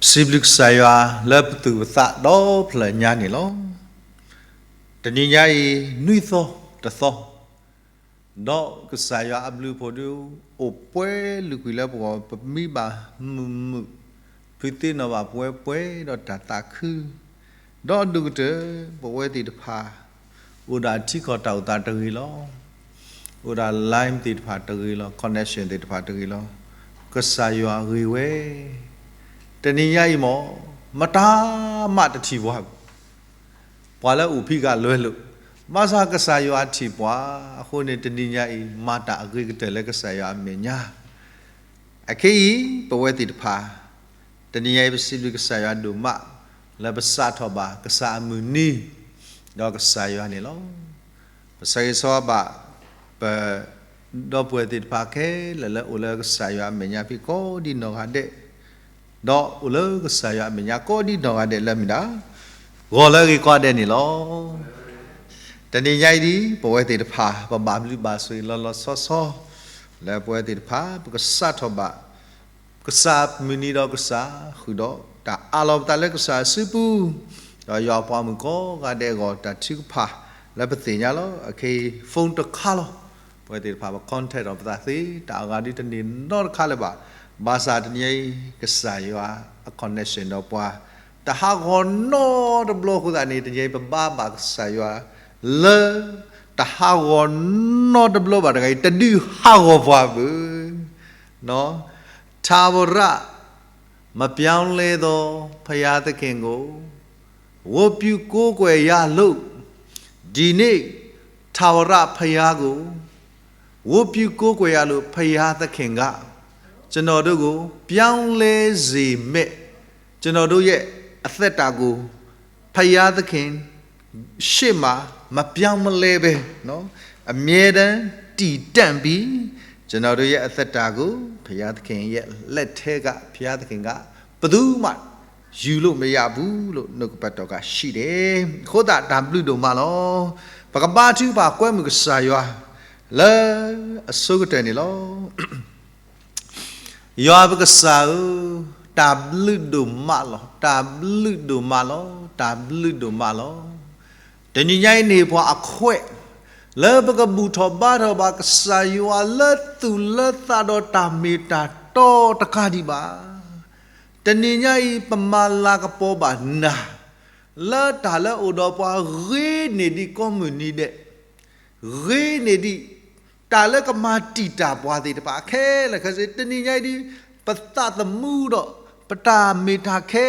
စံးဘျုးကစၢ်ယွၤလၢပသူၣ်ပသးဒီဖျၢၣ်ညါန့ၣ်လီၤ. တနံၤညါအံၤ နွံသီတသီ, ဒီးကစၢ်ယွၤအဘျုးအဖှိၣ်ဒုးအိၣ်ပှဲၤလုာ်ကွံာ်လၢပဂီၢ်, ပမံဘၣ်မုာ်မုာ်, ဖုးသ့ၣ်နီၣ်ဘၣ်ပှဲၤပှဲၤဒီးတၢ်သးခု, ဒီးအဒိၣ်ကတၢၢ် ပဝဲသ့ၣ်တဖၣ် အိၣ်ဒၣ်ထံကီၢ်တၢ်အိၣ်သးတဂ့ၤလီၤ. အိၣ်ဒၣ် line သ့ၣ်တဖၣ်တဂ့ၤလီၤ, connection သ့ၣ်တဖၣ်တဂ့ၤလီၤ. ကစၢ်ယွၤဂ့ၤဝဲ. တနံၤညါအံၤမ့ၢ် မတၤမးတထံၣ်ပှၤ, ပှၤလၢအိၣ်ဖံးကလွဲလိာ်, ဘၣ်ဆၣ်ကစၢ်ယွၤထံၣ်ပှၤအဃိန့ၣ် တနံၤညါအံၤ မၤတၢ်အဂ့ၤကတၢၢ်လၢကစၢ်ယွၤအမဲာ်ညါ. အခဲအံၤ ပဝဲသ့ၣ်တဖၣ် တနံၤညါအံၤ ပစံးဘျုးကစၢ်ယွၤဒိၣ်မး လၢပစးထီၣ်ဘၣ်ကစၢ်အမုၢ်နံၤ ဒီးကစၢ်ယွၤန့ၣ်လီၤ. ပဆၢဂ့ၤဆၢဝါဘၣ် ပဒီပုၢ်ဝဲၢ်သ့ၣ်တဖၣ်ခဲလၢာ်လၢအိၣ်လၢကစၢ်ယွၤအမဲာ်ညါဖဲကိးဒံနီၢ်ဂၤဒဲး, ဒီးအိၣ်လၢကစၢ်ယွၤအမဲာ်ညါကိးဒံနီၢ်ဂၤဒဲးလၢမ့ၢ်ဒၣ် ဂီၤလၢအဂ့ၤကိးဂၤဒဲးန့ၣ်လီၤ. တနံၤညါအံၤဒ် ပဝဲသ့ၣ်တဖၣ် ပဘၣ်ဘျုးဘၣ်ဆိၣ်ဂ့ၤလီၤလီၤဆီဆီ လၢပဝဲသ့ၣ်တဖၣ် ပကစးထီၣ်ဘၣ် ကစၢ်မုၢ်နံၤဒီးကစၢ်ဃုာ်ဒီး တၢ်အးလီၤပသးလၢကစၢ်အစုပူၤ, ဒီးယွၤအပှၤမုၣ်ကိးဂၤဒဲးအဂီၢ် တၢ်ထုကဖၣ်လၢပသ့ၣ်ညါလီၤ. အခဲအံၤ phone တခါလီၤ. ပဝဲသ့ၣ်တဖၣ် ပ contact ဒီးပသးသ့ တၢ်အဂၤဒ်တန့ၢ်နီတခါလၢၤဘၣ်. ဘၣ်ဆၣ်တနံၤအံၤ ကစၢ်ယွၤအ connection ဒီးပှၤ တဟးဂီၤနီတဘျီအဃိသတးန့ၣ် တနံၤအံၤ ပဘါဘၣ်ကစၢ်ယွၤလၢ တဟးဂီၤနီတဘျီဘၣ်တဂၤအံၤ တဒုးဟးဂီၤပှၤဘၣ်. ထာဝရ မပြောင်းလဲသောဘုရားသခင်ကို ဝတ်ပြုကိုးကွယ်ရလို့ ဒီနေ့ ထာဝရဘုရားကို ဝတ်ပြုကိုးကွယ်ရလို့ ဘုရားသခင်က ကျွန်တော်တို့ကို ပြောင်းလဲစေမဲ့ ကျွန်တော်တို့ရဲ့အသက်တာကို ဘုရားသခင်ရှေ့မှာ မပြောင်းမလဲပဲနော် အမြဲတမ်းတည်တံ့ပြီး ကျွန်တော်တို့ရဲ့အသက်တာကို ဘုရားသခင်ရဲ့လက်ထဲက ဘုရားသခင်က ဘယ်သူမှယူလို့မရဘူးလို့ နှုတ်ကပတ်တော်ကရှိတယ်။ အဃိသတး တၢ်ဘျုးဒိၣ်မးလီၤ. ပကဘါထုကဖၣ်ကွဲမုာ်ကစၢ်ယွၤ လၢအဆိကတၢၢ်န့ၣ်လီၤ. ယွၤပကစၢ်ဧၢ, တၢ်ဘျုးဒိၣ်မးလီၤ, တၢ်ဘျုးဒိၣ်မးလီၤ, တၢ်ဘျုးဒိၣ်မးလီၤ. တနံၤညါအံၤန့ၣ် ပှၤအခွဲး လၢပကဘူၣ်ထီၣ်ဘါထီၣ်ဘၣ်ကစၢ်ယွၤလၢသူၣ်လၢသးဒီးတၢ်မ့ၢ်တၢ်တီတကးဒံးဘၣ်. တနံၤညါအံၤ ပမၤလၤကပီၤဘၣ်နၤ လၢတၢ်လၢအိၣ်ဒီးပှၤဂ့ၤန့ၢ်ဒံးကိးမုၢ်နံၤဒဲး ဂ့ၤန့ၢ်ဒံး တၢ်လၢကမၤတံာ်တာ်ပှၤသ့ၣ်တဖၣ်ခဲလၢာ်ခဲဆ့ တနံၤညါအံၤဒ် ပသးသမူဒီး ပတၢ်မ့ၢ်တၢ်ခဲ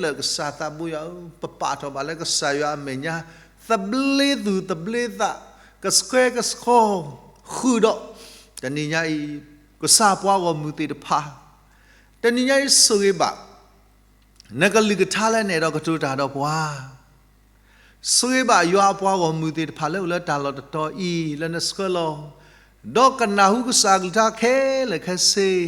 လၢာ် ကစၢ်သးဘိယွၤဧၢ, ပပာ်ထီၣ်ဘၣ်လၢကစၢ်ယွၤအမဲာ်ညါ သဘျ့သူၣ်သဘျ့သး ကဆှဲကဆှီ ဃုာ်ဒီး တနံၤညါအံၤ ကစၢ်ပှၤဂီၢ်မုၢ်သ့ၣ်တဖၣ် တနံၤညါအံၤဆိၣ်ဂ့ၤဘၣ် နကလုၢ်ကထါလၢနအဲၣ်ဒိးကတိၤတၢ်ဒီးပှၤ ဆိၣ်ဂ့ၤဘၣ်ယွၤအပှၤဂီၢ်မုၢ်သ့ၣ်တဖၣ်လၢအိၣ်လၢတၢ်လီၢ်တတီၤအံၤ လၢနဆှၢလီၤ ဒီးကနၢ်ဟူကစၢ်ကလုၢ်ကထါခဲလၢာ်ခဲဆ့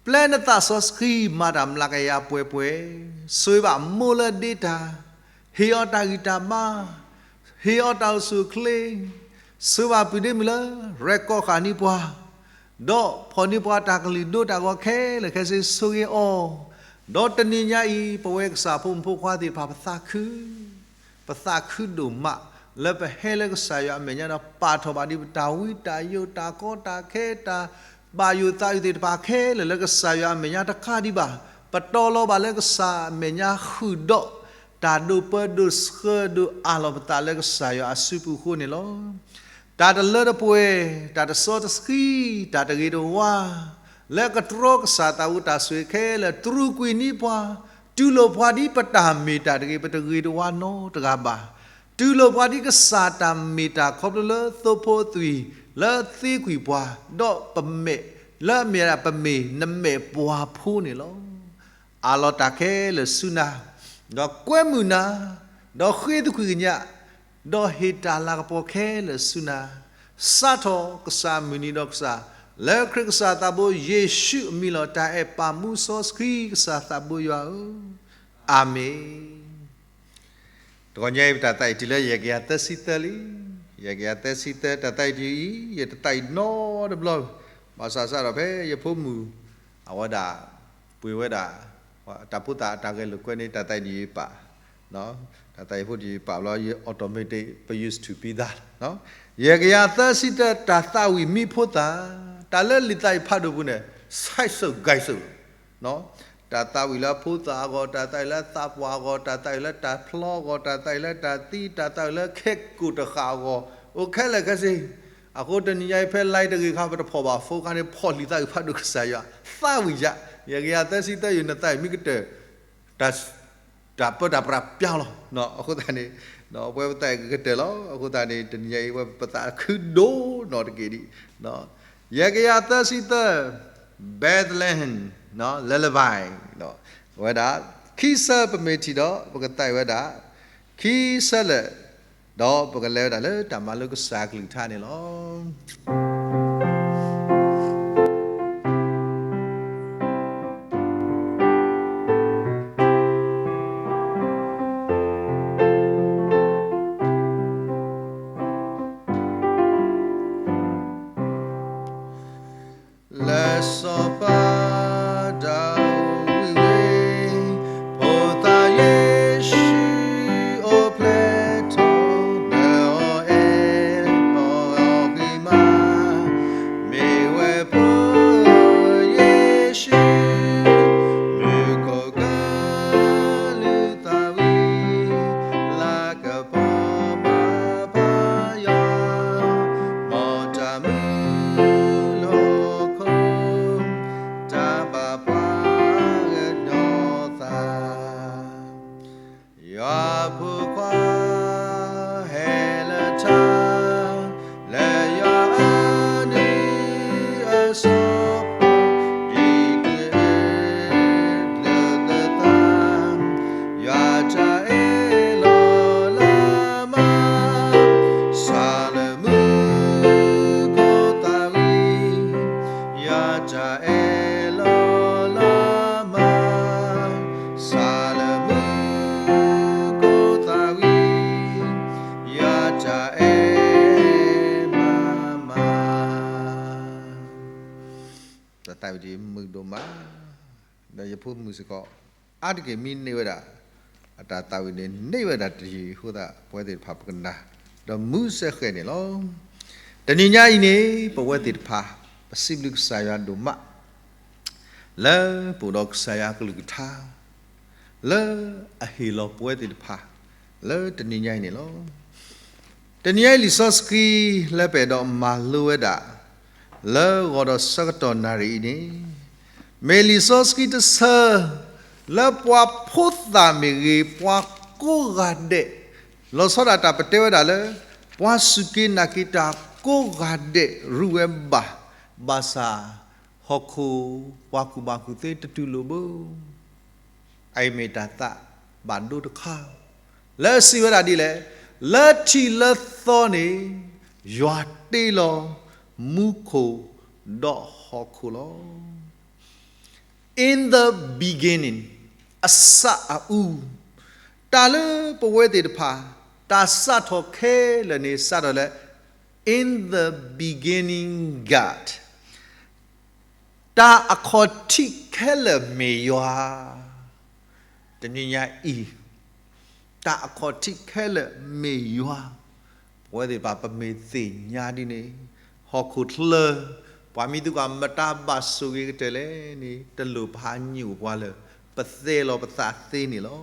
ပျဲနသးစီဆှံ မၤတၢ်မျးကယၤပှဲၤပှဲၤ, ဆိၣ်ဂ့ၤဘၣ်မိၢ်လၢဒ့တၢ်, ဟ့ၣ်အီၤတၢ်ဂံၢ်တၢ်ဘါ, ဟ့ၣ်အီၤတၢ်အိၣ်ဆူၣ်အိၣ်ချ့, ဆိၣ်ဂ့ၤဘၣ်ပုၢ်ဒ့မုၣ်လၢ ရဲၣ်ကီၢ်ဃာ်န့ၢ်ပှၤ ဒီးဖီၣ်န့ၢ်ပှၤတၢ်ကလုၢ်ဒိတၢ်ဂီၤခဲလၢာ်ခဲဆ့ ဆိၣ်ဂ့ၤအီၤ, ဒီးတနံၤညါအံၤ ပဝဲကစၢ်ဖိမုၣ်ဖိခွါသ့ၣ်တဖၣ် ပသးခု ပသးခုဒိၣ်မး လၢပဟဲလၢကစၢ်ယွၤအမဲာ်ညါဒီး ပာ်ထီၣ်ဘၣ်ဒံးပတၢ်ဝံတၢ်ယိး တၢ်ကီတၢ်ခဲ တၢ်ဘၣ်ယိၣ်သးအုးသ့ၣ်တဖၣ်ခဲလၢာ် လၢကစၢ်ယွၤအမဲာ်ညါတကးဒံးဘၣ်. ပတီၤလီၤဘၣ်လၢကစၢ်အမဲာ်ညါဃုာ်ဒီး တၢ်ဒိးပၢဒိးဆှၢဒိးအးလီၤပသးလၢကစၢ်ယွၤအစုပူၤအဃိန့ၣ်လီၤ. တၢ်တလၢတပှဲၤ, တၢ်တစီတဆှံ, တၢ်တဂ့ၤတဝါ, လၢကတြီကစၢ်သးဝံတၢ်ဆိၣ်ဂ့ၤခဲလၢာ် တြူာ်ကွံာ်န့ၢ်ပှၤ, တူၢ်လိာ်ပှၤဒ်ပတၢ်မ့ၢ်တၢ်တဂ့ၤ ပတဂ့ၤတဝါနီတဂၤဘၣ်. တူၢ်လိာ်ပှၤဒ်ကစၢ်တၢ်မ့ၢ်တၢ်ခီဖျိလၢသိဖိအသွံၣ် လၢသ့ကွံာ်ပှၤ, ဒီးပမဲာ်, လၢအမ့ၢ်ဒၣ်ပမ့ၢ်နမဲာ်ပှၤဖိန့ၣ်လီၤ. အးလီၤတၢ်ခဲလၢာ်ဆူနၤ, ဒီးကွဲမုာ်နၤ, ဒီးဃ့သကွံၢ်ကညး, ဒီးဟ့ၣ်တၢ်လၤကပီၤခဲလၢာ်ဆူနၤ, စးထီၣ်ကစၢ်မုၢ်နံၤဒီးကစၢ်, လၢခရံာ်ကစၢ်သးဘိယ့ၣ်ၡူးအမံၤလီၤ. တၢ်အဲၣ်ပၢ်မူစီဆှံကစၢ်သးဘိယွၤဧၢ, အၤမ့ၣ်. တဂီၤညါအံၤ ပတၢ်သးအံၤတုၤလၢယဲၢ်ကယၤသၢဆံသၢလံ. ယဲၢ်ကယၤသၢဆံသၢ တၢ်သးအံၤတုၤအံၤ ယတသးအံၤနီတဘျီ, ဘၣ်ဆၣ်စးထီၣ်ဖဲယဖိမုၣ် အဝဲဒၣ် ပှ့ၤဝဲဒၣ် တၢ်ဖိသၣ်အတၢ်ဂဲၤလိာ်ကွဲန့ၣ် တၢ်သးဝံၣ်တယံာ်ပာ်, တၢ်သးဝံၣ်ဖိတယံာ်ပာ်ဘျီ ယ automatic ပ used to be that လီၤ. ယဲၢ်ကယၤသၢဆံသၢ တၢ်သးဝံၣ်မံဖိသၣ်, တၢ်လၢလံာ်သးဝံၣ်ဖးဒိၣ်ပူၤန့ၣ် စဲးစိၤဂဲၤစိၤ တၢ်သးဝံၣ်လၢဖိသၣ်အဂီၢ်, တၢ်သးဝံၣ်လၢသးပှၢ်အဂီၢ်, တၢ်သးဝံၣ်လၢတၢ်ဖျီအဂီၢ်, တၢ်သးဝံၣ်လၢတၢ်သံ, တၢ်သးဝံၣ်လၢခဲကိာ်တဃာ်အဂီၢ်, အိၣ်ခဲလၢာ်ခဲဆ့. အဃိတနံၤညါအံၤ ဖဲ line တဂ့ၤခါ ပတဖီၣ်ဘၣ် phone ခါန့ၣ် ဖီၣ်လံာ်သးဝံၣ်ဖးဒိၣ်ကစၢ်ယွၤ, သးဝံၣ်ယၤ, ယဲၢ်ကယၤသၢဆံသၢ ယနသးဝံၣ်မံကတၢၢ် တၢ်ပၢတၢ်ပြးပျါလီၤ. အဃိသတးန့ၣ် ပဝဲပသးကကတၢၢ်လီၤ. အဃိသတးန့ၣ် တနံၤညါအံၤ ပဝဲပသးခုဒိၣ်နီၢ်တက့ၢ်ဒံး. ယဲၢ်ကယၤသၢဆံသၢ Bethlehem Lullaby ဝဲဒၣ် ခံဆၢ ပမ့ၢ်ထံၣ်ဒီး ပကသးဝံၣ်ဝဲဒၣ် ခံဆၢလၢာ်, ဒီးပကလဲၤဝဲဒၣ်လၢတၢ်မၤလိကစၢ်ကလုၢ်ကထါန့ၣ်လီၤ. လၢစီၤပၤဒၤဝံးဝ့ၢ်, ဖိသၣ်ယ့ၣ်ၡူးအိၣ်ဖျဲၣ်ထီၣ် လၢအီၤအဲၣ်အီၤအဂံၢ်မး, မ့ၢ်ဝဲဖိယ့ၣ်ၡူး မူခိၣ်ကလုၢ်သးဝံၣ် လၤကပီၤဘၣ်ပယီၤ, မ်တၢ်မူလၢဟီၣ်ခိၣ် တၢ်ဘၣ်ပှၤကညီသး, ယွၤဖိခွါ ဟဲလၢထါ, လၢယွၤအနံၤအစီၤပၤ, ဒ်ကျဲလၢသး, ယွၤတၢ်အဲၣ်လီၤလးမး, စၢ်လၢမူခိၣ်သးဝံၣ်, ယွၤတၢ်အဲၣ်လီၤလးမး, စၢ်လၢမူခိၣ်သးဝံၣ်, ယွၤတၢ်အဲၣ်မးမး. တၢ်သးဝံၣ်ဒ်အံၤမုာ်ဒိၣ်မး, ဒီးယဖိမုၣ်စ့ၢ်ကီး အါတက့ၢ်မ့ၢ်န့ၢ်ဝဲဒၣ် အတၢ်သးဝံၣ်န့ၣ် န့ၢ်ဝဲဒၣ်တယံာ်အဃိသတး ပဝဲသ့ၣ်တဖၣ်ပကနၣ် ဒီးမူစဲဃဲၤန့ၣ်လီၤ. တနံၤညါအံၤန့ၣ် ပဝဲသ့ၣ်တဖၣ် ပစံးဘျုးကစၢ်ယွၤဒိၣ်မး လၢပအိၣ်ဒီးကစၢ်ယွၤကလုၢ်ကထါ လၢအဟ့ၣ်လီၤပဝဲသ့ၣ်တဖၣ် လၢတနံၤညါအံၤန့ၣ်လီၤ. တနံၤညါအံၤလံာ်စီဆှံလၢပအဲၣ်ဒိးမၤလိဝဲဒၣ် လၢဂီၤဒီးဆၢကတီၢ်နၣ်ရံၣ်အံၤန့ၣ် မ့ၢ်လံာ်စီဆှံတဆၢ လၢပှၤဖိသၣ်မ့ၢ်ဂ့ၤ ပှၤကိးဂၤဒဲး လီၤဆီဒၣ်တၢ်ပတဲဝဲဒၣ်လၢ ပှၤစူၢ်က့ၤနာ်က့ၤတၢ်ကိးဂၤဒဲးရူၢ်ဝဲဘၣ်, ဘၣ်ဆၣ် ဟီၣ်ခိၣ်ပှၤကူၣ်ဘၣ်ကူၣ်သ့တတူၢ်လိာ်ဘၣ် အအံၤမ့ၢ်တၢ်သးဘၣ်ဒိတခါ လၢအစံးဝဲဒၣ်ဒ်လဲၣ်, လၢထံးလၢသီန့ၣ် ယွၤတ့လီၤမူခိၣ်ဒီးဟီၣ်ခိၣ်လီၤ. In the beginning, အစးအအူ, တၢ်လၢပဝဲသ့ၣ်တဖၣ် တၢ်စးထီၣ်ခဲလၢာ်န့ၣ် စးထီၣ်လၢ in the beginning God, တၢ်အခီၣ်ထံးခဲလၢာ်မ့ၢ်ယွၤ. တနံၤညါအံၤ တၢ်အခီၣ်ထံးခဲလၢာ်မ့ၢ်ယွၤ, ပဝဲသ့ၣ်တဖၣ်ပမ့ၢ်သ့ၣ်ညါဒ်န့ၣ် ဟီၣ်ခိၣ်ချၢ ပှၤမံၤသူၣ်ကီၢ်မတၤဘၣ်ဆိၣ်ဂ့ၤကတၢၢ်လဲၣ်န့ၣ် တလိၣ်ပဟးညိၣ်ပှၤလၢ ပသဲလီၤပသးသ့န့ၣ်လီၤ.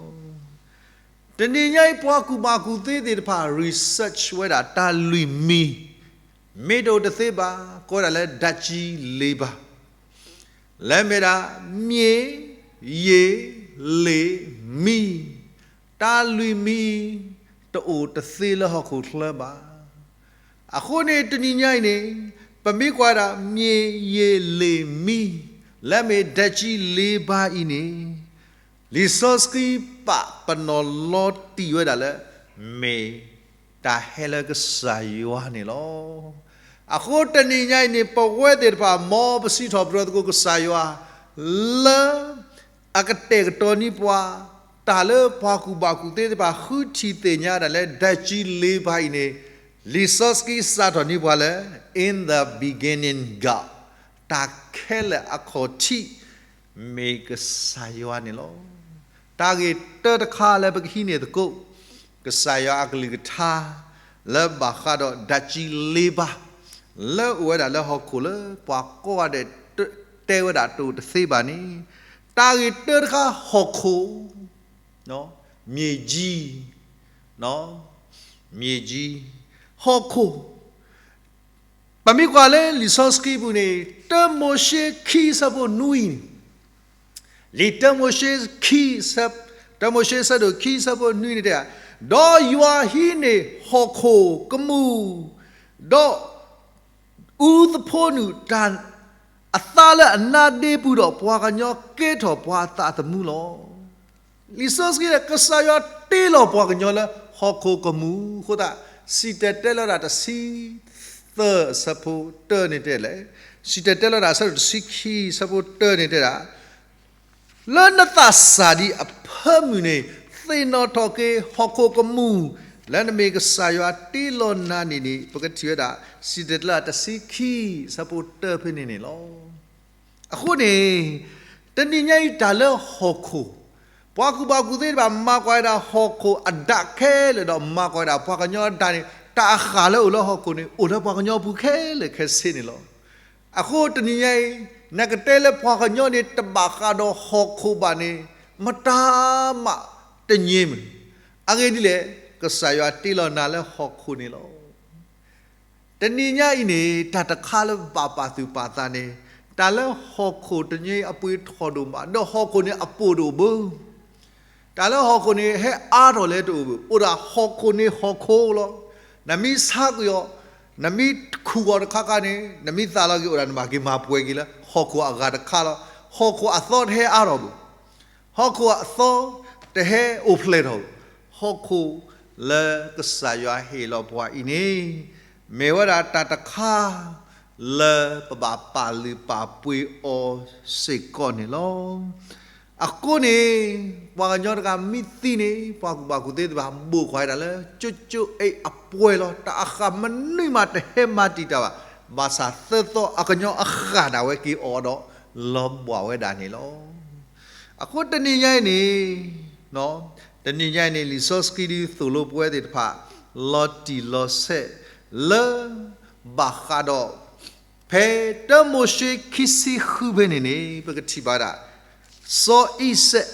တနံၤညါအံၤ ပှၤကူၣ်ဘၣ်ကူၣ်သ့သ့ၣ်တဖၣ် research ဝဲဒၣ်တၢ်လွံၢ်မံၤ, မ့ၢ်တအိၣ်တသ့ဘၣ် ကိးဝဲဒၣ်လၢဓာတ်ကြီးလေးပါး, လၢမ့ၢ်ဒၣ် မြေ, ရေ, လေ, မီး, တၢ်လွံၢ်မံၤ တအိၣ်တသ့လၢဟီၣ်ခိၣ်ချၢဘၣ်. အဃိန့ၣ် တနံၤညါအံၤန့ၣ် ပမ့ၢ်ကွၢ်ဒၣ် မြေ, ရေ, လေ, မီး, လၢမ့ၢ်ဓာတ်ကြီးလေးပါးအံၤန့ၣ် လံာ်စီဆှံပာ်ပနီၣ်လီၤတံၢ်ဝဲဒၣ်လၢ မ့ၢ်တၢ်ဟဲလၢကစၢ်ယွၤန့ၣ်လီၤ. အဃိတနံၤညါအံၤန့ၣ် ပဝဲသ့ၣ်တဖၣ် မ်ပစံးထီၣ်ပတြၢၤသကိးကစၢ်ယွၤ လၢအကတဲာ်ကတီၤန့ၢ်ပှၤ တၢ်လၢပှၤကူၣ်ဘၣ်ကူၣ်သ့သ့ၣ်တဖၣ် ဃုထံၣ်သ့ၣ်ညါဒၣ်လၢ ဓာတ်ကြီးလေးပါးအံၤန့ၣ် လံာ်စီဆှံစးထီၣ်န့ၢ်ပှၤလၢ In the beginning God, တၢ်ခဲလၢာ်အခီၣ်ထံး မ့ၢ်ကစၢ်ယွၤန့ၣ်လီၤ. တၢ်ဂ့ၢ်တၢတခါလၢပကဟံးန့ၢ်သကိး ကစၢ်ယွၤအကလုၢ်ကထါ လၢဘၣ်ဃးဒီးဒၢကၠံလ့ဘါ လၢအိၣ်ဝဲဒၣ်လၢဟီၣ်ခိၣ်လၢပှၤကိးဂၤဒဲးတဲဝဲဒၣ်တအိၣ်တသ့ဘၣ်န့ၣ်, တၢ်ဂ့ၢ်တၢတခါဟီၣ်ခိၣ် မြေကြီး, မြေကြီး, ဟီၣ်ခိၣ်, ပမ့ၢ်ကွၢ်လၢလံာ်စီဆှံပူၤန့ၣ် တၢမိၤၡ့ခံဆၢဖိနွံ, လံာ်တၢမိၤၡ့ခံ, တၢမိၤၡ့ဆၢဒိၣ်ခံဆၢဖိနွံန့ၣ်တဲ, ဒီးယွၤဟံးန့ၢ်ဟီၣ်ခိၣ်ကမူၣ်, ဒီး အူသဖိနုာ်တၢ်အသါလၢအနါဒ့ပူၤဒီး ပှၤကညီကဲထီၣ်ပှၤအသးသမူလီၤ. လံာ်စီဆှံတဲ ကစၢ်ယွၤတ့လီၤပှၤကညီလၢဟီၣ်ခိၣ်ကမူၣ်အဃိသတး, စံၣ်တဲၤတဲလီၤတၢ်တဆံသၢဆၢဖိတၢန့ၣ်တဲလဲၣ်, စံၣ်တဲၤတဲလီၤတၢ်ဆၢဒိၣ်တဆံခံဆၢဖိတၢန့ၣ်တဲဒၣ် လၢနသးစၢ်ဒံးအဖၢမုၢ်န့ၣ် သ့ၣ်နီၣ်ထီၣ်က့ၤဟီၣ်ခိၣ်ကမူၣ်, လၢနမ့ၢ်ကစၢ်ယွၤတ့လီၤနၤန့ၣ်န့ၣ် ပကထံၣ်ဝဲဒၣ် စံၣ်တဲၤတဲလီၤတၢ်တဆံခံဆၢဖိတၢဖဲန့ၣ်န့ၣ်လီၤ. အဃိန့ၣ် တနံၤညါအံၤတၢ်လၢဟီၣ်ခိၣ်, ပှၤကူၣ်ဘၣ်ကူၣ်သ့တဖၣ်မၤကွၢ်ဝဲဒၣ်ဟီၣ်ခိၣ်အဒၣ်ခဲလၢာ်ဒီးမၤကွၢ်ဝဲဒၣ်ပှၤကညီအဒၣ်န့ၣ် တၢ်အဃၢ်လၢအိၣ်လၢဟီၣ်ခိၣ်န့ၣ် အိၣ်လၢပှၤကညီအပူၤခဲလၢာ်ခဲဆ့န့ၣ်လီၤ. အဃိတနံၤညါအံၤ နကတဲလၢပှၤကညီန့ၣ် တဘၣ်ဃးဒီးဟီၣ်ခိၣ်ဘၣ်န့ၣ် မတၤမးတညဲမုာ်, အဂ့ၢ်ဒ်လဲၣ်, ကစၢ်ယွၤတ့လီၤနၤလၢဟီၣ်ခိၣ်န့ၣ်လီၤ. တနံၤညါအံၤန့ၣ် တၢ်တခါလၢဘၣ်ပာ်သူၣ်ပာ်သးန့ၣ်, တၢ်လၢဟီၣ်ခိၣ်တနံၤအံၤအပှ့ၤထီၣ်ဒိၣ်မး, ဒီးဟီၣ်ခိၣ်န့ၣ်အပိၢ်တအိၣ်ဘၣ်. တၢ်လၢဟီၣ်ခိၣ်န့ၣ် ဟဲအါထီၣ်လဲၣ်တအိၣ်ဘၣ်, အိၣ်ဒၣ်ဟီၣ်ခိၣ်န့ၣ်ဟီၣ်ခိၣ်လီၤ. နမ့ၢ်ဆါကွံာ်အီၤ, နမ့ၢ်ခူၣ်အီၤတခါခါန့ၣ် နမ့ၢ်သးလီၤက့ၤအိၣ်ဒၣ်နဘၣ်က့ၤမၤပှဲၤက့ၤလၢဟီၣ်ခိၣ်အဂၤတခါလီၤ. ဟီၣ်ခိၣ်အသီတဟဲအါထီၣ်ဘၣ်. ဟီၣ်ခိၣ်အသီတဟဲအိၣ်ဖျဲၣ်ထီၣ်ဘၣ်. ဟီၣ်ခိၣ်လၢကစၢ်ယွၤဟ့ၣ်လီၤပှၤအံၤန့ၣ် မ့ၢ်ဝဲဒၣ်တၢ်တခါ လၢပဘၣ်ပာ်လုၢ်ပာ်ပှ့ၤအီၤစ့ၢ်ကီးန့ၣ်လီၤ. အဃိန့ၣ် ပှၤကညီတဂၤမ့ၢ်သံန့ၣ် ပှၤကူၣ်ဘၣ်ကူၣ်သ့တဖၣ် ဘိၣ်ကွၢ်ဒၣ်လၢ ကၠိကၠိအ့အပှဲၤလီၤ. တၢ်အဃၢ်မနုၤမးတဟဲမၤတံာ်တာ်ဘၣ်. ဘၣ်ဆၣ်သၢသီအကညီအဃၢ်ဒၣ်ဝဲက့ၤအီၤဒီး လီၤဘှီၣ်ဝဲဒၣ်န့ၣ်လီၤ. အဃိတနံၤညါအံၤန့ၣ်, တနံၤညါအံၤန့ၣ် လံာ်စီဆှံဒုးသိၣ်လိပဝဲသ့ၣ်တဖၣ် လီၤတံၢ်လီၤဆဲး လၢ ဘၣ်ဃးဒီး ဖဲတၢမိၤၡ့ခံဆံဃုဖဲန့ၣ်န့ၣ် ပကထံၣ်ဘၣ်ဒၣ် စီၤအံၤစဲး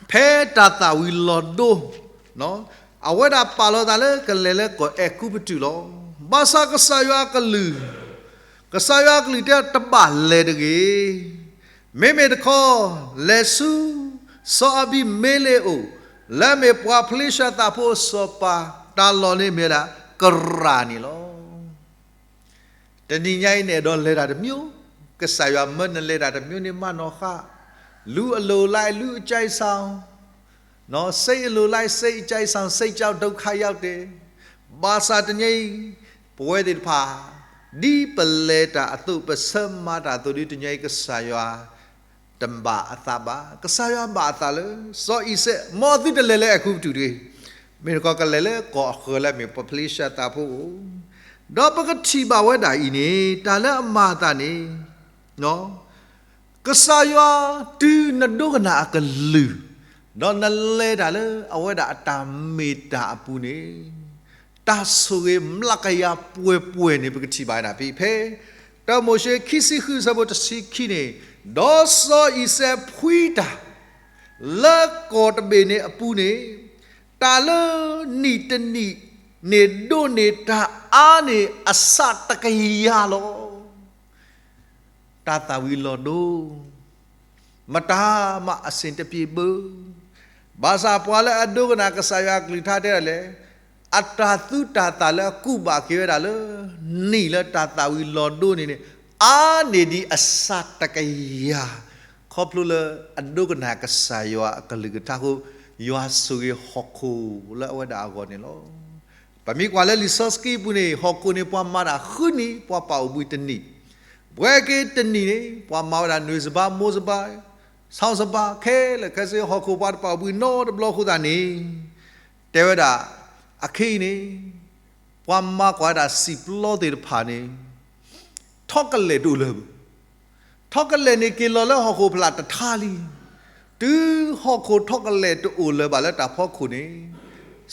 ဖဲတၢ်သၣ်ဝံၤလီၤဒိ အဝဲဒၣ်ပာ်လီၤသးလၢကလဲၤလၢကီၢ်အဲၤကူပတူးလီၤ. ဘၣ်ဆၣ်ကစၢ်ယွၤအကလုၢ်, ကစၢ်ယွၤအကလုၢ်တဲတဘၣ်လဲၤတဂ့ၤ. မ့မ့ၢ်တခီ လဲၤဆူ စီၤအဘံၤမ့လ့းအအိၣ် လၢအမ့ၢ်ပှၤဖလ့ၡသးဖိအစီၤပၤ တၢ်လီၢ်န့ၣ်မ့ၢ်ဝဲဒၣ် ကရၢ်န့ၣ်လီၤ. တနံၤညါအံၤန့ၣ် အဲၣ်ဒိးလဲၤတၢ်တမျိုး, ကစၢ်ယွၤမၢနလဲၤတၢ်တမျိုးန့ၣ်မးနီၢ်ဃၣ်, လူအလိုလိုက် လူအကြိုက်ဆောင်, စိတ်အလိုလိုက် စိတ်အကြိုက်ဆောင်, စိတ်ကြောင့်ဒုက္ခရောက်တယ်. ဘၣ်ဆၣ်တနံၤညါအံၤ ပဝဲသ့ၣ်တဖၣ် ဒ်ပလဲၤတၢ်အသိး ပဆၢမၤတၢ်အသိးဒီး တနံၤညါအံၤကစၢ်ယွၤ တဘၣ်အသးဘၣ်. ကစၢ်ယွၤဘၣ်အသးလၢ စီၤအံၤစဲး မ်သုတလဲၤလၢအဲၤကူပတူးတဂ့ၤ. မ့ၢ်တခီကလဲၤလၢကီၢ်အဃၢၤလၢအမ့ၢ်ပှၤဖလ့ၡသးဖိအအိၣ်, ဒီးပကထံၣ်ဘၣ်ဝဲဒၣ်အံၤန့ၣ် တၢ်လၢအမၤအသးန့ၣ် ကစၢ်ယွၤတုၤနဒိကနၣ်အကလုၢ်, ဒီးနလဲၤတၢ်လၢအဝဲဒၣ်အတၢ်မ့ၢ်တၢ်အပူၤန့ၣ်, တၢ်ဆိၣ်ဂ့ၤမျးကယၤပှဲၤပှဲၤန့ၣ် ပကထံၣ်ဘၣ်ဝဲဒၣ်ဖဲ တၢမိၤၡ့ခံဆံဃုဆၢဖိတဆံခံန့ၣ်, ဒီးစီၤအံၤစဲးဖှံတၢ် လၢကီၢ်တဘ့ၣ်န့ၣ်အပူၤန့ၣ်, တၢ်လၢနံၣ်တနံၣ်န့ၣ် ဒိးန့ၢ်တၢ်အါန့ၢ်အဆၣ်တကယၤလီၤ. တၢ်သၣ်ဝံၤလီၤဒိ မတၤမးအဆင်တပြေဘၣ်. ဘၣ်ဆၣ်ပှၤလၢအဒိကနၣ်ကစၢ်ယွၤအကလုၢ်ကထါတဲဒၣ်လဲာ်, အတၢ်သူတၢ်သၣ်လၢအကူးဘၣ်က့ၤဝဲဒၣ်လၢ နံၣ်လၢတၢ်သၣ်ဝံၤလီၤဒိန့ၣ်န့ၣ် အါန့ၢ်ဒံးအဆၣ်တကယၤ, ခီဖျိလၢအဒိကနၣ်ကစၢ်ယွၤအကလုၢ်ကထါအဃိ, ယွၤဆိၣ်ဂ့ၤဟီၣ်ခိၣ်လၢအဝဲဒၣ်အဂီၢ်န့ၣ်လီၤ. ပမ့ၢ်ကွၢ်လၢလံာ်စီဆှံပူၤန့ၣ် ဟီၣ်ခိၣ်န့ၣ် ပှၤမၤတၢ်ဃုနံၣ် ပှၤပာ်အိၣ်ဘှံးတနံၣ်, ပှဲၤက့ၤတနံၣ်န့ၣ် ပှၤမၤဝဲဒၣ်နွံစဘး မိၢ်စဘး ဆီစဘး ခဲလၢာ်ခဲဆ့ ဟီၣ်ခိၣ်ပှၤတပာ်အိၣ်ဘှံးနီတဘျီအဃိသတးန့ၣ်, တဲဝဲဒၣ် အခဲအံၤန့ၣ် ပှၤမၤကွၢ်ဝဲဒၣ်စံာ်ပျီသ့ၣ်တဖၣ်န့ၣ် ထီၣ်ကလဲာ်တအိၣ်လၢၤဘၣ်. ထီၣ်ကလဲာ်န့ၣ်က့ၤလီၤလၢဟီၣ်ခိၣ်ဖျၢၣ်တထါလံ. တုၤဟီၣ်ခိၣ်ထီၣ်ကလဲာ်တအိၣ်လၢၤဘၣ်လၢတၢ်ဖီခိၣ်န့ၣ်,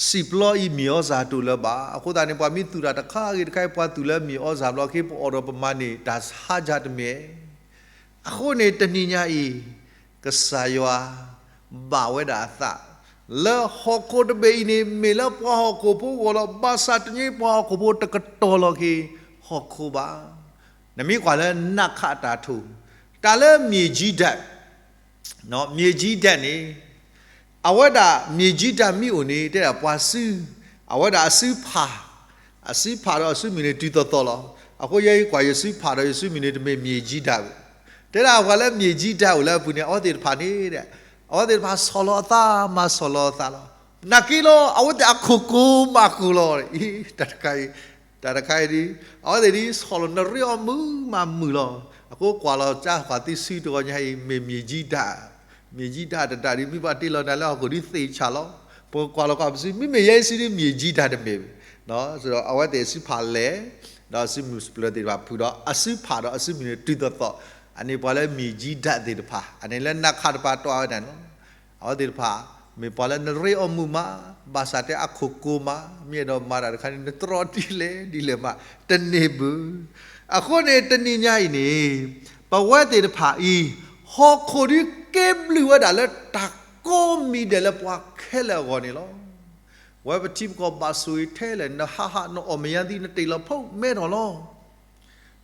စံာ်ပျီအံၤမ့ၢ်အီၣ်စၢ်တအိၣ်လၢၤဘၣ်. အဃိသတးန့ၣ် ပှၤမ့ၢ်သူၣ်တၢ်တခါဂ့ၤတခါအံၤ ပှၤသူၣ်လၢမ့ၢ်အီၣ်စၢ်ဘျီ ခ့ပအီၣ်ဒီးပမၤန့ၢ်တၢ်ဟါစၢ်တမ့ၢ်. အဃိန့ၣ်တနံၤညါအံၤ, ကစၢ်ယွၤ ဘၣ်ဝဲဒၣ်အသး လၢဟီၣ်ခိၣ်တဘ့ၣ်အံၤန့ၣ် မ့ၢ်လၢပှၤဟီၣ်ခိၣ်ဖိအဂီၢ်လီၤ. ဘၣ်ဆၣ်တနံၤအံၤပှၤဟီၣ်ခိၣ်ဖိတကတီၤလီၤက့ၤဟီၣ်ခိၣ်ဘၣ်. နမ့ၢ်ကွၢ်လၢနးခးတၢ်ထိၣ်, တၢ်လၢမြေကြီးဓာတ်, မြေကြီးဓာတ်န့ၣ် အဝဲဒၣ်မြေကြီးဓာတ်မ့ၢ်အိၣ်န့ၣ် တဲဒၣ်ပှၤစု, အဝဲဒၣ်အစုဖး, အစုဖးဒီးအစုမုၢ်န့ၣ်တုၤသိးသိးလီၤ. အဃိယဲအံၤကွၢ်ယစုဖးဒီးယစုမုၢ်န့ၣ် တမ့ၢ်မြေကြီးဓာတ်ဘၣ်. တဲဒၣ်ပှၤလၢမြေကြီးဓာတ်အိၣ်လၢအပူၤန့ၣ် အဝဲသ့ၣ်တဖၣ်န့ၣ်, အဝဲသ့ၣ်တဖၣ်ဆီၣ်လီၤအသးမၤဆီၣ်လီၤအသးလီၤ. နာ်က့လီၤ အဝဲသ့ၣ်အခိၣ်ကိၤမၤကိၤလီၤ. တၢ်တခါအံၤ, တၢ်တခါအံၤဒ်, အဝဲသ့ၣ်ဒ်ဆီၣ်လီၤနရ့အီၣ်မုာ်မၤမုာ်လီၤ. အဃိကွၢ်လီၤကၢ်ပှၤသ့စုတဂီၤညါအံၤ မ့ၢ်မြေကြီးဓာတ်, မြေကြီးဓာတ်တဒၣ်ဒ် မ့ၢ်ပှၤတ့လီၤနၤလၢဟီၣ်ခိၣ်ဒ်သ့ၣ်ဆၣ်လီၤ. ပကွၢ်လီၤကွၢ်ပစု မ့မ့ၢ်ယဲအံၤစုဒ်မြေကြီးဓာတ်တမ့ၢ်ဘၣ်. ဒီးအဝဲသ့ၣ်အစုဖးလဲၣ်, ဒီးအစုမုၢ်စပျၢၤသ့ၣ်တဖၣ်ဖုးဒီး အစုဖးဒီးအစုမုၢ်န့ၣ်တုၤသိးသိး, အန့ၣ်ပှၤလၢမြေကြီးဓာတ်သ့ၣ်တဖၣ် အန့ၣ်လၢနးခးတပၤတွၢ်ဝဲဒၣ်န့ၣ်လီၤ. အဝဲသ့ၣ်တဖၣ် မ့ၢ်ပှၤလၢနရ့အီၣ်မုာ်မး, ဘၣ်ဆၣ်တဲအခိၣ်ကိၤမး, မ့ၢ်အဲၣ်ဒိးမၤတၢ်တခါန့ၣ် နတြီဒ်လဲၣ်ဒ်လဲၣ်မး, တန့ၢ်ဘၣ်. အဃိန့ၣ်တနံၤညါအံၤန့ၣ်, ပဝဲသ့ၣ်တဖၣ်အံၤ, ဟီၣ်ခိၣ်ဒ်ကဲဘျုးဝဲဒၣ်လၢတၢ်ကိးမံၤဒဲးလၢပှၤခဲလၢာ်အဂီၢ်န့ၣ်လီၤ. ဝဲပထံပကီၢ်ဘၣ်ဆိၣ်ဂ့ၤထဲလဲၣ်, နဟးဟးနအီၣ်မ့ၢ်ယါသံ နတ့ၢ်လီၤဖီမဲထီၣ်လီၤ.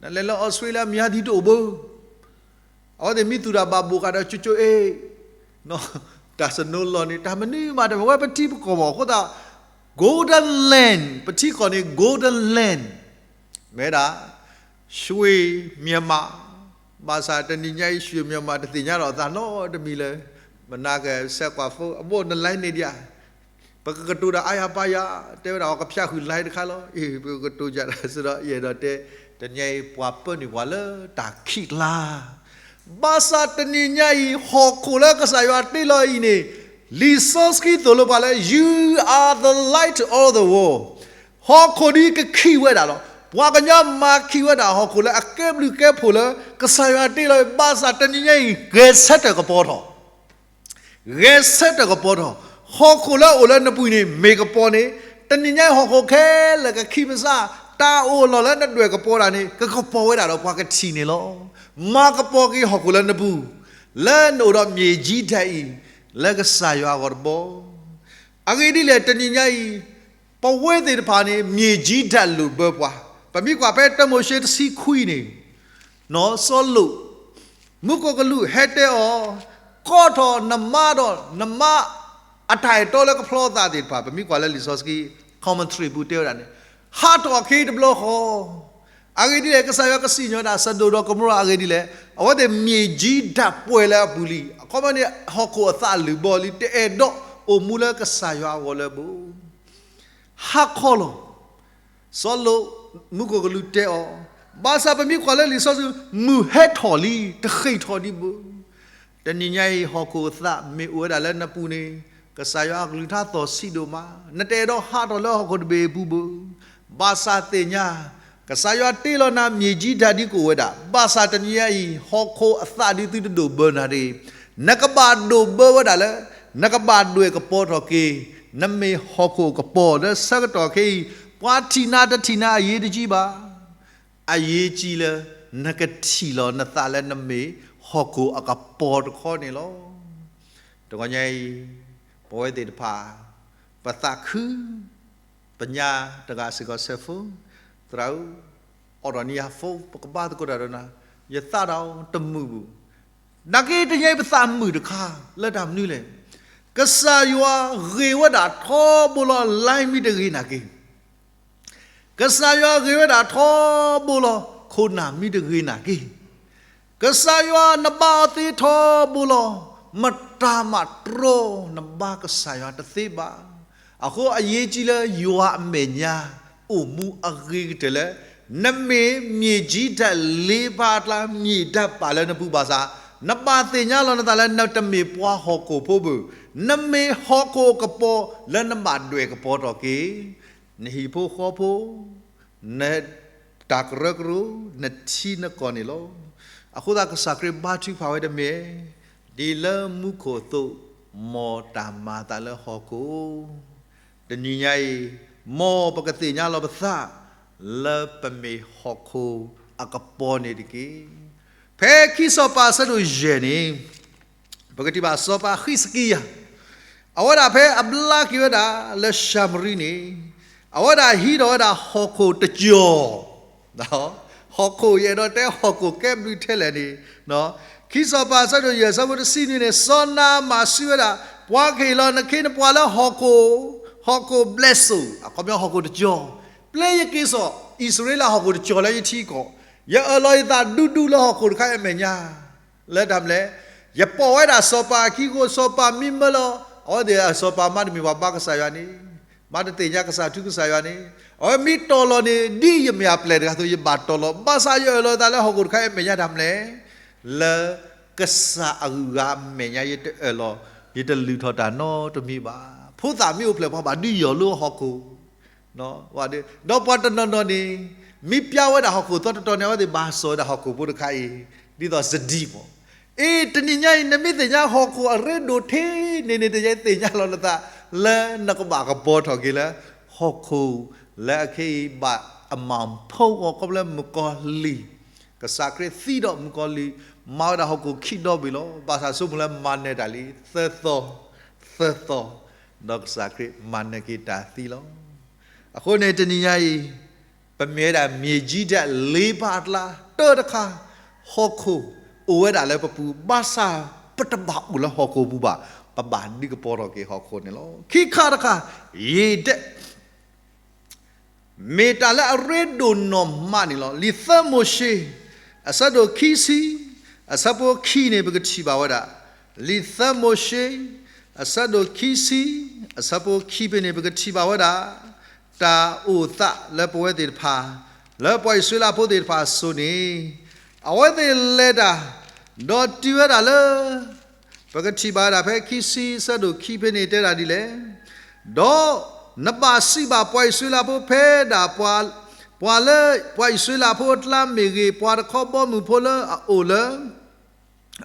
နလဲၤလၢအီစထြ့လယါ မ့ၢ်ယါသံတအိၣ်ဘၣ်. အဝဲသ့ၣ်မ့ၢ်သူၣ်တၢ်ဘၣ်ဘိၣ်ဃာ်ဒီးကၠိကၠိအ့ၣ်, တၢ်စနိလီၢ်န့ၣ် တၢ်မနုၤမးတမ့ၢ် ဝဲပထံပကီၢ်ဘၣ်အဃိသတး, Golden Land, ပထံကီၢ်န့ၣ် Golden Land, မ့ၢ်ဒၣ် ရွှေမြန်မာ, ဘၣ်ဆၣ်တနံၤညါအံၤ ရွှေမြန်မာ တသ့ၣ်ညါဒီးအသးနီတမံၤလၢ, မနၤကစဲးကွၢ်ဖိ အဘိနလဲန့ၣ်ဒံးဧါ. ပကကတိၤတၢ်အါယၤပါယၤ, တဲဝဲဒၣ်အီၤကဖၠးဃုာ်လဲတခါလီၤ. အ့ၣ် ပကကတိၤယၤတၢ်စ့ၢ်ဒီး ယအဲၣ်ဒိးတဲ, တနံၤညါအံၤ ပှၤပၢနုာ်ပှၤလၢတၢ်ခံးကျါ, ဘၣ်ဆၣ်တနံၤညါအံၤ ဟီၣ်ခိၣ်လၢကစၢ်ယွၤတ့လီၤအံၤန့ၣ်, လံာ်စီဆှံသိၣ်လိပှၤလၢ You are the light of the world. ဟီၣ်ခိၣ်ဒ်ကခံးဝဲဒၣ်လီၤ. ပှၤကညီမၤခံးဝဲဒၣ်ဟီၣ်ခိၣ်လၢအကဲဘျုးကဲဖှိၣ်လၢ ကစၢ်ယွၤတ့လီၤအံၤ ဘၣ်ဆၣ်တနံၤညါအံၤ ဂဲၤဆၢထၢၣ်ကပီၤထီၣ် ဂဲၤဆၢထၢၣ်ကပီၤထီၣ်, ဟီၣ်ခိၣ်လၢအအိၣ်လၢနပူၤန့ၣ် မ့ၢ်ကပီၤန့ၣ်, တနံၤညါအံၤဟီၣ်ခိၣ်ခဲလၢာ်ကခံးပစၢ်, တၢ်အိၣ်အလီၢ်လၢနဒွဲၣ်ကပီၤတၢ်န့ၣ် ကကပီၤဝဲဒၣ်ဒီးပှၤကထံၣ်န့ၣ်လီၤ. မၤကပီၤက့ၤဟီၣ်ခိၣ်လၢနပူၤ, လၢနအိၣ်ဒီးမြေကြီးဓာတ်အံၤ, လၢကစၢ်ယွၤအဂီၢ်တဘီ အဂ့ၢ်ဒ်လဲၣ် တနံၤညါအံၤ, ပဝဲသ့ၣ်တဖၣ်န့ၣ် မြေကြီးဓာတ်လိၣ်ဘၢပှၤ, ပမ့ၢ်ကွၢ်ဖဲတၢမိၤၡ့တဆံခွံန့ၣ်, စီၤလိာ်, မူခိၣ်ကလူးဟဲတဲအီၤ, ကိးထီၣ်နမါဒီးနမါအတၢ်အဲၣ်တီလၢကဖျီသးသ့ၣ်တဖၣ်, ပမ့ၢ်ကွၢ်လၢလံာ်စီဆှံ commentary ပူၤတဲဝဲဒၣ်န့ၣ်, ဟးထီၣ်အခ့တဘျီဃီ အဂ့ၢ်ဒ်လဲၣ် ကစၢ်ယွၤကစံၣ်ညီၣ်ဝဲဒၣ် စဒိၣ်ဒီးကမိရၤ အဂ့ၢ်ဒ်လဲၣ်, အဝဲသ့ၣ်မြေကြီးဓာတ်ပှဲၤလၢအပူၤလံ, အခီပညီန့ၣ် ဟီၣ်ခိၣ်အသးလုၢ်ဘီလံ, တအဲၣ်ဒိးအိၣ်မူလၢကစၢ်ယွၤအဂီၢ်လၢၤဘၣ်. ဟးခီလီၤ. စီၤလိာ်, မူခိၣ်ကလူးတဲအီၤ, ဘၣ်ဆၣ်ပမ့ၢ်ကွၢ်လၢလံာ်စီဆှံ, မုၢ်ဟဲထီၣ်လံ, တဃ့ၢ်ထီၣ်ဒံးဘၣ်. တနံၤညါအံၤ ဟီၣ်ခိၣ်အသးမ့ၢ်အိၣ်ဝဲဒၣ်လၢနပူၤန့ၣ်, ကစၢ်ယွၤအကလုၢ်ကထါသီၣ်ဆံးဒိၣ်မး, နတအဲၣ်ဒိးဟးထီၣ်လၢဟီၣ်ခိၣ်တဘ့ၣ်အပူၤဘၣ်. ဘၣ်ဆၣ်သ့ၣ်ညါ, ကစၢ်ယွၤတ့လီၤနၤမြေကြီးဓာတ်ဒ်ကအိၣ်ဝဲဒၣ်, ဘၣ်ဆၣ်တနံၤညါအံၤ ဟီၣ်ခိၣ်အသးဒ်သုတဒိၣ်ဘၢနၤတဂ့ၤ, နကဘၣ်ဒိၣ်ဘၢဝဲဒၣ်လၢ နကဘၣ်ဒွဲၣ်ကပီၤထီၣ်က့ၤ, နမ့ၢ်ဟီၣ်ခိၣ်အကပီၤလၢဆၢကတီၢ်ခဲအံၤ, ပှၤထံၣ်နၤတထံၣ်နၤအရေးတကြီးဘၣ်. အရေးကြီးလၢ နကထံၣ်လီၤနသးလၢနမ့ၢ်ဟီၣ်ခိၣ်အကပီၤတခီန့ၣ်လီၤ. တဂီၤညါအံၤ, ပဝဲသ့ၣ်တဖၣ်, ပသးခု, ပညါတဂၤစ့ၢ်ကီး ဆဲးဖိ, သရၣ်ဧၢ, အိးထီၣ်န့ၢ်ယၤဖိ, ပကဘါသကိးတၢ်ဒီးနၤ, ယသးဒီးတမုာ်ဘၣ်. နာ်က့တနံၤညါအံၤပသးမုာ်တခါ, လၢတၢ်မနုၤလဲၣ်. ကစၢ်ယွၤဂ့ၤဝဲဒၣ်ထီဘိလီၤ လါမံတဂ့ၤနာ်က့ ကစၢ်ယွၤဂ့ၤဝဲဒၣ်ထီဘိလီၤ ခိၣ်နၢ်မံတဂ့ၤနာ်က့, ကစၢ်ယွၤနဘါအီၤသ့ထီဘိလီၤ, မတၤမးတြီနဘါကစၢ်ယွၤတသ့ဘၣ်. အဃိအရေးကြီးလၢယွၤအမဲာ်ညါ အိၣ်မူအဂ့ၤကတၢၢ်လၢ နမ့ၢ်မြေကြီးဓာတ်လေးပါးအကျါ မြေဓာတ်ပါလၢနပူၤဘၣ်ဆၣ်, နဘၣ်သ့ၣ်ညါလီၤနသးလၢနတမ့ၢ်ပှၤဟီၣ်ခိၣ်ဖိဘၣ်, နမ့ၢ်ဟီၣ်ခိၣ်အကပီၤလၢနဘၣ်ဒွဲၣ်ကပီၤထီၣ်က့ၤ နဟံၣ်ဖိဃီဖိ, နတၢ်ကရၢကရိ, နထံနကီၢ်န့ၣ်လီၤ. အဃိသတးကစၢ်ခရံာ်ဘါထုကဖၣ်ဝဲတမ့ၢ် ဒ်လၢမူခိၣ်အသိး မ်တၢ်မၤအသးလၢဟီၣ်ခိၣ်, တနံၤညါအံၤ မ်ပကသ့ၣ်ညါလီၤပသး လၢပမ့ၢ်ဟီၣ်ခိၣ်အကပီၤန့ၣ်တက့ၢ်. ဖဲခံစီၤပၤအဆၢဒိၣ်ယဲၢ်န့ၣ် ပကထံၣ်ဘၣ်စီၤပၤဟံးစကံယၤ အဝဲဒၣ်ဖဲအဘျါက့ၤဝဲဒၣ်လၢၡၤမရံန့ၣ် အဝဲဒၣ်ဟံးထီၣ်ဝဲဒၣ်ဟီၣ်ခိၣ်တကၠီၤ, ဟီၣ်ခိၣ်ယအဲၣ်ဒိးတဲဟီၣ်ခိၣ်ကဲဘျုးထဲလဲၣ်န့ၣ်, ခံစီၤပၤအဆၢဒိၣ်ယဲၢ်အဆၢဖိတဆံနွံန့ၣ် စီၤနၤအမၣ်စံးဝဲဒၣ် ပှၤကဟ့ၣ်လီၤနခ့နပှၤလၢဟီၣ်ခိၣ်, ဟီၣ်ခိၣ်ဘျဲးစိ, အခီပညီဟီၣ်ခိၣ်တကၠီၤ, ပျဲယက့ၤစိာ်အံၣ်စရ့လးဟီၣ်ခိၣ်တကၠီၤလၢယထံကီၢ်, ယအၢၣ်လီၤယသးဒူဒူလၢဟီၣ်ခိၣ်တခါအမဲာ်ညါ လၢတၢ်မနုၤလဲၣ်, ယပိာ်ဝဲဒၣ်စီၤပၤအခံအဃိ စီၤပၤမ့ၢ်မၢလီၤ အဝဲသ့ၣ်အစီၤပၤမါတမ့ၢ်ပှၤဘါကစၢ်ယွၤန့ၣ်, မါတသ့ၣ်ညါကစၢ်ထူကစၢ်ယွၤန့ၣ်, အဝဲမ့ၢ်တီၢ်လီၤန့ၣ် ဒ်ယမ့ၢ်အပျဲၢ်တဂၤအသိး ယဘၣ်တီၢ်လီၤ, ဘၣ်ဆၣ်ယအၢၣ်လီၤယသးလၢဟီၣ်ခိၣ်တခါအမဲာ်ညါတၢ်မနုၤလဲၣ်, လၢကစၢ်အဂုၤအဂၤအမဲာ်ညါ ယတအၢၣ်လီၤ, ယတလုၢ်ထီၣ်တၢ်နီတမံၤဘၣ်. ဖိသၣ်မ့ၢ်အိၣ်ဖျဲၣ် ပှၤဘၣ်ဒုးယီၢ်လၢဟီၣ်ခိၣ် ဒီးပှၤတနီၤနီၤန့ၣ် မ့ၢ်ပျါဝဲဒၣ်ဟီၣ်ခိၣ်သီတတီၤန့ၣ် အဝဲသ့ၣ်ဘၣ်စိာ်ဝဲဒၣ်ဟီၣ်ခိၣ်ဖိတခါအံၤ ဒ်သိးစဒံးမး. အ့ တနံၤညါအံၤ နမ့ၢ်သ့ၣ်ညါဟီၣ်ခိၣ်အရ့ဒိၣ်ထဲန့ၣ်န့ၣ် တသ့ၣ်ညါလီၤနသး လၢနကဘၣ်ကပီၤထီၣ်က့ၤလၢ ဟီၣ်ခိၣ်လၢအခဲအံၤဘၣ်အမၤဖီဂီၤခီဖျိမုၣ်ကီၤလံၢ်, ကစၢ်ခရံာ်သံဒီးမုၣ်ကီၤလံၢ် မၤဝဲဒၣ်ဟီၣ်ခိၣ်ခံဒီဘ့ၣ်လီၤ. ဘၣ်ဆၣ်ဆိကမိၣ်လၢမၤနၢၤတၢ်လံ သၢသီ, သၢသီ, ဒီးကစၢ်ခရံာ်မၤနၢၤက့ၤတၢ်သံလီၤ. အဃိန့ၣ် တနံၤညါအံၤ ပမ့ၢ်ဝဲဒၣ် မြေကြီးဓာတ်လေးပါးအကျါ တၢတခါ, ဟီၣ်ခိၣ်အိၣ်ဝဲဒၣ်လၢပပူၤ ဘၣ်ဆၣ်ပတဘၣ်အိၣ်လၢဟီၣ်ခိၣ်ပူၤဘၣ်, ပဘၣ်ဒုးကပီၤထီၣ်က့ၤဟီၣ်ခိၣ်န့ၣ်လီၤ. ခံခါတခါ, ရေဒက် မ့ၢ်တၢ်လၢအရ့ဒိၣ်နီၢ်မးန့ၣ်လီၤ. လံာ်သၢမိၤၡ့ အဆၢဒိၣ်ခံဆံ အဆၢဖိခံန့ၣ် ပကထံၣ်ဘၣ်ဝဲဒၣ်, လံာ်သၢမိၤၡ့ အဆၢဒိၣ်ခံဆံ အဆၢဖိခံဖဲန့ၣ် ပကထံၣ်ဘၣ်ဝဲဒၣ် တၢ်အိၣ်သးလၢပဝဲသ့ၣ်တဖၣ်, လၢပှၤအံၣ်စရ့လးဖိသ့ၣ်တဖၣ်အစိၤန့ၣ်, အဝဲသ့ၣ်လဲၤတၢ် ဒီးတုၤဝဲဒၣ်လၢ ပကထံၣ်ဘၣ်ဝဲဒၣ်ဖဲခံဆံ အဆၢဒိၣ်ခံဖဲန့ၣ် တဲဒၣ်ဒ်လဲၣ်, ဒီးနဘၣ်စံးဘၣ်ပှၤအံၣ်စရ့လးဖိဖဲဒၣ် ပှၤလၢပှၤအံၣ်စရ့လးဖိအကျါမ့ၢ်ဂ့ၤ, ပှၤတခီဘီမုၢ်ဖိလၢအအိၣ်လၢ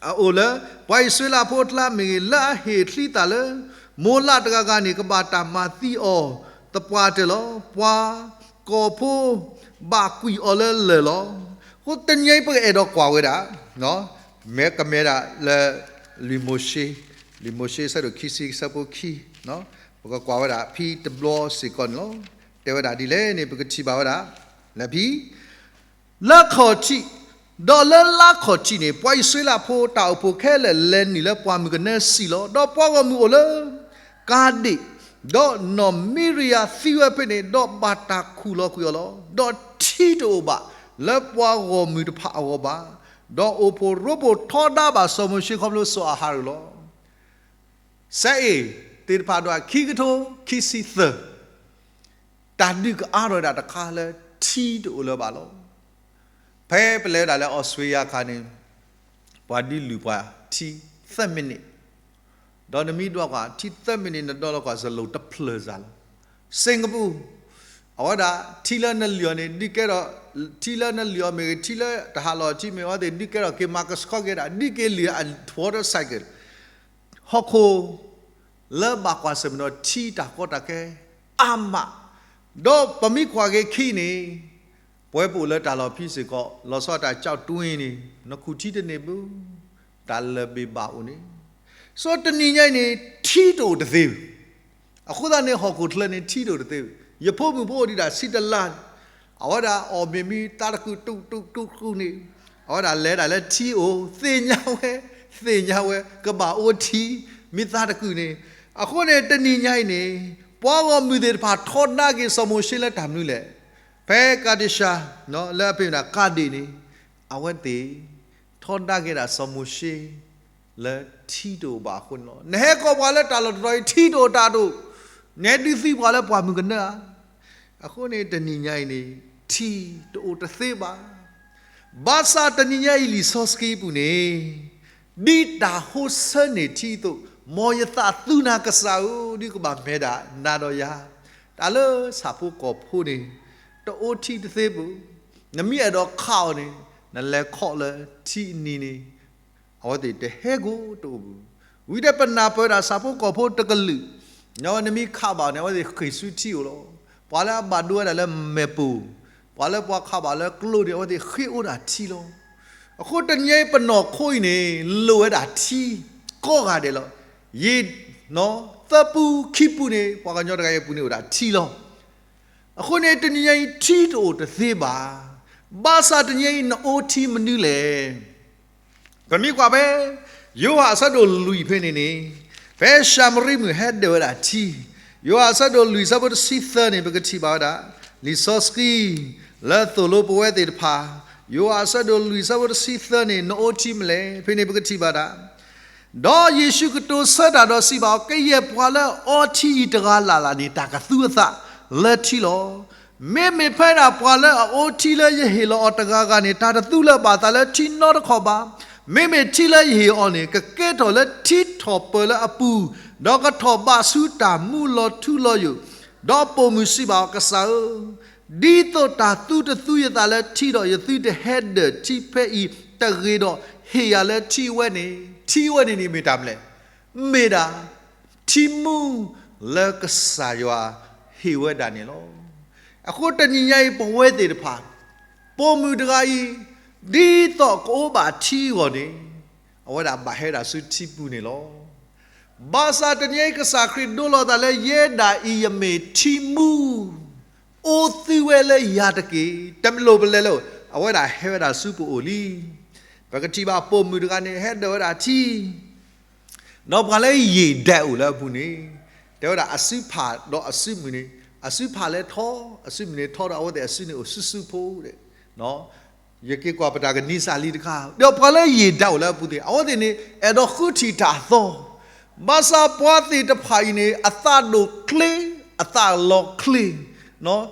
အအိၣ်လၢ ပှၤအံၣ်စရ့လးဖိအကျါမ့ၢ်ဂ့ၤ, လၢအဟ့ၣ်ချံသၣ်လၢ မိၤလးတဂၤဂၤန့ၣ် ကဘၣ်တၢ်မၤသံအီၤသပှၢ်တၢၢ်လီၤ. ပှၤကီၢ်ဖိဘၣ်ကွံာ်အီၤလၢလၢၢ်လီၤ. အဃိတနံၤအံၤ ပကအဲၣ်ဒိးကွၢ်ဝဲဒၣ် မ့ၢ်ကမ့ၢ်ဒၣ်လၢ လံာ်မိၤၡ့, လံာ်မိၤၡ့ အဆၢဒိၣ်ခံဆံ အဆၢဖိခံ, ပကကွၢ်ဝဲဒၣ်ဖဲတဘျီစ့ၢ်ကီးန့ၣ်လီၤ. တဲဝဲဒၣ်ဒ်လဲၣ်န့ၣ် ပကထံၣ်ဘၣ်ဝဲဒၣ် လၢဖဲ လၢခီၣ်ထံး, ဒီးလၢလါခီၣ်ထံးန့ၣ် ပှၤအံၣ်စရ့လးဖိတၢ်အိၣ်ဖှိၣ်ခဲလၢာ်လဲၤနုာ်လၢပှၢ်မုၢ်ကနၢစံၣ်လီၤ. ဒီးပှၤဂီၢ်မုၢ်အိၣ်လၢ ကၤဒ့ၣ်, ဒီးနီၢ်မံရယၤသံဝဲဖဲန့ၣ်, ဒီးဘၣ်တၢ်ခူၣ်လီၤကွံာ်အီၤလီၤ. ဒီးထံတအိၣ်ဘၣ်လၢပှၤဂီၢ်မုၢ်တဖၣ်အဂီၢ်ဘၣ်. ဒီးအိၣ်ဖှိၣ်ရိဖှိၣ်ထီဒါဘၣ်စီၤမိၤၡ့ခီဖျိစီၤအၤဟရိၣ်လီၤ. စဲအ့ၣ်သ့ၣ်တဖၣ်ဒိၣ်ခံကထိခံဆံသၢ, တၢ်ဒုးကအါထီၣ်ဝဲဒၣ်တခါလၢထံတအိၣ်လၢၤဘၣ်လီၤ. ဖဲပလဲၤဝဲဒၣ်လၢအီစထြ့လယါအခါန့ၣ် ပှၤဒုးလုၢ်ပှၤထံသၢမံးနံး, ဒီးနမ့ၢ်ဒွးကွၢ်ထံသၢမံးနံး နဒီလီၤကွၢ်စလိၣ်တဖျၢၣ်စၢ်လီၤ. စ့ၣ်ကပူၤ အဝဲဒၣ်ထံလၢနလုၢ်အီၤန့ၣ် ဒုးကဲထီၣ်, ထံလၢနလုၢ်အီၤမ့ၢ်ဂ့ၤ ထံလၢတဟးလီၤထံမ့ၢ်ဂ့ၤ အဝဲသ့ၣ်ဒုးကဲထီၣ်က့ၤမၤကဆှီက့ၤဒၣ် ဒုးက့ၤလုၢ်အ water cycle ဟီၣ်ခိၣ်လၢဘၣ်ကွၢ်ဆၢၣ်မဲာ်ဒီးထံတၢ်ကီတၢ်ခဲအါမး, ဒီးပမ့ၢ်ကွၢ်က့ၤခံန့ၣ် ပဝဲပအိၣ်လၢတၢ်လီၢ်ဖံးစ့ၢ်ကီး လီၤဆီဒၣ်တၢ်ကၠီၣ်တွံန့ၣ် နခူၣ်ထံတန့ၢ်ဘၣ်, တၢ်လၢာ်ဘ့ၣ်ဘၣ်အိၣ်န့ၣ်, စီၤတနံၤညါအံၤန့ၣ် ထံတအိၣ်တသ့ဘၣ်. အဃိသတးန့ၣ် ဟီၣ်ခိၣ်ချၢန့ၣ် ထံတအိၣ်တသ့ဘၣ်. ယဖိမုၣ်ဖိအိၣ်ဒံးဒၣ်ဆံတလါ အဝဲဒၣ်အီၣ်မ့ၤမ့ၢ်သါတကုာ်တူၢ်တူၢ်တူၢ်တူၢ်န့ၣ်, အဝဲဒၣ်လဲၤဒၣ်လၢထံအိၣ် သ့ၣ်ညါဝဲ, သ့ၣ်ညါဝဲ ကဘၣ်အိၣ်ထံ မ့ၢ်သါတကုာ်န့ၣ်, အဃိန့ၣ် တနံၤညါအံၤန့ၣ် ပှၤဂီၢ်မုၢ်သ့ၣ်တဖၣ်ထီဒါက့ၤစီၤမိၤၡ့လၢတၢ်မနုၤလဲၣ်. ဖဲကၤဒ့ၡၤ လၢအပ့ၤမ့ၢ်ဒၣ်ကၤဒ့ၣ်န့ၣ် အဝဲသ့ၣ်ထီဒါက့ၤဒၣ်စီၤမိၤၡ့ လၢထံတအိၣ်ဘၣ်အဃိန့ၣ်လီၤ. နဟဲကိးပှၤလၢတၢ်လီၢ်တတီၤအံၤ ထံတအိၣ်တၢ်တအိၣ်, နဟဲဒုးသံပှၤလၢပှၢ်မုၢ်ကနၢဧါ. အဃိန့ၣ် တနံၤညါအံၤန့ၣ် ထံတအိၣ်တသ့ဘၣ်. ဘၣ်ဆၣ်တနံၤညါအံၤလံာ်စီဆှံပူၤန့ၣ် ဒ်တၢ်ဟိဆၢန့ၢ်ထံအသိး, မ်ယသးသူနၤကစၢ်ဧၢ, ဒ်ကဘၣ်မဲာ်ဒၣ်နၤဒီးယၤ, တၢ်လၢဆၣ်ဖိကီၢ်ဖိန့ၣ် တအိၣ်ထံတသ့ဘၣ်. နမ့ၢ်အဲၣ်ဒိးခးအီၤန့ၣ် နလဲၤခီၣ်လၢထံအနံၤန့ၣ် အဝဲသ့ၣ်တဟဲကိၣ်တအိၣ်ဘၣ်. ဝံၤဒီးပနၢ်ပၢၢ်ဒၣ်ဆၣ်ဖိကီၢ်ဖိတကလုာ်, နမ့ၢ်ခးဘၣ်န့ၣ် အဝဲသ့ၣ်ဃ့ၢ်ဆူထံအိၣ်လီၤ. ပှၤလၢအဘၣ်ဒိဝဲဒၣ်လၢမဲာ်ပိၢ်, ပှၤလၢပှၤခးဘၣ်လၢကျိန့ၣ် အဝဲသ့ၣ်ဃ့အိၣ်ဒၣ်ထံလီၤ. အဃိတနံၤအံၤပနီၢ်ခိအံၤန့ၣ် လိၣ်ဝဲဒၣ်ထံ ကိးဂၤဒဲးလီၤ. ယံာ် သၢပူခံပူန့ၣ် ပှၤကညီတဂၤအံၤအပူၤန့ၣ်အိၣ်ဒၣ်ထံလီၤ. အဃိန့ၣ် တနံၤညါအံၤထံတအိၣ်တသ့ဘၣ်. ဘၣ်ဆၣ်တနံၤညါအံၤနအိၣ်ထံမနုၤလဲၣ်. ပမ့ၢ်ကွၢ်ဖဲ ယိၤဟၣ်အဆၢဒိၣ်လွံၢ်ဖဲန့ၣ်န့ၣ်, ဖဲၡၤမရံမုၣ်ဟဲဒၢးဝဲဒၣ်ထံ, ယိၤဟၣ်အဆၢဒိၣ်လွံၢ်ဆၢဖိတဆံသၢန့ၣ် ပကထံၣ်ဘၣ်ဝဲဒၣ် လံာ်စီဆှံ လၢသိၣ်လိပဝဲသ့ၣ်တဖၣ်, ယိၤဟၣ်အဆၢဒိၣ်လွံၢ်ဆၢဖိတဆံသၢန့ၣ် နအိၣ်ထံမနုၤလဲၣ် ဖဲန့ၣ်ပကထံၣ်ဘၣ်ဒၣ် ဒီးယ့ၣ်ၡူးကတိၤဆၢတၢ်ဒီးစံးဘၣ်အီၤ, ကယဲၢ်ပှၤလၢအအီထံအံၤတဂၤလၢ်လၢ်န့ၣ် တၢ်ကသူအသးလၢထံလီၤ. မ့မ့ၢ်ဖဲဒၣ်ပှၤလၢအအိၣ်ထံလၢယဟ့ၣ်လီၤအီၤတဂၤဂၤန့ၣ် တၢ်တသူလၢၤဘၣ်အသးလၢထံနီတခီၣ်ဘၣ်. မ့မ့ၢ်ထံလၢယဟ့ၣ်အီၤန့ၣ် ကကဲထီၣ်လၢထံထီၣ်ပၢၢ်လၢအပူၤ, ဒီးကထီၣ်ဘးဆူတၢ်မူလီၤထူလီၤယိာ်. ဒီးပိာ်မုၣ်စံးဘၣ်အီၤ, ကစၢ်ဧၢ, ဒ်သိးတၢ်သုတသူယသးလၢထံဒီး ယသုတဟဲဒၢးထံဖဲအံၤတဂ့ၤဒီး, ဟ့ၣ်ယၤလၢထံဝဲန့ၣ်, ထံဝဲန့ၣ်န့ၣ်မ့ၢ်တၢ်မနုၤလဲၣ်. မ့ၢ်ဒၣ် ထံမူလၢကစၢ်ယွၤဟ့ၣ်ဝဲဒၣ်န့ၣ်လီၤ. အဃိတနံၤညါအံၤပဝဲသ့ၣ်တဖၣ်, ပိာ်မုၣ်တဂၤအံၤ, ဒ်သိးကအိၣ်ဘၣ်ထံအဂီၢ်န့ၣ်, အဝဲဒၣ်ဘၣ်ဟဲဒၣ်ဆူထံပူၤန့ၣ်လီၤ. ဘၣ်ဆၣ်တနံၤအံၤကစၢ်ခရံာ်ဒိလီၤသးလၢ ယဲဒၣ်အံၤယမ့ၢ်ထံမူ, အိၣ်သုဝဲလၢယၤတက့ၢ်. တမ့ၢ်လိၣ်ပလဲၤလၢ, အဝဲဒၣ်ဟဲဝဲဒၣ်ဆူပအိၣ်လံ. ပကထံၣ်ဘၣ်ပိာ်မုၣ်တဂၤန့ၣ် ဟဲဒၢးဝဲဒၣ်ထံ ဒီးပှၤလၢယံာ်ဒၣ်အိၣ်လၢအပူၤန့ၣ်, တဲဝဲဒၣ်အစုဖးဒီးအစုမုၢ်န့ၣ်, အစုဖးလၢထီ, အစုမုၢ်န့ၣ်ထီဒီးအဝဲသ့ၣ်အစုန့ၣ်အိၣ်ဆူၣ်ဆူၣ်ဖိဒီး, ယက့ၤကွၢ်ပတၢ်ကနံၤစၢ်လံတခါ, ဒီးပှၤလၢယံာ်ဒၣ်အိၣ်လၢအပူၤသ့ၣ် အဝဲသ့ၣ်န့ၣ် အဲၣ်ဒိးဃုထံၣ်တၢ်သီ, ဘၣ်ဆၣ်ပှၤသ့ၣ်တဖၣ်အံၤန့ၣ် အသးဒိၣ်ချ့, အသးလီၤချ့,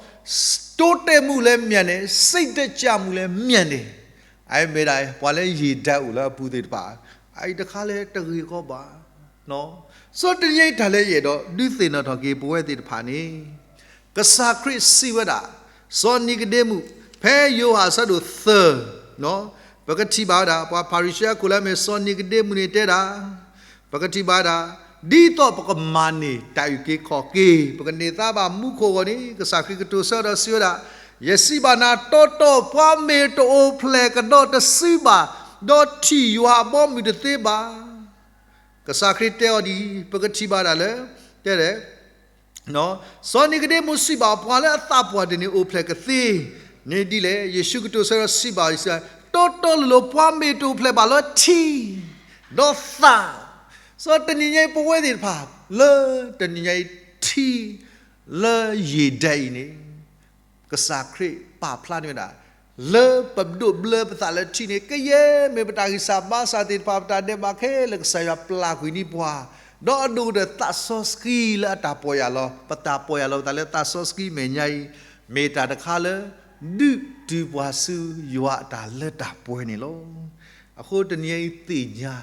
တိုးတက်မှုလည်း မြန်တယ်, စိတ်ဓာတ်ကျမှုလည်း မြန်တယ်. အမ့ၢ်ဒၣ် ပှၤလၢယံာ်ဒၣ်အိၣ်လၢအပူၤသ့ၣ်တဖၣ်, အအံၤတခါလၢတဂ့ၤကီဘၣ်. စီၤတနံၤအံၤတၢ်လၢယအဲၣ်ဒိးဒုးသ့ၣ်နီၣ်ထီၣ်က့ၤပဝဲသ့ၣ်တဖၣ်န့ၣ်, ကစၢ်ခရံာ်စံးဝဲဒၣ်, စီၤနံၤကဒ့မူး, ဖဲယိၤဟၣ်အဆၢဒိၣ်သၢ, ပကထံၣ်ဘၣ်ဝဲဒၣ် ပှၤဖၤရံၤၡဲအခိၣ်လၢအမ့ၢ်စီၤနံၤကဒ့မူးန့ၣ်တဲဒၣ်, ပကထံၣ်ဘၣ်ဝဲဒၣ်, ဒ်သိးပကမၤန့ၢ်တၢ်အုၣ်က့ၤခီၣ်က့ၤ, ပကန့ၢ်သါဘၣ်မူခိၣ်အဂီၢ်န့ၣ် ကစၢ်ခရံာ်ကတိၤဆၢဒီးစံးဝဲဒၣ်, ယစံးဘၣ်နၤတီတီ ပှၤမ့ၢ်တအိၣ်ဖျဲၣ်ကဒီးတစုဘၣ်, ဒီးထံၣ်ယွၤအဘီအမုၢ်တသ့ဘၣ်. ကစၢ်ခရံာ်တဲအီၤဒ်အံၤ, ပကထံၣ်ဘၣ်ဒၣ်လၢ, တဲဒၣ် စီၤနံၤကဒ့မူးစံးဘၣ် ပှၤလၢအသးပှၢ်တန့ၣ်အိၣ်ဖျဲၣ်ကသ့န့ၣ်ဒ်လဲၣ်. ယ့ၣ်ၡူးကတိၤဆၢဒီးစံးဘၣ်အီၤ, တီတီလိၤလိၤ ပှၤမ့ၢ်တအိၣ်ဖျဲၣ်ဘၣ်လၢထံ, ဒီးသး, စီၤတနံၤညါအံၤပဝဲသ့ၣ်တဖၣ်, လၢတနံၤညါအံၤထံ, လၢယံာ်ဒၣ်အံၤန့ၣ် ကစၢ်ခရံာ်ပာ်ဖျါန့ၢ်ဝဲဒၣ်, လၢပဒိးဘျၢပသးလၢထံန့ၣ် ကယဲၢ်မ့ၢ်ပတၢ်ဂံၢ်စၢ်ဘါစၢ်သ့ၣ်တဖၣ် ပတၢ်ဒဲးဘးခဲလၢာ်ကစၢ်ယွၤပျၢ်ကွံာ်န့ၢ်ပှၤ, ဒီးအဒိၣ်ကတၢၢ်သးစီဆှံလၢအတၢ်ပီၢ်ယၢ်လီၤ, ပတၢ်ပီၢ်ယၢ်လီၤပသးလၢသးစီဆှံမဲာ်ညါအံၤ, မ့ၢ်တၢ်တခါလၢ ဒုးတုၤပှၤဆူယွၤအတၢ်လၢတၢ်ပှဲၤန့ၣ်လီၤ. အဃိတနံၤညါအံၤသ့ၣ်ညါ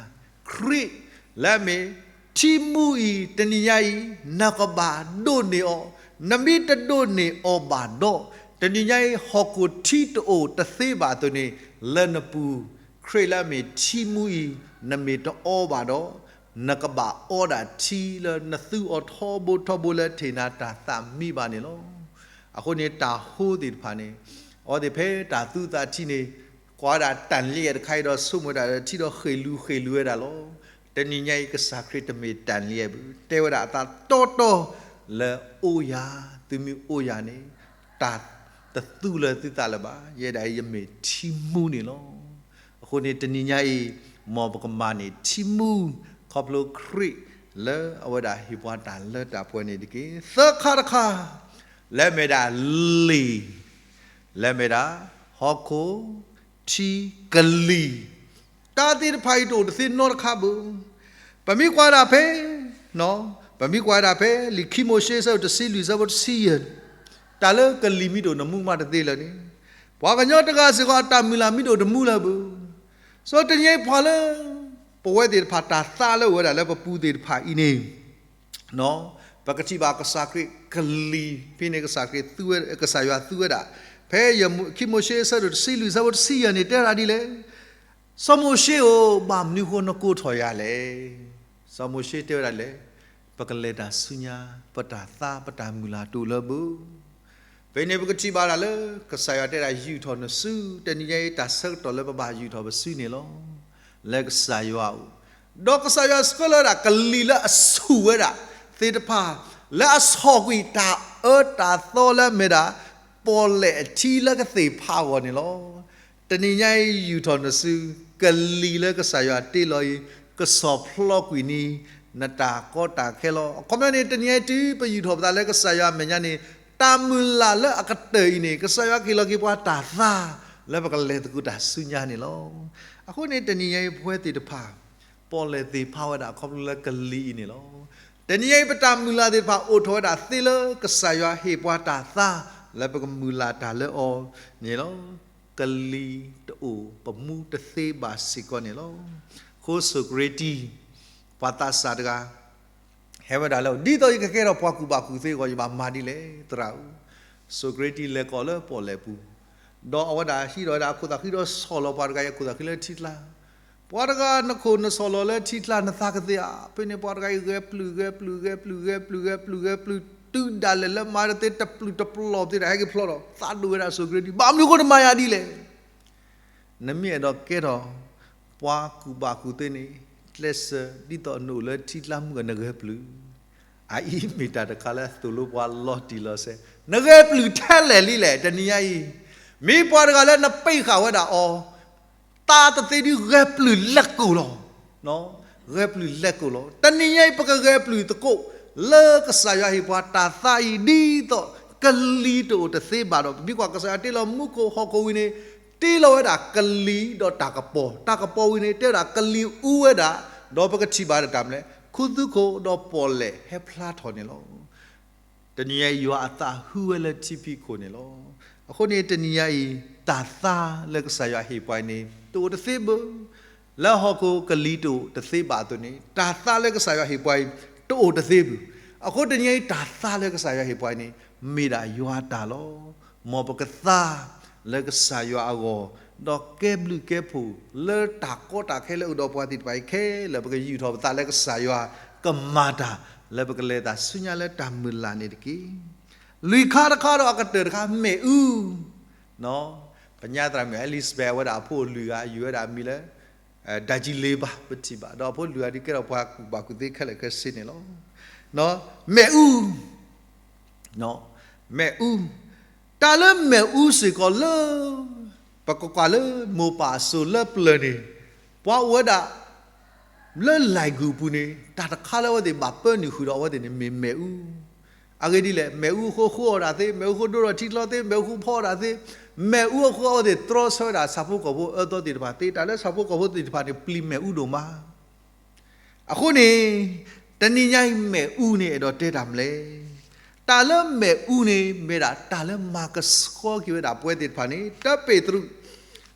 ခရံာ်လၢအမ့ၢ်ထံမူအံၤ တနံၤညါအံၤ နကဘၣ်ဒိးန့ၢ်အီၤ, နမ့ၢ်တဒိးန့ၢ်အီၤဘၣ်ဒီး, တနံၤညါအံၤ ဟီၣ်ခိၣ်ထံတအိၣ်တသ့ဘၣ်အသိးန့ၣ်, လၢနပူၤ, ခရံာ်လၢအမ့ၢ်ထံမူအံၤ နမ့ၢ်တအီဘၣ်ဒီး, နကဘၣ်အီဒၣ်ထံလၢနသူအီၤထီဘိထီဘိလၢထံၣ်နၤတၢ်သးမံဘၣ်န့ၣ်လီၤ. အဃိန့ၣ်တၢ်ဟိသ့ၣ်တဖၣ်န့ၣ်, အဝဲသ့ၣ်ဖဲတၢ်သူသးထံန့ၣ်, ကွၢ်ဝဲဒၣ်တၢ်လံၣ်အဲၣ်တခါအံၤဒီးဆိကမိၣ်ဒၣ်ဒီးထံဒီးဃ့ၢ်လူၤဃ့ၢ်လူၤဝဲဒၣ်လီၤ. တနံၤညါအံၤကစၢ်ခရံာ်တမ့ၢ်တၢ်လံၣ်အဲၣ်ဘၣ်, တဲဝဲဒၣ်အသးတီတီလၢအိၣ်ယၤ, သုမ့ၢ်အိၣ်ယၤန့ၣ်, တၢ်တသူလၢသုသးလၢၤဘၣ်, ယဲဒၣ်အံၤယမ့ၢ်ထံမူန့ၣ်လီၤ. အဃိန့ၣ်တနံၤညါအံၤ, မ်ပကမၤန့ၢ်ထံမူ, ခီဖျိခရံာ်လၢအဝဲဒၣ်ဟ့ၣ်ပှၤတၢ်လၢတၢ်ပှဲၤန့ၣ်တက့ၢ်. သၢခါတခါ, လၢအမ့ၢ်ဒၣ်လံာ်, လၢအမ့ၢ်ဒၣ်ဟီၣ်ခိၣ်, ထံ, ကလံၤ, တၢ်သ့ၣ်တဖၣ်အံၤတအိၣ်တသ့နီတခါဘၣ်. ပမ့ၢ်ကွၢ်ဒၣ်ဖဲ, ပမ့ၢ်ကွၢ်ဒၣ်ဖဲ လံာ်ခံမိၤၡ့အဆၢဒိၣ်တဆံလွံၢ်အဆၢဖိတဆံယဲၢ်, တၢ်လၢကလံၤမ့ၢ်တအိၣ်တမူမးတသ့လၢၤန့ၣ်, ပှၤကညီတဂၤစ့ၢ်ကီးအတၢ်မုၢ်လၢ်မ့ၢ်တအိၣ်တမူလၢၤဘၣ်. စီၤတနံၤညါအံၤပှၤလၢ ပဝဲသ့ၣ်တဖၣ်တၢ်သးလၢအအိၣ်ဝဲဒၣ်လၢပပူၤသ့ၣ်တဖၣ်အံၤန့ၣ် ပကထံၣ်ဘၣ်ကစၢ်ခရံာ်ကလံၤဖဲန့ၣ် ကစၢ်ခရံာ်သူဝဲ, ကစၢ်ယွၤသူဝဲဒၣ် ဖဲယခံမိၤၡ့အဆၢဒိၣ်တဆံလွံၢ် အဆၢဖိတဆံယဲၢ်န့ၣ် တဲဝဲဒၣ်ဒ်လဲၣ်, စီၤမိၤၡ့ဧၢ, ဘၣ်မနုၤဃိနကိးထီၣ်ယၤလဲၣ်. စီၤမိၤၡ့တဲဝဲဒၣ်လဲၣ်, ပကလဲၤတၢ်ဆူညါ, ပတၢ်သါပတၢ်မုၢ်လၢ်တအိၣ်လၢၤဘၣ်. ဖဲန့ၣ်ပကထံၣ်ဘၣ်ဒၣ်လၢ ကစၢ်ယွၤတဲဒၣ် ယုၢ်ထီၣ်နစု, တနံၤညါအံၤတၢ်ဆၢကတီၢ်လၢပဘၣ်ယုၢ်ထီၣ်ပစုန့ၣ်လီၤ. လၢကစၢ်ယွၤအအိၣ်, ဒီးကစၢ်ယွၤဆှၢလီၤဝဲဒၣ်ကလံၤလၢအဆူၣ်ဝဲဒၣ်သ့ၣ်တဖၣ်, လၢအဆီၣ်ကွံာ်တၢ်အၢတၢ်သီလၢအမ့ၢ်ဒၣ် ပီၣ်လဲၣ်အထံလၢကသ့ၣ်ဖးအဂီၢ်န့ၣ်လီၤ. တနံၤညါအံၤယုၢ်ထီၣ်နစု, ကလံၤလၢကစၢ်ယွၤတ့လီၤအံၤ ကဆီၣ်ဖျိးကွံာ်န့ၢ် နတၢ်ကီတၢ်ခဲလီၤ. အခီပညီန့ၣ် တနံၤညါအံၤတုၤပယုၢ်ထီၣ်ပသးလၢကစၢ်ယွၤအမဲာ်ညါန့ၣ်, တၢ်မုၢ်လၢ်လၢအကတၢၢ်အံၤန့ၣ် ကစၢ်ယွၤကဟ့ၣ်လီၤက့ၤပှၤတၢ်သါ လၢပကလဲၤသကိးတၢ်ဆူညါန့ၣ်လီၤ. အဃိန့ၣ် တနံၤညါအံၤပဝဲသ့ၣ်တဖၣ် ပီၣ်လဲၣ်သ့ၣ်ဖးဝဲဒၣ်ခီဖျိလၢကလံၤအံၤန့ၣ်လီၤ. တနံၤညါအံၤပတၢ်မုၢ်လၢ်သ့ၣ်တဖၣ်အိၣ်ထီၣ်ဝဲဒၣ်သ့လၢကစၢ်ယွၤဟ့ၣ်ပှၤတၢ်သါ လၢပကမုၢ်လၢ်တၢ်လၢအီၤန့ၣ်လီၤ. ကလံၤတအိၣ်ပမူတသ့ဘၣ်စ့ၢ်ကီးန့ၣ်လီၤ. အဃိစီၤကရ့တံ ပှၤသးစၢ်တဂၤ ဟဲဝဲဒၣ်လၢ ဒ်သိးယကကဲထီၣ်ပှၤကူၣ်ဘၣ်ကူၣ်သ့အဂီၢ် ယဘၣ်မၤဒ်လဲၣ်သရၣ်ဧၢ. စီၤကရ့တံလဲၤကီၢ်လၢပီၣ်လဲၣ်ပူၤ, ဒီးအဝဲဒၣ်ဟံးထီၣ်ဝဲဒၣ်အခိၣ်သးဃံဒီးဆီၣ်လီၤပှၤတဂၤအံၤအခိၣ်သးဃံလၢထံကျါ. ပှၤတဂၤနခိၣ်နဆီၣ်လီၤလၢထံကျါ နသးကသ့ဧါ. ဖဲန့ၣ်ပှၤတဂၤအံၤဂဲၤပျုၢ်ဂဲၤပျုၢ်ဂဲၤပျုၢ်ဂဲၤပျုၢ်ဂဲၤပျုၢ်ဂဲၤပျုၢ် တုၤဒၣ်လဲာ်လၢမၤတသ့တပျုၢ်တပျီၢ်သ့ဒၣ် ဟဲက့ၤဖျီဒီး သးဒိၣ်ဝဲဒၣ်စီၤကရ့တံ ဘၣ်မနုၤအဃိနမၤယၤဒ်လဲၣ်. နမ့ၢ်အဲၣ်ဒိးကဲထီၣ် ပှၤကူၣ်ဘၣ်ကူၣ်သ့န့ၣ် ကျဲးစၢးဒ်သိးနအိၣ်လၢထံကျါမုၢ်အနဂဲၤပျုၢ်, အအံၤမ့ၢ်တၢ်တခါလၢအသိၣ်လိပှၤလီၤတံၢ်လီၤဆဲး, နဂဲၤပျုၢ်ထဲလဲၣ်လံလဲၣ် တနံၤညါအံၤ, မ့ၢ်ပှၤတဂၤလၢနပ့ၢ်ဃာ်ဝဲဒၣ်အီၤ သးတသ့ဒုးဂဲၤပျုၢ်လဲၤကိၣ်လီၤ. ဂဲၤပျုၢ်လဲၤကိၣ်လီၤ. တနံၤညါအံၤ ပကဂဲၤပျုၢ်သကိး လၢကစၢ်ယွၤဟ့ၣ်ပှၤတၢ်သါအံၤ ဒ်သိးကလံၤတအိၣ်တသ့ဘၣ်ဒီး ပမ့ၢ်ကွၢ်ကစၢ်ယွၤတ့လီၤမူခိၣ်ဟီၣ်ခိၣ်ဝံၤန့ၣ် တ့လီၤဝဲဒၣ်ကလံၤဒီးတၢ်ကပီၤ, တၢ်ကပီၤဝံၤန့ၣ် တဲဝဲဒၣ်ကလံၤအူဝဲဒၣ်, ဒီးပကထံၣ်ဘၣ်ဒၣ်တၢ်မနုၤလဲၣ်, ခူသူၣ်ခိၣ်ဒီးပီၣ်လဲၣ်ဟဲဖျါထီၣ်န့ၣ်လီၤ. တနံၤညါအံၤ ယွၤအသးဟူဝဲလၢထံဖံးခိၣ်န့ၣ်လီၤ. အဃိန့ၣ် တနံၤညါအံၤ တၢ်သါလၢကစၢ်ယွၤဟ့ၣ်ပှၤအံၤန့ၣ် တအိၣ်တသ့ဘၣ်. လၢဟီၣ်ခိၣ်ကလံၤတအိၣ်တသ့ဘၣ်အသိးန့ၣ် တၢ်သါလၢကစၢ်ယွၤဟ့ၣ်ပှၤအံၤ တအိၣ်တသ့ဘၣ်. အဃိတနံၤညါအံၤ တၢ်သါလၢကစၢ်ယွၤဟ့ၣ်ပှၤအံၤန့ၣ် မ့ၢ်ဒၣ်ယွၤအတၢ်လီၤ. မ်ပကသါလၢကစၢ်ယွၤအဂီၢ်, ဒီးကဲဘျုးကဲဖှိၣ်လၢတၢ်ကီတၢ်ခဲလၢအိၣ်ဒီးပှၤသ့ၣ်တဖၣ်အံၤခဲလၢာ် ပကယူာ်ထီၣ်ပသးလၢကစၢ်ယွၤကမၤတၢ် လၢပကလဲၤတၢ်ဆူညါလၢတၢ်မုၢ်လၢ်န့ၣ်တက့ၢ်. လွံၢ်ခါတခါဒီးအကတၢၢ်တခါ မ့ၣ်အူ ပညါသရၣ်မုၣ် Elizabeth အဝဲဒၣ်အဖိအလွံၢ်ဂၤ အယူၤဝဲဒၣ်အမံၤလၢ ဒၢကံလ့ဘၤ ပထံၣ်ဘၣ်, ဒီးအဖိလွံၢ်ဂၤဒုးကဲထီၣ်ပှၤကူၣ်ဘၣ်ကူၣ်သ့ခဲလၢာ်ခဲဆ့န့ၣ်လီၤ. မ့ၣ်အူ, မ့ၣ်အူ, တၢ်လၢမ့ၣ်အူစ့ၢ်ကီးလၢ ပကကွၢ်လၢမိၢ်ပၢ်အစိၤလၢပျၢၤန့ၣ် ပှၤအိၣ်ဝဲဒၣ် လၢလၢၢ်ဂုၢ်ပူၤန့ၣ် တၢ်တခါလၢအဝဲသ့ၣ်ဘၣ်ပၢနုာ်ဃုာ်ဒီးအဝဲသ့ၣ်န့ၣ် မ့ၢ်မ့ၣ်အူ. အဂ့ၢ်ဒ်လဲၣ်, မ့ၣ်အူအဃိဃုအီၣ်ဒၣ်သ့, မ့ၣ်အူအဃိဒိၣ်ထီၣ်ထံချီသ့, မ့ၣ်အူအဃိဖီအီၣ်ဒၣ်သ့, မ့ၣ်အူအဃိအဝဲသ့ၣ်တြီဆၢဝဲဒၣ်ဆၣ်ဖိကီၢ်ဖိအၢသီသ့ၣ်တဖၣ်သ့, တၢ်လၢဆၣ်ဖိကီၢ်ဖိသ့ၣ်တဖၣ်န့ၣ် ပျံၤမ့ၣ်အူဒိၣ်မး အဃိန့ၣ် တနံၤညါအံၤမ့ၣ်အူန့ၣ် အဲၣ်ဒိးတဲတၢ်မနုၤလဲၣ်. တၢ်လၢမ့ၣ်အူန့ၣ် မ့ၢ်ဒၣ်တၢ်လၢမၤကဆှီက့ၤဝဲဒၣ်ပဝဲသ့ၣ်တဖၣ်န့ၣ် တၢပ့းတရူး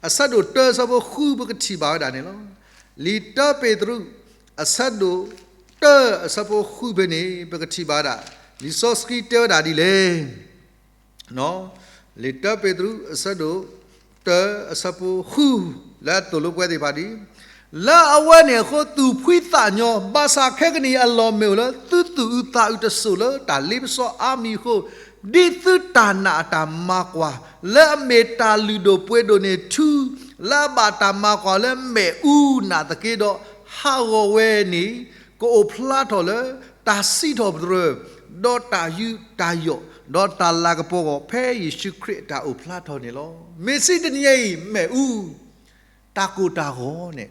အဆၢဒိၣ်တၢ အဆၢဖိဃု ပကထံၣ်ဘၣ်ဝဲဒၣ်န့ၣ်လီၤ. လံာ်တၢပ့းတရူး အဆၢဒိၣ်တၢ အဆၢဖိဃုဖဲန့ၣ် ပကထံၣ်ဘၣ်ဝဲဒၣ် လံာ်စီဆှံတဲဝဲဒၣ်ဒ်လဲၣ် လံာ်တၢပ့းတရူး အဆၢဒိၣ်တၢ အဆၢဖိဃု လၢအသိၣ်လိပဝဲသ့ၣ်တဖၣ်ဒ်, လၢအဝဲန့ၣ်အဃိ သူၣ်ဖှံသးညီ, ဘၣ်ဆၣ်ခဲကနံၣ်အံၤ အလီၢ်မ့ၢ်အိၣ်လၢ သုသူၣ်အုးသးအုးတစိၢ်လၢတၢ်လ့ပစီအါမံၤအဃိ, ဒ်သုတၢ်နာ်အတၢ်မၤကွၢ် လၢအမ့ၢ်တၢ်လုၢ်ဒိၣ်ပှ့ၤဒိၣ်န့ၢ်ထူ, လၢအဘၣ်တၢ်မၤကွၢ်လၢမ့ၣ်အူနာ်သက့ဒီး, ဟးဂီၤဝဲန့ၣ် ကအိၣ်ဖျါထီၣ်လၢတၢ်စံးထီၣ်ပတြၢၤ, ဒီးတၢ်ယူးတၢ်ယီၣ်, ဒီးတၢ်လၤကပီၤအဂီၢ် ဖဲယ့ၣ်ၡူးခရံာ်အတၢ်အိၣ်ဖျါထီၣ်န့ၣ်လီၤ. မ့ၢ်စံးတနံၤညါအံၤ မ့ၣ်အူ တၢ်ကိၢ်တၢ်ဂီၤန့ၣ်,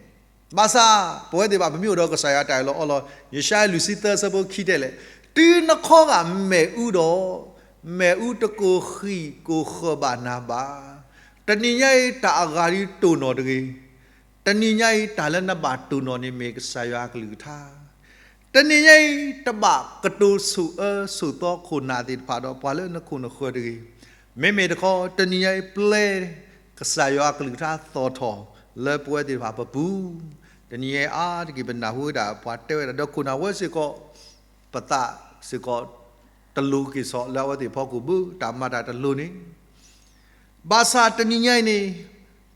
ဘၣ်ဆၣ် ပဝဲသ့ၣ်တဖၣ် ပမ့ၢ်အိၣ်ဒီးကစၢ်ယွၤအတၢ်အၢၣ်လီၤအီလီၤ, ယၡါယၤလွံၢ်ဆံသၢ အဆၢဖိခံတဲလဲၣ်, တုၤနခီဂာ်မ့ၣ်အူဒီး, မ့ၣ်အူတကိၢ်ဃံးကိၢ်ဃၢၤဘၣ်နၤဘၣ်. တနံၤညါအံၤ တၢ်အဂၤဒ်တိၢ်နီၣ်တဂ့ၤ. တနံၤညါအံၤ တၢ်လၢနဘၣ်တိၢ်နီၣ်န့ၣ် မ့ၢ်ကစၢ်ယွၤအကလုၢ်ကထါ. တနံၤညါအံၤ တဘၣ်ကတိၤဆိၣ်အၢဆိၣ်သီခိၣ်နၢ်သ့ၣ်တဖၣ်ဒီး ပှၤလၢနခိၣ်နဃၢၤတဂ့ၤ. မ့မ့ၢ်တခီ တနံၤညါအံၤ ပျဲကစၢ်ယွၤအကလုၢ်ကထါသီၣ်ထီၣ်လၢပဝဲသ့ၣ်တဖၣ်ပပူၤ, တနံၤညါအံၤအါတက့ၢ် ပနၢ်ဟူဝဲဒၣ်ပှၤတဲဝဲဒၣ် ဒီးခိၣ်နၢ်ဝဲစ့ၢ်ကီး ပသးစ့ၢ်ကီး တလိၤက့ၤစီးလၢအဝဲသ့ၣ်အဖီခိၣ်ဘၣ်, တၢ်မၤတၢ်တလိၤန့ၣ် ဘၣ်ဆၣ်တနံၤညါအံၤန့ၣ်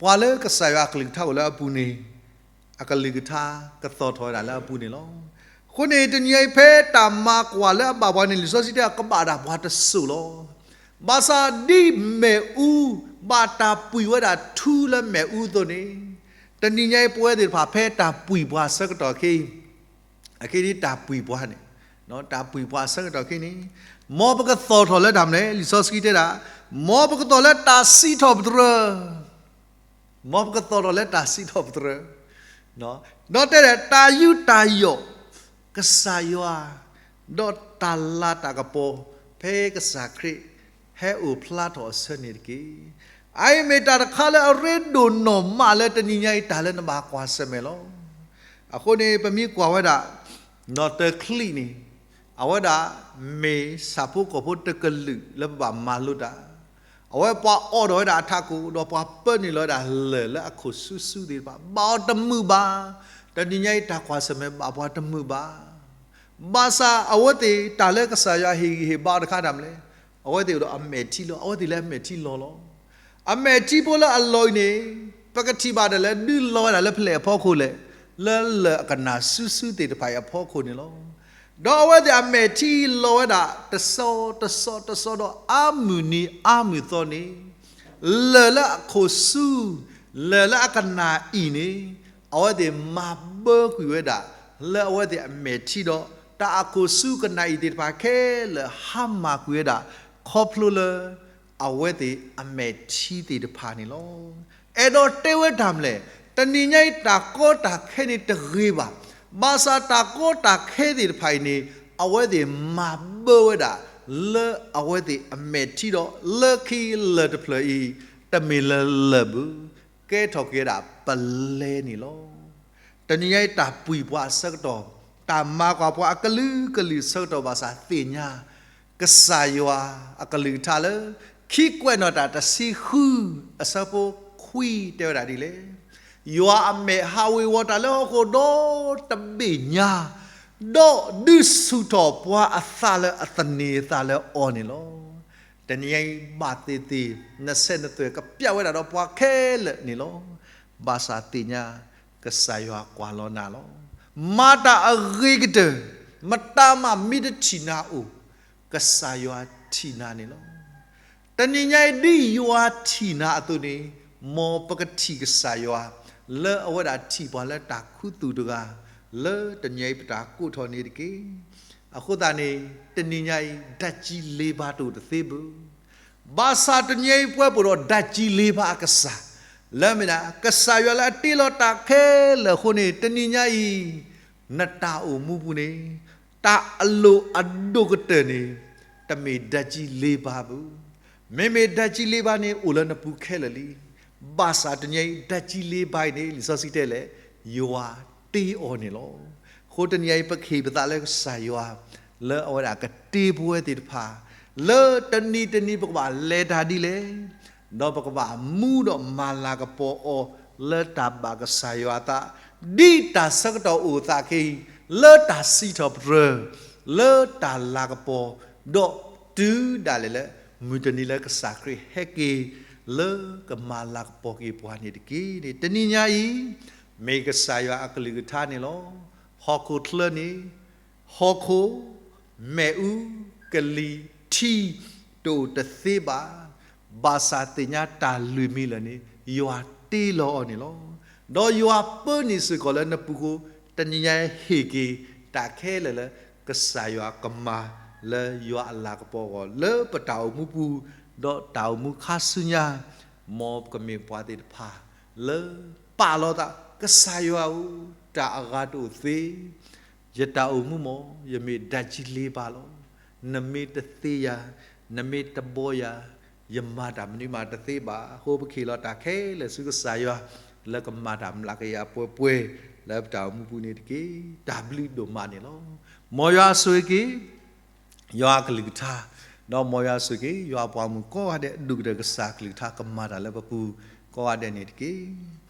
ပှၤလၢကစၢ်ယွၤအကလုၢ်ကထါအိၣ်လၢအပူၤန့ၣ် အကလုၢ်ကထါကသီၣ်ထီၣ်ဝဲဒၣ်လၢအပူၤန့ၣ်လီၤ. အဃိန့ၣ် တနံၤညါအံၤဖဲတၢ်မၤကွၢ်လၢအဘၣ်ပှၤန့ၣ် လံာ်စီဆှံတဲကဘၣ်ဒၣ်ပှၤတစိၢ်လီၤ. ဘၣ်ဆၣ်ဒ်မ့ၣ်အူ ဘၣ်တၢ်ပှံၢ်ဝဲဒၣ်ထူလၢမ့ၣ်အူအသိးန့ၣ် တနံၤညါအံၤပဝဲသ့ၣ်တဖၣ်ဖဲတၢ်ပှံၢ်ပှၤအဆၢကတီၢ်ခဲအံၤ အခဲဒ်တၢ်ပှံၢ်ပှၤန့ၣ်, တၢ်ပှံၢ်ပှၤအဆၢကတီၢ်ခဲအံၤန့ၣ်, မ်ပကသီၣ်ထီၣ်လၢတၢ်မနုၤလဲၣ်, လံာ်စီဆှံတဲဒၣ်, မ်ပကသီၣ်လၢတၢ်စံးထီၣ်ပတြၢၤ, မ်ပကသီၣ်ထီၣ်လၢတၢ်စံးထီၣ်ပတြၢၤ, ဒီးတဲဒၣ် တၢ်ယူးတၢ်ယီၣ် ကစၢ်ယွၤ ဒီးတၢ်လၤတၢ်ကပီၤ ဖဲကစၢ်ခရံာ်ဟဲအိၣ်ဖျါထီၣ်အဆၢန့ၣ်တက့ၢ်. အအံၤမ့ၢ်တၢ်တခါလၢအရ့ဒိၣ်နီၢ်မးလၢတနံၤညါအံၤ တၢ်လၢနဘၣ်ကွၢ်ဆၢၣ်မဲာ်လီၤ. အဃိန့ၣ် ပမ့ၢ်ကွၢ်ဝဲဒၣ် နီၢ်တၢၤချံန့ၣ် အဝဲဒၣ်မ့ၢ်ဆၣ်ဖိကီၢ်ဖိတကလုာ်လၢပဘၣ်မၤလိတၢ်, အဝဲပှၤအိးထီၣ်ဝဲဒၣ်အထးခိၣ် ဒီးပှၤပၢနုာ်လီၤဝဲဒၣ်လၢၢ်လၢအခိၣ်ဆူဆူသ့ၣ်တဖၣ် ဘၣ်အီၤတမုာ်ဘၣ်. တနံၤညါအံၤတၢ်ကွၢ်ဆၢၣ်မဲာ်ဘၣ်ပှၤတမုာ်ဘၣ်. ဘၣ်ဆၣ်အဝဲသ့ၣ်တၢ်လၢကစၢ်ယွၤဟ့ၣ်ဂံၢ်ဟ့ၣ်ဘါအီၤတခါတၢ်မနုၤလဲၣ်, အဝဲသ့ၣ်အိၣ်ဒီးအမဲာ်ထံလီၤ, အဝဲသ့ၣ်လၢအမဲာ်ထံလီၤလီၤ. အမဲာ်ထံဖိလၢအလီၤအံၤန့ၣ် ပကထံၣ်ဘၣ်ဒၣ်လၢဒုးလီၤဝဲဒၣ်လၢဖဲလဲၣ်အဖီခိၣ်လဲၣ်, လၢလၢၢ်အကနၣ်ဆူဆူသ့ၣ်တဖၣ်အံၤအဖီခိၣ်န့ၣ်လီၤ. ဒီးအဝဲသ့ၣ်အမဲာ်ထံလီၤဝဲဒၣ် တဆီတဆီတဆီဒီးအါမုၢ်နံၤအါမုၢ်သီန့ၣ် လၢၢ်လၢအခိၣ်ဆူ လၢၢ်လၢအကနၣ်အံၤန့ၣ် အဝဲသ့ၣ်မၤဘၢကွံာ်ဝဲဒၣ် လၢအဝဲသ့ၣ်အမဲာ်ထံဒီး တၢ်အခိၣ်ဆူကနၣ်အံၤသ့ၣ်တဖၣ်ခဲလၢာ်ဟါမၢ်ကွံာ်ဝဲဒၣ် ခီဖျိလၢ အဝဲသ့ၣ်အမဲာ်ထံသ့ၣ်တဖၣ်န့ၣ်လီၤ. အဲၣ်ဒိးတဲဝဲတၢ်မနုၤလဲၣ်, တနံၤညါအံၤတၢ်ကီတၢ်ခဲန့ၣ်တဂ့ၤဘၣ်. ဘၣ်ဆၣ်တၢ်ကီတၢ်ခဲသ့ၣ်တဖၣ်အံၤန့ၣ် အဝဲသ့ၣ်မၤဘၢဝဲဒၣ် လၢအဝဲသ့ၣ်အမဲာ်ထံဒီး လၢခံလၢၢ်တဖျၢၣ်အံၤ တမ့ၢ်လၢလၢၢ်ဘၣ်, ကဲထီၣ်က့ၤဝဲဒၣ်ပလဲန့ၣ်လီၤ. တနံၤညါအံၤတၢ်ပှံၢ်ပှၤအဆၢကတီၢ်, တၢ်မၤကွၢ်ပှၤအကလုာ်ကလုာ်ဆၢကတီၢ်ဘၣ်ဆၣ်သ့ၣ်ညါ ကစၢ်ယွၤအကလုၢ်ကထါလၢ ခံကွဲးနီၣ်တၢ်တဆံဃု အဆၢဖိခွံတဲဝဲဒၣ်ဒ်လဲၣ်, ယွၤအမဲာ်ဟးဝ့ၤဝီၤတၢ်လၢဟီၣ်ခိၣ်ဒီတဘ့ၣ်ညါ, ဒီးဒုးဆူၣ်ထီၣ်ပှၤအသးလၢအသန့ၤအသးလၢအီၤန့ၣ်လီၤ. တနံၤညါအံၤဘၣ်သ့ၣ်သ့ၣ် နဆဲးနသွဲၣ်ကပျၢ်ဝဲဒၣ်ဒီးပှၤခဲလၢာ်န့ၣ်လီၤ. ဘၣ်ဆၣ်သ့ၣ်ညါ ကစၢ်ယွၤကွၢ်လီၤနၤလီၤ. မၤတၢ်အဂ့ၤကတၢၢ်, မတၤမးမ့ၢ်တထံၣ်နၤအိၣ်, ကစၢ်ယွၤထံၣ်နၤန့ၣ်လီၤ. တနံၤညါအံၤဒ်ယွၤထံၣ်နၤအသိးန့ၣ်, မ်ပကထံၣ်ကစၢ်ယွၤ လၢအဝဲဒၣ်ထံၣ်ပှၤလၢတၢ်ခူသူၣ်တဂၤ လၢတနံၤညါအံၤပတၢ်ကိးထီၣ်န့ၣ်တက့ၢ်. အဃိသတးန့ၣ် တနံၤညါအံၤ ဓာတ်ကြီးလေးပါးတအိၣ်တသ့ဘၣ်. ဘၣ်ဆၣ်တနံၤညါအံၤပဝဲပအိၣ်ဒီးဓာတ်ကြီးလေးပါးအကစၢ်, လၢမ့ၢ်ဒၣ် ကစၢ်ယွၤလၢအတ့လီၤတၢ်ခဲလၢာ်အဃိန့ၣ် တနံၤညါအံၤ နတၢ်အိၣ်မူပူၤန့ၣ် တၢ်အလိၣ်အဒိၣ်ကတၢၢ်န့ၣ် တမ့ၢ်ဓာတ်ကြီးလေးပါးဘၣ်. မ့မ့ၢ်ဓာတ်ကြီးလေးပါးန့ၣ် အိၣ်လၢနပူၤခဲလၢာ်လံ. ဘၣ်ဆၣ်တနံၤညါအံၤ ဓာတ်ကြီးလေးပါးအံၤန့ၣ် လံာ်စီဆှံတဲလဲၣ်, ယွၤတ့အီၤန့ၣ်လီၤ. အဃိတနံၤညါအံၤ ပကဟ့ၣ်ပသးလၢကစၢ်ယွၤ လၢအဝဲဒၣ်ကတ့ပဝဲသ့ၣ်တဖၣ် လၢတနံၤတနံၤပကဘၣ်လဲၤတၢ်ဒ်လဲၣ်, ဒီးပကဘၣ်မူဒီးမၤလၤကပီၤအီၤ လၢတၢ်ဘၣ်ကစၢ်ယွၤအသး, ဒ်တၢ်ဆၢကတီၢ်အိၣ်အသးခဲအံၤ လၢတၢ်စံးထီၣ်ပတြၢၤ, လၢတၢ်လၤကပီၤ, ဒီးတုၤဒၣ်လဲာ်လၢ မုၢ်တနံၤလၢကစၢ်ခရံာ်ဟဲက့ၤ လၢကမၤလၤကပီၤက့ၤပှၤန့ၣ်တက့ၢ်န့ၣ် တနံၤညါအံၤ မ့ၢ်ကစၢ်ယွၤအကလုၢ်ကထါန့ၣ်လီၤ. ဟီၣ်ခိၣ်ချၢန့ၣ် ဟီၣ်ခိၣ်, မ့ၣ်အူ, ကလံၤ, ထံ, တအိၣ်တသ့ဘၣ်. ဘၣ်ဆၣ်သ့ၣ်ညါတၢ်လုၢ်မံလၢာ်န့ၣ် ယွၤတ့လီၤအီၤန့ၣ်လီၤ. ဒီးယွၤပၢနုာ်စ့ၢ်ကီးလၢနပူၤဃိ တနံၤညါဟ့ၣ်က့ၤ တၢ်ခဲလၢာ်လၢ ကစၢ်ယွၤကမၤလၢယွၤအလၤကပီၤအဂီၢ် လၢပတၢ်အိၣ်မူပူၤ, ဒီးတၢ်အိၣ်မူခါဆူညါ မ်ပကမ့ၢ်ပှၤသ့ၣ်တဖၣ် လၢပာ်လီၤသး ကစၢ်ယွၤဧၢ, တၢ်အဂၤတအိၣ်သ့, ယတၢ်အိၣ်မူမ့ၢ် ယမ့ၢ်ဓာတ်ကြီးလေးပါးလီၤ. နမ့ၢ်တသ့ယၤ, နမ့ၢ်တဘီယၤ, ယမၤတၢ်မနုၤမးတသ့ဘၣ်. အဃိပကဟ့ၣ်လီၤတၢ်ခဲလၢာ်ဆူကစၢ်ယွၤ လၢကမၤတၢ်မျးကယၤပှဲၤပှဲၤ လၢပတၢ်အိၣ်မူပူၤန့ၣ်တက့ၢ်. တၢ်ဘျုးဒိၣ်မးန့ၣ်လီၤ. မ်ယွၤဆိၣ်ဂ့ၤက့ၤ ယွၤအကလုၢ်ကထါ, ဒီးမ်ယွၤဆိၣ်ဂ့ၤက့ၤ ယွၤအပှၤမုၣ်ကိးဂၤဒဲး ဒိၣ်ကတၢၢ်ကစၢ်အကလုၢ်ကထါ ကမၤတၢ်လၢပပူၤကိးဂၤဒဲးန့ၣ်တက့ၢ်.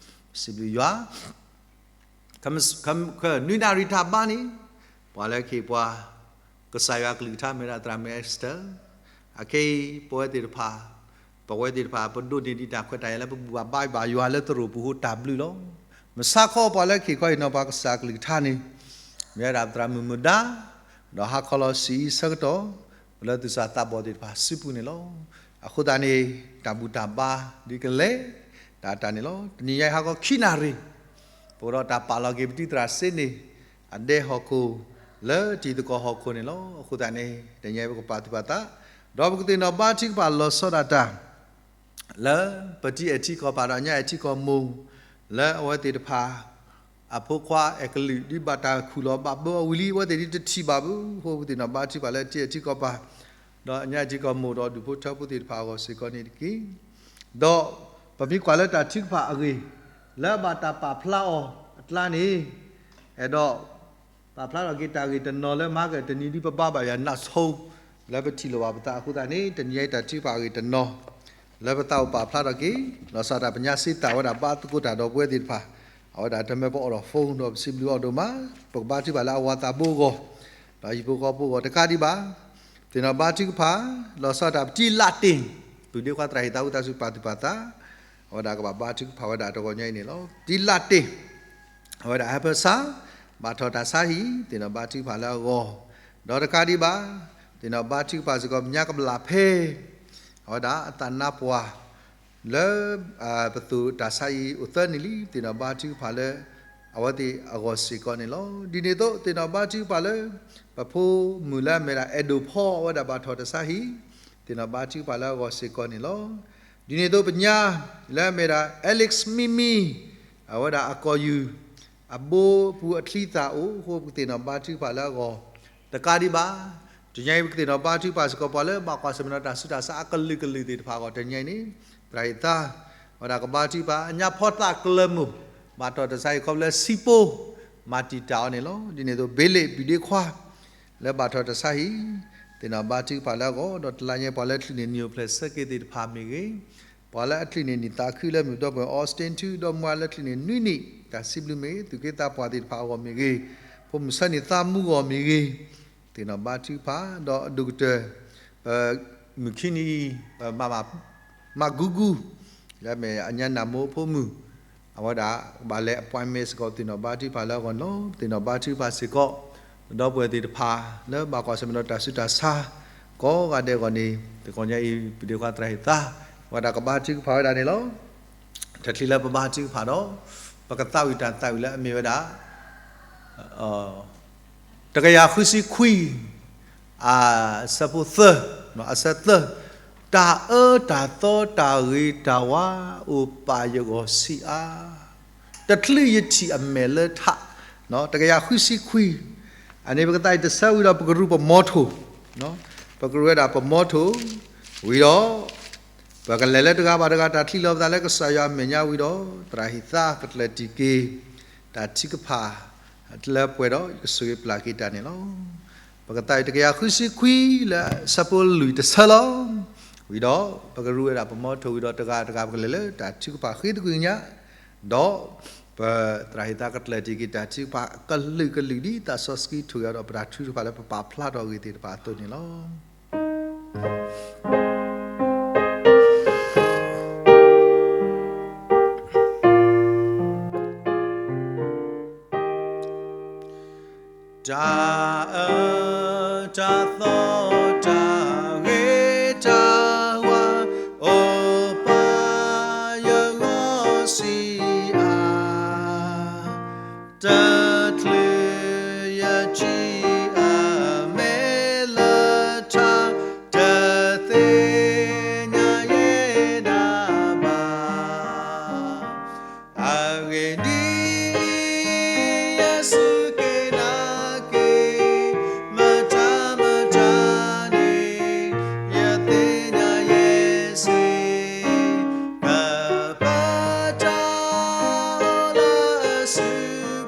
စံးဘျုးယွၤ နွံနၣ်ရံၣ်တၢ်ဘါန့ၣ် ပှၤလၢကဟ့ၣ်ပှၤ ကစၢ်ယွၤအကလုၢ်ကထါမ့ၢ်ဒၣ်သရၣ်မုၣ် Esther, အခဲအံၤ ပဝဲသ့ၣ်တဖၣ် ပဝဲသ့ၣ်တဖၣ် ပဒိးန့ၢ်ဒံးတၢ်ခွဲးတၢ်ယာ်လၢပဘူၣ်ဘၣ်ဘါဘၣ်ယွၤလၢသရိာ်ပူၤအဃိ တၢ်ဘျုးလီၤ. မုၢ်ဆါခီပှၤလၢကဟ့ၣ်ခီဟ့ၣ်နီၤပှၤကစၢ်အကလုၢ်ကထါန့ၣ် မ့ၢ်ဝဲဒၣ်ပသရၣ်မုၣ်မုၢ်ဒါ ဒီးဟါခီလီၤဆံးအံၤဆၢကတီၢ် ပလၢသူၣ်စၢ်သးဘီၣ်သ့ၣ်တဖၣ်စုပူၤန့ၣ်လီၤ. အဃိသတးန့ၣ် တၢ်ဘူၣ်တၢ်ဘါဒ်ကလဲၤ တၢ်တၢ်န့ၣ်လီၤ. တနံၤညါအံၤဟါခီခံနၣ်ရံၣ် ပအိၣ်ဒီးတၢ်ပာ်လီၤက့ၤပတံၤသရၣ်စ့န့ၣ် အဒဲဟီၣ်ခိၣ် လၢတံၤသကိးဟီၣ်ခိၣ်န့ၣ်လီၤ. အဃိသတးန့ၣ် တနံၤညါအံၤပကပာ်သူၣ်ပာ်သး ဒီးပကသ့ၣ်နီၣ်ဘါထုကဖၣ်လီၤဆီဒၣ်တၢ် လၢပတံၤအဲၣ်ထံကီၢ်ပၤဒီးညၣ်အဲၣ်ထံကီၢ်မိၢ် လၢအဝဲသ့ၣ်တဖၣ် အဖိခွါအဲၣ်ကလုာ် ဒ်ဘၣ်တၢ်ခူၣ်လီၤဘၣ်ဘၢအီၤဝံၤလံ အဝဲသ့ၣ်ဒ်တထံၣ်ဘၣ်ဘၣ်အဃိ ပကသ့ၣ်နီၣ်ဘါထုကဖၣ်လၢတံၤအဲၣ်ထံကီၢ်ပၤ ဒီးညၣ်အဲၣ်ထံကီၢ်မိၢ်ဒီးဒူၣ်ဖိထၢဖိသ့ၣ်တဖၣ်အဂီၢ်စ့ၢ်ကီးန့ၣ်တက့ၢ်. ဒီးပမ့ၢ်ကွၢ်လၢတၢ်ထုကဖၣ်အဂ့ၢ် လၢဘၣ်တၢ်ပာ်ဖျါအီၤအကျါန့ၣ် အဲၣ်ဒိး ပာ်ဖျါထီၣ်က့ၤတၢ်ဂ့ၢ်တနီၤလၢမၤကတနံၤဒ်ပဘါဘၣ်ယွၤနးဆိ လၢပထံၣ်လိာ်ဘၣ်ပသးအဃိသတးန့ၣ် တနံၤညါအံၤတၢ်ထုကဖၣ်အဂ့ၢ်တနီၤ လၢပသးအိၣ်ပာ်ဖျါထီၣ်က့ၤ လီၤဆီဒၣ်တၢ် ပညါစ့တၢ်ဝဲဒၣ်ဘါသကိးတၢ်ဒီးပဝဲသ့ၣ်တဖၣ် အဝဲဒၣ်တမ့ၢ်ပအိၣ်ဒီး phone ဒီးပစံးဘျုးအီၤဒိၣ်မး ပကဘါထုကဖၣ်လၢအဝၤသးဘိအဂီၢ် ဒီးဟံၣ်ဖိဃီဖိအဂီၢ်တကးဒံးဘၣ် သ့ၣ်နီၣ်ဘါထုကဖၣ် လီၤဆီဒၣ်တၢ်ပတံၤလးတ့ၢ် ပုၢ်ဒ့ခွါသရၣ်ဟ့ၣ်သးဝံသးစူၤပာ်သူၣ်ပာ်သး အဝဲဒၣ်ကဘၣ်ဘါထုကဖၣ်ဝဲဒၣ်တဂီၤညါအံၤန့ၣ်လီၤ. ပတံၤလးတ့ၢ် အဝဲဒၣ်ဟဲဖၢဆါ ဘၣ်ထီၣ်တၢ်ဆါဟံၣ် သ့ၣ်နီၣ်ဘါထုကဖၣ်လၢအဂီၢ် ဒီးတကးဒံးဘၣ် သ့ၣ်နီၣ်ဘါထုကဖၣ်စ့ၢ်ကီး ပညါကဘျၣ်ဖဲ အဝဲဒၣ်အသးနါပှၢ် လၢ ပသိၣ်တၢ်ဆါအံၤအိၣ်သၢနံၣ်လံ သ့ၣ်နီၣ်ဘါထုကဖၣ်လၢ အဝဲသ့ၣ်အဂီၢ်စ့ၢ်ကီးန့ၣ်လီၤ. ဒ်န့ၣ်အသိး သ့ၣ်နီၣ်ဘါထုကဖၣ်လၢ ပဖိမုၣ်လၢအမ့ၢ်ဒၣ် အဲၣ်ဒိၣ်ဖီ အဝဲဒၣ်ဘၣ်ထီၣ်တၢ်ဆါဟံၣ် သ့ၣ်နီၣ်ဘါထုကဖၣ်လၢအဂီၢ်စ့ၢ်ကီးန့ၣ်လီၤ. ဒ်န့ၣ်အသိးပညါ လၢအမ့ၢ်ဒၣ် Alex မံမံ အဝဲဒၣ်အကီၢ်ယူၢ် အဘိပူၤအချံသၣ်အိၣ်အဃိ ပကသ့ၣ်နီၣ်ဘါထုကဖၣ်လၢအဂီၢ် တကးဒံးဘၣ် တနံၤအံၤပကသ့ၣ်နီၣ်ဘါထုကဖၣ်စ့ၢ်ကီး ပှၤလၢဘၣ်ကွၢ်ဆၢၣ်မဲာ်ဒီးတၢ်ဆူးတၢ်ဆါအကလုာ်ကလုာ်သ့ၣ်တဖၣ်အဂီၢ် တနံၤအံၤန့ၣ် သရၣ်ဟ့ၣ်သး အဝဲဒၣ်ကဘါထုကဖၣ် အညါဖီသးကျၢၤမိၢ် ဘၣ်ထီၣ်တၢ်ဆါဟံၣ်ခီဖျိလၢစံးပိ မၤတံာ်တာ်အီၤန့ၣ်လီၤ. ဒ်န့ၣ်အသိး ဘ့လ့ၣ် ပုၢ်ဒ့ခွါ လၢဘၣ်ထီၣ်တၢ်ဆါဟံၣ် သ့ၣ်နီၣ်ဘါထုကဖၣ်လၢအဂီၢ် ဒီးတလါညါပှၤလၢချုးန့ၢ်နံၣ်အိၣ်ဖျဲၣ်ဆၢက့ၤသ့ၣ်တဖၣ်မ့ၢ်ဂ့ၤ ပှၤလၢအချုးန့ၢ်နံၣ်သးခုလၢမုၢ်ဒီပုၢ်ဝဲၢ် Austin ထူ ဒီးမါလၢချုးန့ၢ်နွံနံၣ် တၢ်စံးဘျုးမ့ၢ်ဂ့ၤ သူၣ်က့သးပှၢ်သ့ၣ်တဖၣ်အဂီၢ်မ့ၢ်ဂ့ၤ ဖိမုၣ်ဆၢန့ၢ်သးမူအဂီၢ်မ့ၢ်ဂ့ၤ သ့ၣ်နီၣ်ဘါထုကဖၣ် ဒီးအဒိၣ်ကတၢၢ် ပမုၢ်ခံနံၤအံၤ ပမၤ မၤကူကူ လၢအမ့ၢ်အညါနၢ်မိၢ်ဖိမုၣ် အဝဲဒၣ်ကဘၣ်လဲၤ appointment စ့ၢ်ကီး သ့ၣ်နီၣ်ဘါထုကဖၣ်လၢအဂီၢ်န့ၣ်လီၤ. သ့ၣ်နီၣ်ဘါထုကဖၣ်စ့ၢ်ကီး ဒီပုၢ်ဝဲၢ်သ့ၣ်တဖၣ် လၢဘၣ်ကွၢ်ဆၢၣ်မဲာ်ဒီးတၢ်ဆူးတၢ်ဆါ ကိးဂၤဒဲးအဂီၢ်န့ၣ် တဂီၤညါအံၤ ပုၢ်ဒ့ခွါသရၣ်ဟ့ၣ်သး အဝဲဒၣ်ကဘါထုကဖၣ်ဝဲဒၣ်န့ၣ်လီၤ. တချုးလၢပဘါထုကဖၣ်ဒီး ပကသးဝံၣ်တၢ်သးဝံၣ်လၢအမ့ၢ်ဝဲဒၣ် တကယၤဃုဆံခွံ အဆၢဖိသၢ အဆၢသၢ တၢ်အၢတၢ်သီတၢ်ဂ့ၤတၢ်ဝါ အိၣ်ပာ်ယဂီၢ်ဆံးအါ တချုးယထံၣ်အမဲာ်လၢထး တကယၤဃုဆံခွံ အန့ၣ်ပကသးဝံၣ်တဆၢဝံၤဒီး ပကရူၢ်ပမီထိၣ် ပကရူၢ်ဝဲဒၣ်ပမီထိၣ် ဝံၤဒီး ပကလဲၤလၢတဂၤဘၣ်တဂၤ တၢ်ချံးလီၤပသးလၢကစၢ်ယွၤအမဲာ်ညါဝံၤဒီး သရၣ်ဟ့ၣ်သးကကျၢၢ်တံၢ်က့ၤ တၢ်ထုကဖၣ် လၢပှဲၤဒီး ယကဆိၣ်ဂ့ၤပျၢ်က့ၤတၢ်န့ၣ်လီၤ. ပကသးဝံၣ်တကယၤဃုဆံခွံလၢဆၢဖိလွံၢ်တဆၢလီၤ. ဝံၤဒီး ပကရူၢ်ဝဲဒၣ်ပမီထိၣ်ဝံၤဒီး တဂၤတဂၤပကလဲၤလၢတၢ်ထုကဖၣ်ဃ့တကွံၢ်ညါ ဒီး ပသရၣ်ဟ့ၣ်သးကကျၢၢ်တံၢ်က့ၤတၢ်ထုကဖၣ်အကလုာ်ကလုာ်ဒ်သးစီဆှံထိၣ်ဂဲၤဒီး ပတၢ်ထုကဖၣ်လၢပပာ်ဖျါထီၣ်အဂ့ၢ်သ့ၣ်တဖၣ်အသိးန့ၣ်လီၤ. တၢ်အၢတၢ်သီတၢ်ဂ့ၤတၢ်ဝါ အိၣ်ပာ်ယဂီၢ်ဆံးအါ တချုးယထံၣ်အမဲာ်လၢထး တသ့ၣ်ညါယဲဒၣ်ဘၣ် အဂ့ၢ်ဒ်အံၤ ယစူၢ်က့ၤနာ်က့ၤ မတၤမတၤန့ၣ် ယသ့ၣ်ညါယဲစ့ၢ် ကပာ်တၢ်လၢအစု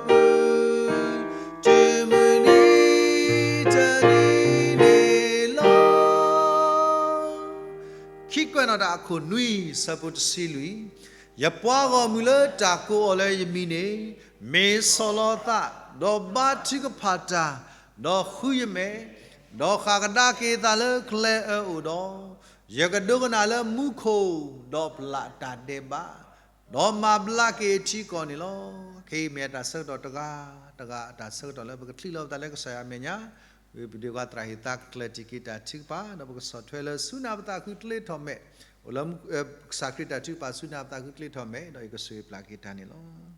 ပူၤ တုၤမုၢ်နံၤတနံၤန့ၣ်လီၤ. ခံကွဲးနီၣ်တၢ်အခိၣ်နွံ ဆၢဖိတဆံလွံၢ်, ယပှၤဂီၢ်မုၢ်လၢတၢ်ကိးအီၤလၢယမံၤန့ၣ် မ့ၢ်ဆီၣ်လီၤသး, ဒီးဘါထုကဖၣ်တၢ်, ဒီးဃုယမဲာ်, ဒီးဃၣ်ကဒါက့ၤသးလၢကျဲအၢအိၣ်ဒီး, ယကဒိကနၣ်လၢမူခိၣ်ဒီးပျၢ်အတၢ်ဒဲးဘး, ဒီးမၤဘျါက့ၤအထံအကီၢ်န့ၣ်လီၤ. ခဲအံၤမ့ၢ်အတၢ်ဆၢကတီၢ်တဂၤ, တဂၤအတၢ်ဆၢကတီၢ်လၢပကချံးလီၤပသးလၢကစၢ်ယွၤအမဲာ်ညါ, ဝံပဒုးဝါသရၣ်ဟ့ၣ်သါကျၢၢ်တံၢ်က့ၤတၢ်ထုကဖၣ်, ဒီးပကဆီၣ်ထွဲလၢဆူနၢ်ပသးဃုကျဲထီၣ်မဲာ်, အိၣ်လၢ ကစၢ်ခရံာ်တၢ်ထုကဖၣ်ဆူနၢ်ပသးဃုကျဲထီၣ်မဲာ်, ဒီးယကဆိၣ်ဂ့ၤပျၢ်က့ၤတၢ်န့ၣ်လီၤ.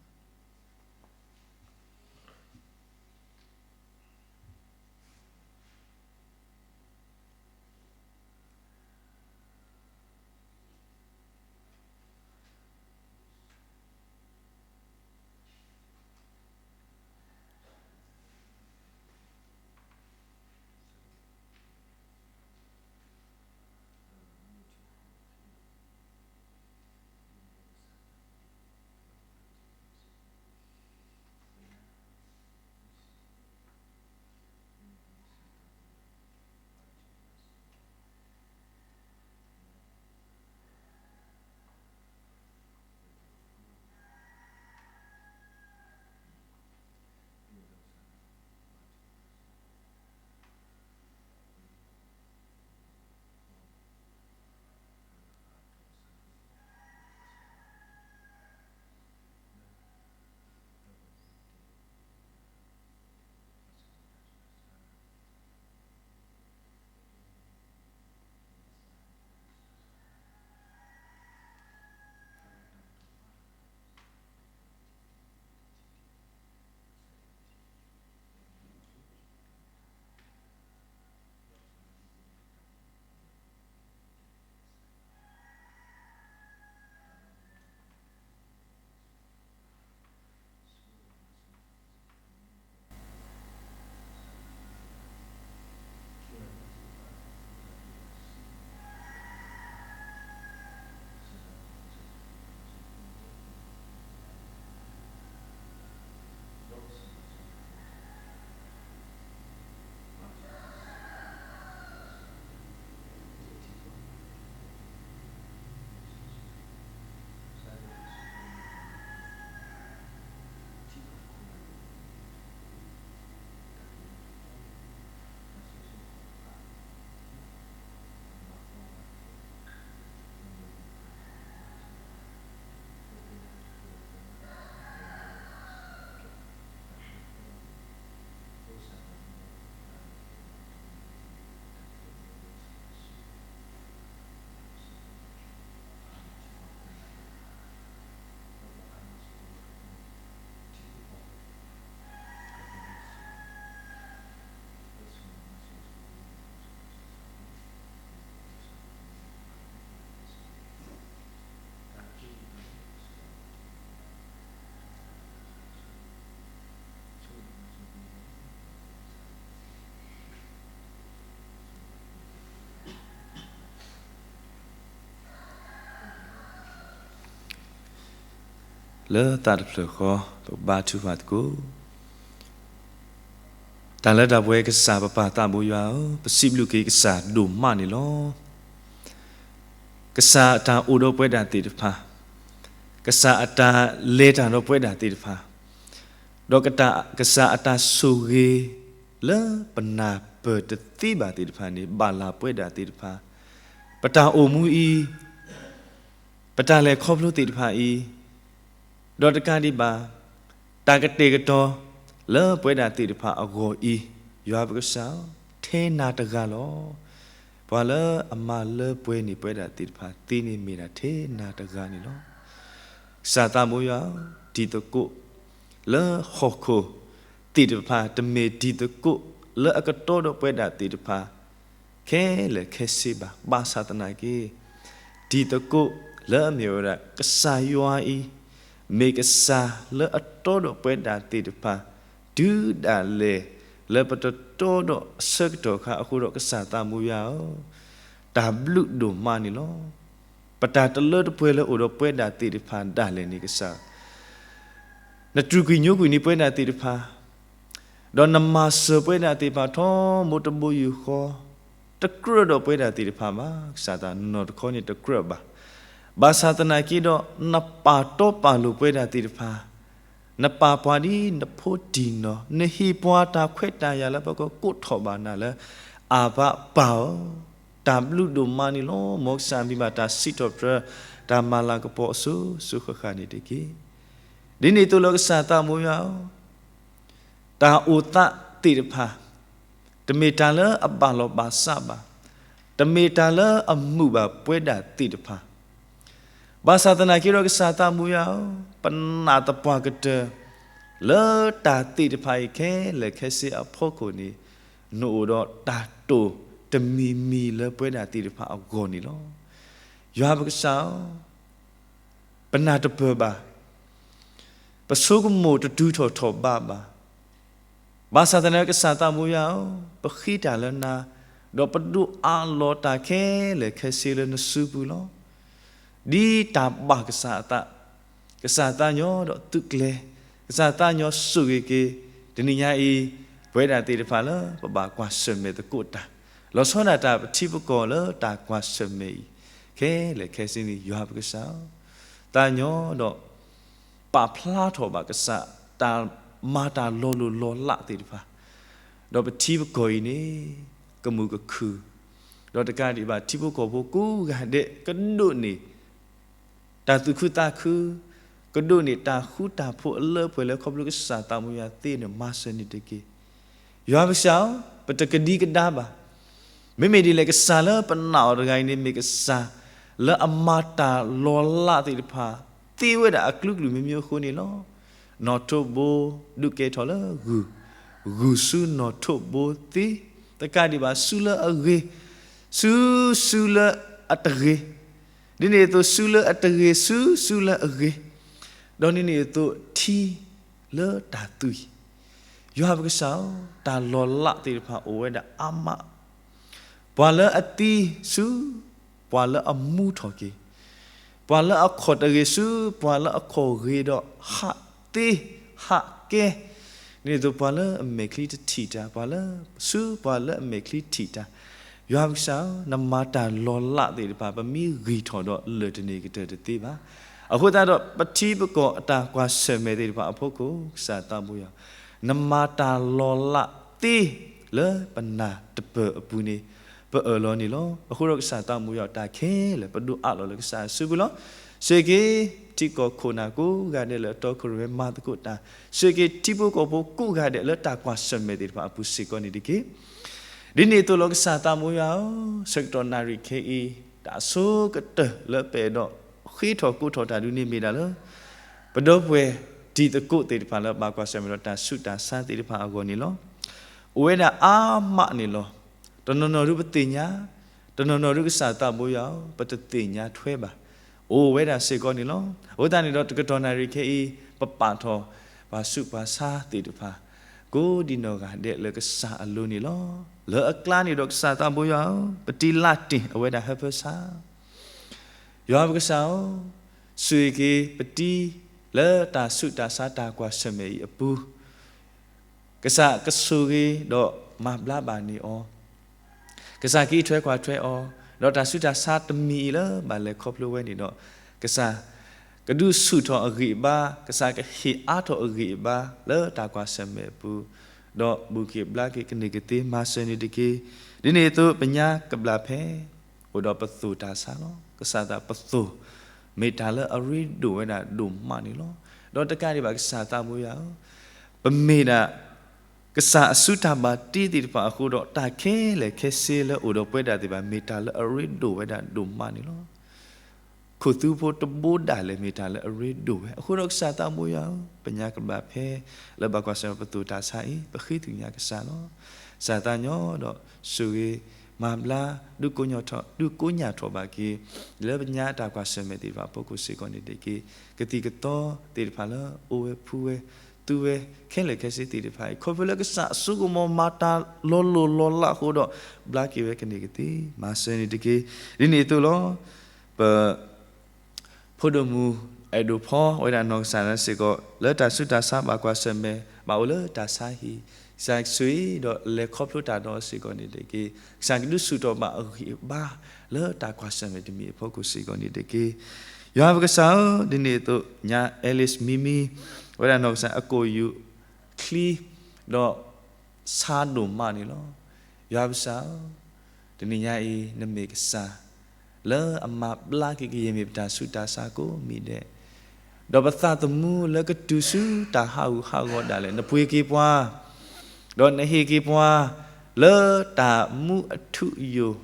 လၢသးတဖျၢၣ်ဃီ ပကဘါထုကဖၣ်သကိး. တၢ်လၢတၢ်ပှဲၤကစၢ်ပပၢ်သးဘိယွၤဧၢ, ပစံးဘျုးက့ၤကစၢ်ဒိၣ်မးန့ၣ်လီၤ. ကစၢ်အတၢ်အိၣ်ဒီးပဝဲဒၣ်သ့ၣ်တဖၣ်, ကစၢ်အတၢ်လဲၤတၢ်ဒီးပဝဲဒၣ်သ့ၣ်တဖၣ်, ဒီးကစၢ်အတၢ်ဆိၣ်ဂ့ၤ လၢပနၢ်ပၢၢ်တသ့ဘၣ်သ့ၣ်တဖၣ်န့ၣ် ဘၣ်လၢပဝဲဒၣ်သ့ၣ်တဖၣ်, ပတၢ်အိၣ်မူအံၤ, ပတၢ်လဲၤခီဖျိသ့ၣ်တဖၣ်အံၤ, ဒီးတကးဒံးဘၣ် တၢ်ကတဲာ်ကတီၤလၢပဝဲဒၣ်သ့ၣ်တဖၣ်အဂီၢ်အံၤ, ယွၤပကစၢ်, ထဲနၤတဂၤလီၤ. ပှၤလၢအမၤလၢပှဲၤန့ၢ်ပဝဲဒၣ်သ့ၣ်တဖၣ်သ့န့ၣ်မ့ၢ်ဒၣ်ထဲနၤတဂၤန့ၣ်လီၤ. ကစၢ်သးဘိယွၤ, တံၤသကိးလၢဟီၣ်ခိၣ်သ့ၣ်တဖၣ် တမ့ၢ်တံၤသကိးလၢအကတီဒီးပဝဲဒၣ်သ့ၣ်တဖၣ် ခဲလၢာ်ခဲဆ့ဘၣ်. ဘၣ်ဆၣ်သနာ်က့ တံၤသကိးလၢအမ့ၢ်ဝဲဒၣ်ကစၢ်ယွၤအံၤ, မ့ၢ်ကစၢ်လၢအတီဒီးပဝဲဒၣ်သ့ၣ်တဖၣ် တုၤဒၣ်လဲာ်လၢပတတီဒီးအဆၢကတီၢ်အခါအဃိဒီး ကစၢ်သးဘိယွၤဧၢ, တၢ်ဘျုးဒိၣ်မးန့ၣ်လီၤ. ပတၢ်တလၢတပှဲၤလၢအိၣ်ဒီးပဝဲဒၣ်သ့ၣ်တဖၣ်ဒၣ်လဲာ်န့ၣ် ကစၢ် နတြူာ်ကွံာ်ညိကွံာ်န့ၢ်ပဝဲဒၣ်သ့ၣ်တဖၣ်, ဒီးနမၤစၢၤပဝဲဒၣ်သ့ၣ်တဖၣ်ထီဘိတဘိယူၢ်ဃီ, တကြၢးဒီးပဝဲဒၣ်သ့ၣ်တဖၣ်ဘၣ်. ကစၢ်သးနီၢ်တခီန့ၣ်တကြၢးဘၣ်. ဘၣ်ဆၣ်သနာ်က့ဒီး နပာ်တီပာ်လိၤပဝဲဒၣ်သ့ၣ်တဖၣ်, နပာ်ပှၤဒ်နဖိတံၢ်နီၢ်, နဟ့ၣ်ပှၤတၢ်ခွဲးတၢ်ယာ်လၢပကကိးထီၣ်ဘၣ်နၤလၢ အဘၣ်ပၢ်ဧၢ. တၢ်ဘျုးဒိၣ်မးန့ၣ်လီၤ. မ်ကစၢ်မံၤဘၣ်တၢ်စံးထီၣ်ပတြၢၤ တၢ်မၤလၤကပီၤအစိၤစိၤဃၣ်ဃၣ်န့ၣ်တက့ၢ်. ဒ်န့ၣ်အသိးလၢကစၢ်သးမိၢ်ယွၤဧၢ, တၢ်အိၣ်သးသ့ၣ်တဖၣ် တမ့ၢ်တၢ်လၢအဘၣ်လီၤဘၣ်စးဘၣ်, တမ့ၢ်တၢ်လၢအမုာ်ဘၣ်ပဝဲဒၣ်သ့ၣ်တဖၣ် ဘၣ်ဆၣ်သနာ်က့ဒီးကစၢ်သးမိၢ်ယွၤဧၢ, ပနာ်သပှၢ်ကတၢၢ် လၢတၢ်သ့ၣ်တဖၣ်အံၤခဲလၢာ်ခဲဆ့အဖီခိၣ်န့ၣ်, နအိၣ်ဒီးတၢ်တိာ်တမံၤမံၤလၢပဝဲဒၣ်သ့ၣ်တဖၣ်အဂီၢ်န့ၣ်လီၤ. ယွၤပကစၢ်ဧၢ, ပနၢ်တပၢၢ်ဘၣ်, ပဆိကမိၣ်တတုၤထီၣ်ထီၣ်ဘးဘၣ်. ဘၣ်ဆၣ်သနာ်က့ကစၢ်သးမိၢ်ယွၤဧၢ, ပဃ့တၢ်လၢနၤ, ဒီးပဒိးအးလီၤတၢ်ခဲလၢာ်ခဲဆ့လၢနစုပူၤလီၤ. ဒ်တၢ်ဘၣ်ကစၢ်အသး, ကစၢ်သးညီဒီးသုးကျဲၤ, ကစၢ်သးညီဆိၣ်ဂ့ၤက့ၤ, တနံၤညါအံၤ, ပဝဲဒၣ်သ့ၣ်တဖၣ်လၢပဘၣ်ကွၢ်ဆၢၣ်မဲာ်သကိးတၢ်, လီၤဆီဒၣ်တၢ်ပထံပကီၢ်လၢတၢ်ကွၢ်ဆၢၣ်မဲာ်အံၤ, ခဲလၢာ်ခဲဆ့န့ၣ် ယွၤပကစၢ်ဧၢ, သးညီဒီး ပာ်ဖျါထီၣ်ဘၣ်ကစၢ် တၢ်မၤတၢ်လီၤလိၢ်လီၤလးသ့ၣ်တဖၣ်, ဒီးပထံပကီၢ်အံၤန့ၣ် ကမုာ်ကခုၣ်, ဒီးတကးဒံးဘၣ်ထံဖိကီၢ်ဖိကိးဂၤဒဲးကဒိးန့ၣ် တၢ်သူၣ်ခုသးခု, ကဒိးန့ၣ်တၢ်ဃူတၢ်ဖိးအလၢပှဲၤလၢခီဖျိကစၢ်သးမိၢ်ယွၤသ့န့ၣ် မၤစၢၤန့ၣ်တက့ၢ်. ယွၤပကစၢ်ဧၢ, ပတကဒံကဒါဘၣ်. မ့မ့ၢ်ဒ်လဲၣ် ကစၢ်လၢပနာ်အီၤတဂၤအံၤန့ၣ် မ့ၢ်ကစၢ်လၢအမၤတၢ်လီၤလးသ့ၣ်တဖၣ် သ့ဝဲဒၣ်အကလုာ်ကလုာ်မ့ၢ်မ့ၢ်အဃိန့ၣ်လီၤ. နီၣ်ထိးဘိ ဒုးကဲထီၣ်လၢဂုၢ်, ဂုၢ်ဆူနီၣ်ထိးဘိသ့, တကးဒံးဘၣ်ဆူလၢအဂ့ၤ, ဆူဆူလၢအတဂ့ၤ, ဒ်န့ၣ်အသိးဆူလၢအတဂ့ၤ ဆူဆူလၢအဂ့ၤ, ဒီးဒ်န့ၣ်အသိးထံလၢတၢ်သွံၣ် ယွၤပကစၢ်ဧၢ, တၢ်လီၤလးသ့ၣ်တဖၣ်အိၣ်ဝဲဒၣ်အါမး, ပှၤလၢအသံဆူ, ပှၤလၢအမူထီၣ်က့ၤ, ပှၤလၢအခီၣ်တဂ့ၤဆူ, ပှၤလၢအခီၣ်ဂ့ၤဒီးဟးသ့, ဟးကဲ, ဒ်န့ၣ်အသိးပှၤလၢအမဲာ်ချံတထံၣ်တၢ်, ပှၤလၢ, ဆူပှၤလၢအမဲာ်ချံထံၣ်တၢ်, ယွၤပကစၢ်ဧၢ, နမၤတၢ်လီၤလးသ့ၣ်တဖၣ် ပမ့ၢ်ဂံၢ်ထီၣ်ဒီးလၢာ်တန့ၢ်ကတၢၢ်တသ့ဘၣ်. အဃိသတးဒီး ပထံပကီၢ်အတၢ်ကွၢ်ဆၢၣ်မဲာ်သ့ၣ်တဖၣ်အဖီခိၣ် ကစၢ်သးဘိယွၤ, နမၤတၢ်လီၤလးသ့လၢပနၢ်တပၢၢ်အပူၤန့ၣ် ပအၢၣ်လီၤန့ၣ်လီၤ. အဃိဒီးကစၢ်သးဘိယွၤတၢ်ခဲလၢာ် ပဒိးအးလီၤလၢကစၢ်အစုပူၤလီၤ. စ့ၢ်ကီး ထံကီၢ်ခိၣ်နၢ်ကိးဂၤဒဲးလၢအတီခိၣ်ရိၣ်မဲမၤသကိးတၢ်, စ့ၢ်ကီးထံဖိကီၢ်ဖိကိးဂၤဒဲးလၢတၢ်ကွၢ်ဆၢၣ်မဲာ်သ့ၣ်တဖၣ်အပူၤစ့ၢ်ကီးန့ၣ်တက့ၢ်. ဒ်န့ၣ်အသိးလီၤကစၢ်သးဘိယွၤဧၢ, ဆၢကတီၢ်နၣ်ရံၣ်ခဲအံၤ တၢ်အဆိကတၢၢ်လၢပအဲၣ်ဒိးဃ့ထီၣ်ကိးထီၣ်တၢ်ဒုးန့ၣ်မ့ၢ်ဒၣ်လၢ ပဒီပုၢ်ဝဲၢ်တံၤသကိးသ့ၣ်တဖၣ်လၢဘၣ်ကွၢ်ဆၢၣ်မဲာ်ဒီးတၢ်ဆူးတၢ်ဆါသ့ၣ်တဖၣ်အဂီၢ်န့ၣ်လီၤ. အိၣ်ဝဲဒၣ်အါမးန့ၣ်လီၤ. တနီၤနီၤဒုပသ့ၣ်ညါ, တနီၤနီၤဒုကစၢ်သးဘိယွၤဧၢ, ပတသ့ၣ်ညါထွဲဘၣ်. အိၣ်ဝဲဒၣ်စ့ၢ်ကီးန့ၣ်လီၤ. အဃိသတးန့ၣ်ဒီး တကတီၢ်နၣ်ရံၣ်ခဲအံၤ ပပာ်ထီၣ်ပှၤဆူးပှၤဆါသ့ၣ်တဖၣ် ကိးဒံနီၢ်ဂၤဒဲးလၢကစၢ်အလိၤန့ၣ်လီၤ. လၢအကျါန့ၣ်ဒီးကစၢ်သးဘိယွၤဧၢ, ပတံၤလၢ်တ့ၢ်အဝဲဒၣ်ဟၢဖၢဆါ ယွၤပကစၢ်ဧၢ, ဆိၣ်ဂ့ၤက့ၤပတံၤလၢတၢ်ဆူးတၢ်ဆါတၢ်ကွၢ်ဆၢၣ်မဲာ်အံၤအပူၤ, ကစၢ်ကဆိၣ်ဂ့ၤဒီးမၤဘျါဘၣ်န့ၢ်အီၤ, ကစၢ်ကအံးထွဲကွၢ်ထွဲအီၤ, ဒီးတၢ်ဆူးတၢ်ဆါတမံၤအံၤလၢဘၣ်လဲၤခီဖျိဝဲန့ၣ်ဒီး, ကစၢ်ကဒုးဆူၣ်ထီၣ်အဂံၢ်အဘါ, ကစၢ်ကဟ့ၣ်အါထီၣ်အဂံၢ်အဘါ လၢတၢ်ကွၢ်ဆၢၣ်မဲာ်အပူၤ, ဒီးဘူၣ်က့ၤဘျါက့ၤကန့ၢ်ကသ့မၤစၢၤန့ၣ်တက့ၢ်. ဒ်န့ၣ်အသိးပညါကဘျၣ်ဖဲ အိၣ်ဒီးပသိၣ်တၢ်ဆါလီၤ. ကစၢ်သးပသိၣ် မ့ၢ်တၢ်လၢအရ့ဒိၣ်ဝဲဒၣ်ဒိၣ်မးန့ၣ်လီၤ. ဒီးတကးဒံးဘၣ်ကစၢ်သးဘိယွၤဧၢ, ပမ့ၢ်ဒၣ် ကစၢ်အစုတၢ်ဘၣ်တ့သ့ၣ်တဖၣ်အဃိဒီး တၢ်ခဲလၢာ်ခဲဆ့လၢအိၣ်ဒီးပဝဲဒၣ်သ့ၣ်တဖၣ် မ့ၢ်တၢ်လၢအရ့ဒိၣ်ဝဲဒၣ်ဒိၣ်မးန့ၣ်လီၤ. ခိၣ်သူဖိတဘိဒၣ်လဲာ်မ့ၢ်တၢ်လၢအရ့ဒိၣ်ဝဲ. အဃိဒီးကစၢ်သးဘိယွၤဧၢ, ပညါကဘျၣ်ဖဲ လၢဘၣ်ကွၢ်ဆၢၣ်မဲာ်ပသိၣ်တၢ်ဆါအံၤ ပဃ့ကညးကစၢ်လီၤ. ကစၢ်သးညီဒီးဆိၣ်ဂ့ၤ မၤဘျါ ဒုးကိးညါထီၣ်ဘၣ်က့ၤ လၢပညါတၢ်ကွၢ်ဆၢၣ်မဲာ်သ့ၣ်တဖၣ်အဖီခိၣ်စ့ၢ်ကီးန့ၣ်တက့ၢ်. ကသံၣ်ကသီသ့ၣ်တဖၣ်လၢအိၣ်ဝဲဖှူဝဲ သူဝဲ ခဲလၢာ်ခဲဆ့သ့ၣ်တဖၣ်အံၤ ခီဖျိလၢကစၢ်အစိကမီၤမၤတၢ်လီၤလိၢ်လီၤလးအဃိဒီး ဘျါက့ၤဝဲကန့ၢ်ကသ့ မၤစၢၤန့ၣ်တက့ၢ်. ဒ်န့ၣ်အသိးလီၤ. ပ ဖိဒိၣ်မုၣ်အဲၣ်ဒိးဖီဝဲဒၣ်နီၢ်ကစၢ်ဒၣ်စ့ၢ်ကီး လၢတၢ်ဆူးတၢ်ဆါဘၣ်ကွၢ်ဆၢၣ်မဲာ် ဘၣ်အိၣ်လၢတၢ်ဆါဟံၣ်, ကစၢ်ဆိၣ်ဂ့ၤဒီးလဲၤခီဖျိတၢ်ဒီးစ့ၢ်ကီးန့ၣ်တက့ၢ်. ကစၢ်ကဒုးဆူၣ်ထီၣ်ဘၣ်အဂံၢ်အဘါ လၢတၢ်ကွၢ်ဆၢၣ်မဲာ်တမံၤအဖီခိၣ်စ့ၢ်ကီးန့ၣ်တက့ၢ်. ယွၤပကစၢ်ဧၢ, ဒ်န့ၣ်အသိး ညါ Alice မံမံ ဝဲဒၣ်နီၢ်ကစၢ်အကိာ်ယူၢ်ချံ ဒီး ဆါဒိၣ်မးန့ၣ်လီၤ. ယွၤပကစၢ်ဧၢ, တ တနံၤညါအံၤ နမ့ၢ်ကစၢ် လၢအမၤဘျါက့ၤကယဲၢ်မ့ၢ်ပတၢ်ဆူးတၢ်ဆါကိးမံၤဒဲး, ဒီးပသးသမူလၢကတုၤဆူတၢ်ဟးဂူာ်ဟးဂီၤဒၣ်လဲာ် နပှ့ၤက့ၤပှၤ, ဒီးနဟ့ၣ်က့ၤပှၤ လၢတၢ်မူအထူအယိာ်,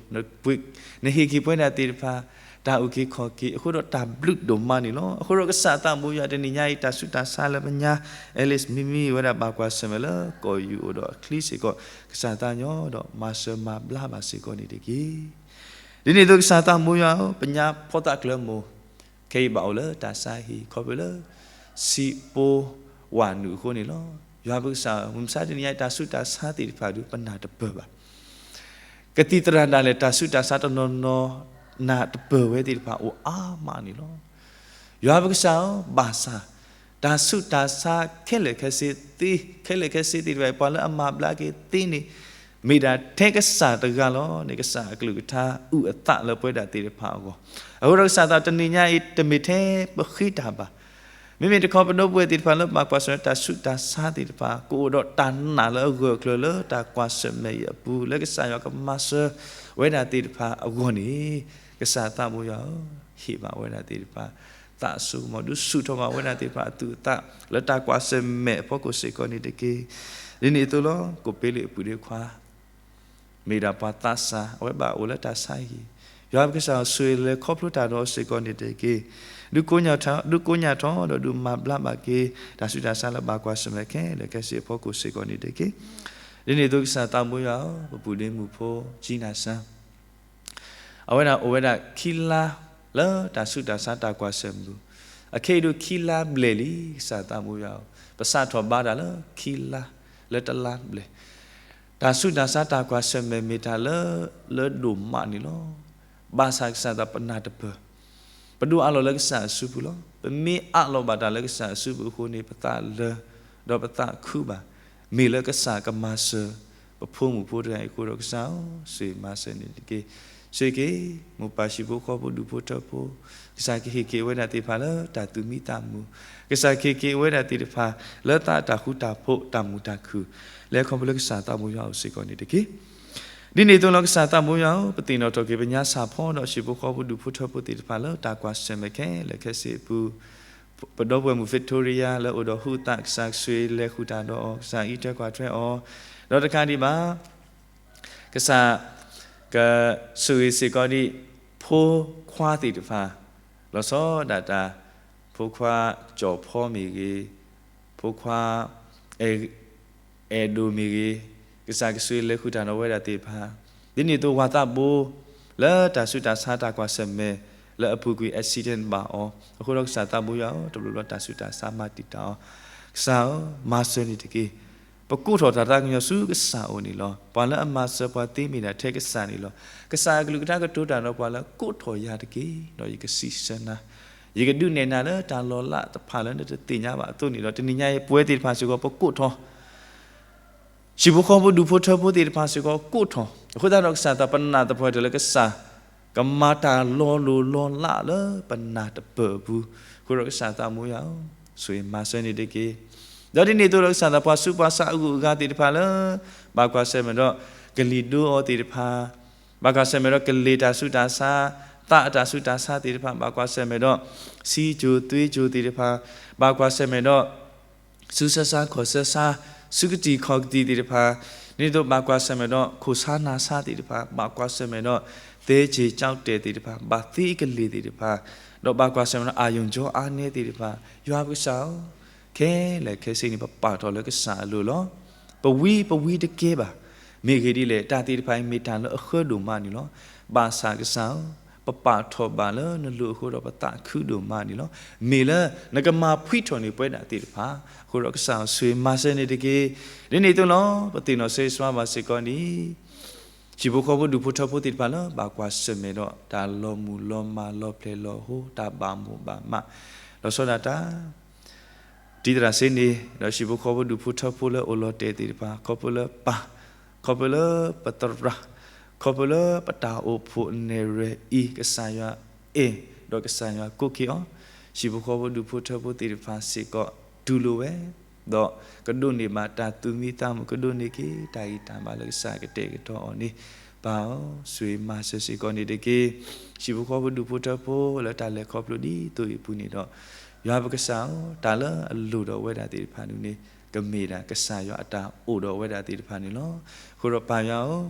နဟ့ၣ်က့ၤပှၤဒၣ်သ့ၣ်တဖၣ် တၢ်အုၣ်က့ၤခီၣ်က့ၤ အဃိဒီးတၢ်ဘျုးဒိၣ်မးန့ၣ်လီၤ. အဃိဒီးကစၢ်သးဘိယွၤ တနံၤညါအံၤ တၢ်ဆူးတၢ်ဆါလၢပညါ Alice မံမံဝဲဒၣ် ဘၣ်ကွၢ်ဆၢၣ်မဲာ်လၢကီၢ်ယူၢ်အိၣ်ဒီးအချံစ့ၢ်ကီး ကစၢ်သးညီဒီးမၤစၢၤမၤဘျါဘၣ်စ့ၢ်ကီးန့ၣ်တက့ၢ်. ဒ်န့ၣ်အသိးကစၢ်သးဘိယွၤဧၢ, ပညါဖိသၣ်ကျၢၤမိၢ် ခဲအံၤဘၣ်အိၣ်လၢတၢ်ဆါဟံၣ် ခီဖျိလၢ ဆံးပိဝးနုာ်အဃိန့ၣ်လီၤ. ယွၤပကစၢ်ဧၢ, မုၢ်မဆါတနံၤညါအံၤ တၢ်ဆူးတၢ်ဆါသ့ၣ်တဖၣ်ဒုး ပနၢ်တပၢၢ်ဘၣ်. ကသံၣ်သရၣ်ဒၣ်လဲာ် တၢ်ဆူးတၢ်ဆါတနီၤနီၤ နၢ်တပၢၢ်ဝဲသ့ၣ်တဖၣ်အိၣ်အါမးန့ၣ်လီၤ. ယွၤပကစၢ်ဧၢ, ဘၣ်ဆၣ် တၢ်ဆူးတၢ်ဆါခဲလၢာ်ခဲဆ့သ့, ခဲလၢာ်ခဲဆ့သ့ၣ်တဖၣ် ပှၤလၢအမၤဘျါက့ၤသ့န့ၣ် မ့ၢ်ဒၣ်ထဲကစၢ်တဂၤလီၤန့ၣ် ကစၢ်အကလုၢ်ကထါအုၣ်အသးလၢပဝဲဒၣ်သ့ၣ်တဖၣ်အဂီၢ်, အဃိဒီးကစၢ်သးတနံၤညါအံၤ တမ့ၢ်ထဲပဃ့တၢ်ဘၣ်. မ့မ့ၢ်တခီ ပဒီပုၢ်ဝဲၢ်သ့ၣ်တဖၣ်လၢဘၣ်ကွၢ်ဆၢၣ်မဲာ် တၢ်ဆူးတၢ်ဆါသ့ၣ်တဖၣ် ကအိၣ်ဒီးတၢ်နာ်လၢအဂၢၢ်အကျၢၤလၢတၢ်ကွၢ်ဆၢၣ်မဲာ်အံၤအပူၤ လၢကစၢ်ယွၤကမၤစၢၤဝဲဒၣ်သ့ၣ်တဖၣ်အဂီၢ်န့ၣ်, ကစၢ်သးဘိယွၤဧၢ, ဟ့ၣ်ဘၣ်ဝဲဒၣ်သ့ၣ်တဖၣ် သးအစိကမီၤ ဒုးဆူၣ်ထီၣ်ဘၣ်ဝဲဒၣ်သ့ၣ်တဖၣ်အသူၣ်အသး လၢတၢ်ကွၢ်ဆၢၣ်မဲာ်အဖီခိၣ်စ့ၢ်ကီးန့ၣ်တက့ၢ်. ဒ်န့ၣ်အသိးလီၤ. ကိးပ့လံအပုၢ်ဒ့ခွါ မ့ၢ်ဒၣ်ပှၤသးစၢ် အဝဲဘၣ်အိၣ်လၢတၢ်ဆါဟံၣ်, ယွၤပကစၢ်ဧၢ, ဆိၣ်ဂ့ၤလဲၤခီဖျိတၢ်ဒီးအီၤစ့ၢ်ကီးန့ၣ်တက့ၢ်. ဒုးကိးညါထီၣ်, ဒုးကိးညါထီၣ်ဒီးဒုးမၤဘျါဘၣ်က့ၤ တၢ်ဆူးတၢ်ဆါလၢဘၣ်ကွၢ်ဆၢၣ်မဲာ်ခဲလၢာ်ခဲဆ့အဖီခိၣ်စ့ၢ်ကီးန့ၣ်တက့ၢ်. ဒ်န့ၣ်အသိးကစၢ်သးဘိယွၤဧၢ, ပပုၢ်ဒ့မုၣ်ဖိ ကၠံနၢ်စၢ် အဝဲဒၣ်အိၣ်ဝဲဒၣ်ခံလါ လၢတၢ်ဆူးတၢ်ဆါတၢ်ကွၢ်ဆၢၣ်မဲာ်ပူၤ, အခဲအံၤဒုးခံလါဘျဲၣ်လံ ကစၢ်သးဘိယွၤဧၢ, ပစးထီၣ်ဘါတၢ်လၢခံလါ လၢတလါဘျဲၣ်, တၢ်ဆူးတၢ်ဆါတၢ်ကွၢ်ဆၢၣ်မဲာ်မ့ၢ်တၢ်လၢ လၢဒိၣ်မးန့ၣ်လီၤ. ဘၣ်ဆၣ်ကစၢ်သးပနၢ်တပၢၢ် ပဒိးအးလီၤလၢကစၢ်အစုပူၤလီၤ. ပမ့ၢ်အးလီၤဘၣ်တၢ်လၢကစၢ်အစုပူၤအဃိန့ၣ် ပသးလၢာ် ဒီးပသးခုဘၣ်. မ့ၢ်လၢကစၢ်ကမၤစၢၤ ပဖိမုၣ်ဖိတဂၤအံၤအဃိဒီး ကစၢ်ဧၢ, ဆိၣ်ဂ့ၤမၤစၢၤန့ၣ်တက့ၢ်. ဆိၣ်ဂ့ၤက့ၤ မိၢ်ပၢ်ဟံၣ်ဖိဃီဖိဒူၣ်ဖိထၢဖိ, ကစၢ်ကဟ့ၣ်က့ၤဝဲဒၣ်သ့ၣ်တဖၣ်လၢတၢ်သူၣ်မံသးမုာ်, ကစၢ်ကဟ့ၣ်က့ၤဝဲဒၣ်သ့ၣ်တဖၣ် လၢသးတၢ်ဃူတၢ်ဖိးတၢ်မုာ်တၢ်ခုၣ်, လဲၤခီဖျိလၢကစၢ်သးဘိယွၤအအိၣ်စ့ၢ်ကီးန့ၣ်တက့ၢ်. ဒ်န့ၣ်အသိးလီၤ ကစၢ်သးဘိယွၤဧၢ, ပသ့ၣ်နီၣ်ထီၣ်က့ၤ ပညါဆၣ်ဖီဒီးဟံၣ်ဖိဃီဖိဒူၣ်ဖိထၢဖိသ့ၣ်တဖၣ်လၢတၢ်ကွၢ်ဆၢၣ်မဲာ်ခဲလၢာ်ခဲဆ့အပူၤ, ပဒီပုၢ်ဝဲၢ်မုၣ် Victoria လၢအိၣ်ဒီးဟုသး ကစၢ်ဆိၣ်ဂ့ၤလဲၤဃုာ်တၢ်ဒီးအီၤ, ကစၢ်အံးထွဲကွၢ်ထွဲအီၤ, ဒီးတကးဒံးဘၣ် ကစၢ်ကဆိၣ်ဂ့ၤစ့ၢ်ကီးဒံး ဖိခွါသ့ၣ်တဖၣ်, လီၤဆီဒၣ်တၢ် ဖိခွါကၠီၣ်ဖီမ့ၢ်ဂ့ၤ, ဖိခွါ အဲၣ်ဒိၣ်မ့ၢ်ဂ့ၤ, ကစၢ်ကဆိၣ်ဂ့ၤလဲၤဃုာ်တၢ်ဒီးဝဲဒၣ်သ့ၣ်တဖၣ်, ဒ်န့ၣ်အသိးဝၤသးဘိ လၢတၢ်ဆူးတၢ်ဆါတၢ်ကွၢ်ဆၢၣ်မဲာ် လၢအပူၤကွံာ် accident ဘၣ်အီၤ, အဃိဒီးကစၢ်သးဘိယွၤဧၢ, တဘျီဘျီတၢ်ဆူးတၢ်ဆါမၤတံာ်တာ်အီၤ, ကစၢ်ဧၢ, မၤစၢၤန့ၣ်တက့ၢ်. ပကိးထီၣ်တၢ်သးကညီၤဆူကစၢ်အအိၣ်န့ၣ်လီၤ. ပှၤလၢအမၤစၢၤပှၤသ့မ့ၢ်ဒၣ်ထဲကစၢ်န့ၣ်လီၤ. ကစၢ်အကလုၢ်ကထါကတိၤတၢ်ဒီးပှၤလၢ ကိးထီၣ်ယၤတက့ၢ်, ဒီးယကစံးဆၢနၤ, ယကဒုးနဲၣ်နၤလၢတၢ်လီၤလးတဖၣ်လၢနတသ့ၣ်ညါဘၣ်အသိးန့ၣ်ဒီး တနံၤညါအံၤပဝဲသ့ၣ်တဖၣ်စ့ၢ်ကီးပကိးထီၣ် ဟံၣ်ဖိဃီဖိဒူၣ်ဖိထၢဖိသ့ၣ်တဖၣ်စ့ၢ်ကီးကိးထီၣ်, အဃိသတးဒီးကစၢ်သးပနၢ်သပှၢ်တၢၢ်လၢကစၢ် ကမၤတၢ်လီၤလိၢ်လီၤလးလၢပနၢ်တပၢၢ်အပူၤ, အဃိဒီးကစၢ်သးဘိယွၤဧၢ, ဆိၣ်ဂ့ၤမၤစၢၤန့ၣ်တက့ၢ်. ဒီးဒ်န့ၣ်အသိးဒီးကစၢ်သးပှၤဆူးပှၤဆါအဂုၤအဂၤသ့ၣ်တဖၣ်လၢ ဘၣ်ကွၢ်ဆၢၣ်မဲာ်ဒီး ကလံၤဒိအီၤသ့ၣ်တဖၣ်, ဘၣ်ကွၢ်ဆၢၣ်မဲာ်ဒီးကလ့ၢ်တၢ်ဆူးတၢ်ဆါ, သးအတၢ်ဆူးတၢ်ဆါသ့ၣ်တဖၣ်, ဘၣ်ကွၢ်ဆၢၣ်မဲာ်ဒီး ဆံးကိၤသွံကိၤသ့ၣ်တဖၣ်, ဘၣ်ကွၢ်ဆၢၣ်မဲာ်ဒီး ဆူစၢဆါခီၣ်စၢဆါ, ဆူကတံၤခီၣ်ကတံၤသ့ၣ်တဖၣ်, ဒ်န့ၣ်အသိးဘၣ်ကွၢ်ဆၢၣ်မဲာ်ဒီး ခိၣ်ဆါနၢ်ဆါသ့ၣ်တဖၣ်, ဘၣ်ကွၢ်ဆၢၣ်မဲာ်ဒီး သဲက့ၤကၠီတဲာ်သ့ၣ်တဖၣ်, ဘၣ်သ့ကလ့ၢ်သ့ၣ်တဖၣ်, ဒီးဘၣ်ကွၢ်ဆၢၣ်မဲာ်ဒီး အာရုံကြောအားနည်းသ့ၣ်တဖၣ်, ယွၤပကစၢ်ဧၢ, ခဲလၢာ်ခဲဆ့န့ၣ် ပပာ်ထီၣ်လၢကစၢ်အလိၤလီၤ. ပဝံပဝံတကဲဘၣ်. မ့ၢ်ဂ့ၢ်ဒ်လဲၣ်, တၢ်သ့ၣ်တဖၣ်အံၤမ့ၢ်တၢ်လၢအဃၢဒိၣ်မးန့ၣ်လီၤ. ဘၣ်ဆၣ်ကစၢ်ဧၢ, ပပာ်ထီၣ်ဘၣ်လၢနလိၤအဃိဒီးပသးခုဒိၣ်မးန့ၣ်လီၤ. မ့ၢ်လၢနကမၤဖှံထီၣ်န့ၢ်ပဝဲဒၣ်သ့ၣ်တဖၣ်, အဃိဒီးကစၢ်ဧၢ ဆိၣ်ဂ့ၤမၤစၢၤန့ၣ်တက့ၢ်. ဒ်န့ၣ်အသိးလီၤ, ပသ့ၣ်နီၣ်ဆၢဂ့ၤဆၢဝါဘၣ်စ့ၢ်ကီးန့ၣ် ဟံၣ်ဖိဃီဖိဒူၣ်ဖိထၢဖိသ့ၣ်တဖၣ်လၢ ဘၣ်ကွၢ်ဆၢၣ်မဲာ်ဒီး တၢ်လီၤမုၢ်လီၤမၢ်လီၤဖျဲၣ်လီၤဟိ တၢ်ဘၣ်မိၣ်ဘၣ်မး, လီၤဆီဒၣ်တၢ် တံၤသရၣ်စ့န့ၣ် ဒီးဟံၣ်ဖိဃီဖိဒူၣ်ဖိထၢဖိလၢအိၣ်လီၤတဲာ်သ့ၣ်တဖၣ် ခီဖျိလၢပၢ်, ခီဖျိလၢပသရၣ်, ခီဖျိလၢပတၢ်အိၣ်ဖှိၣ်နဲၣ်ရွဲၣ်အံၤ ကစၢ်ယွၤအဲၣ် ဒီးကစၢ်ယွၤကိးက့ၤအီၤ, ဟံၣ်ဖိဃီဖိဒူၣ်ဖိထၢဖိသ့ၣ်တဖၣ်စ့ၢ်ကီး တူၢ်လိာ်ဝဲ ဒီးကဒိးန့ၢ်ဘၣ်တၢ်သူၣ်မံသးမုာ် ကဒိးန့ၢ်က့ၤတၢ်ဂံၢ်တၢ်ဘါလၢကစၢ်ကတဲာ်ကတီၤအီၤန့ၣ် ပၢ်ဧၢ, ဆိၣ်ဂ့ၤမၤစၢၤစ့ၢ်ကီးန့ၣ်တက့ၢ်. ဟံၣ်ဖိဃီဖိဒူၣ်ဖိထၢဖိလၢတၢ်လဲၤခီဖျိဒ်သိးအံၤအပူၤန့ၣ်ဒီး, ယွၤပကစၢ်ဧၢ, တၢ်လၢအလိၣ်ဒီးအဝဲဒၣ်သ့ၣ်တဖၣ်န့ၣ် ကမ့ၢ်ဒၣ်ကစၢ်ယွၤအတၢ်အိၣ်ဒီးအဝဲဒၣ်သ့ၣ်တဖၣ်န့ၣ်လီၤ. အဃိဒီးပၢ်ယွၤဧၢ,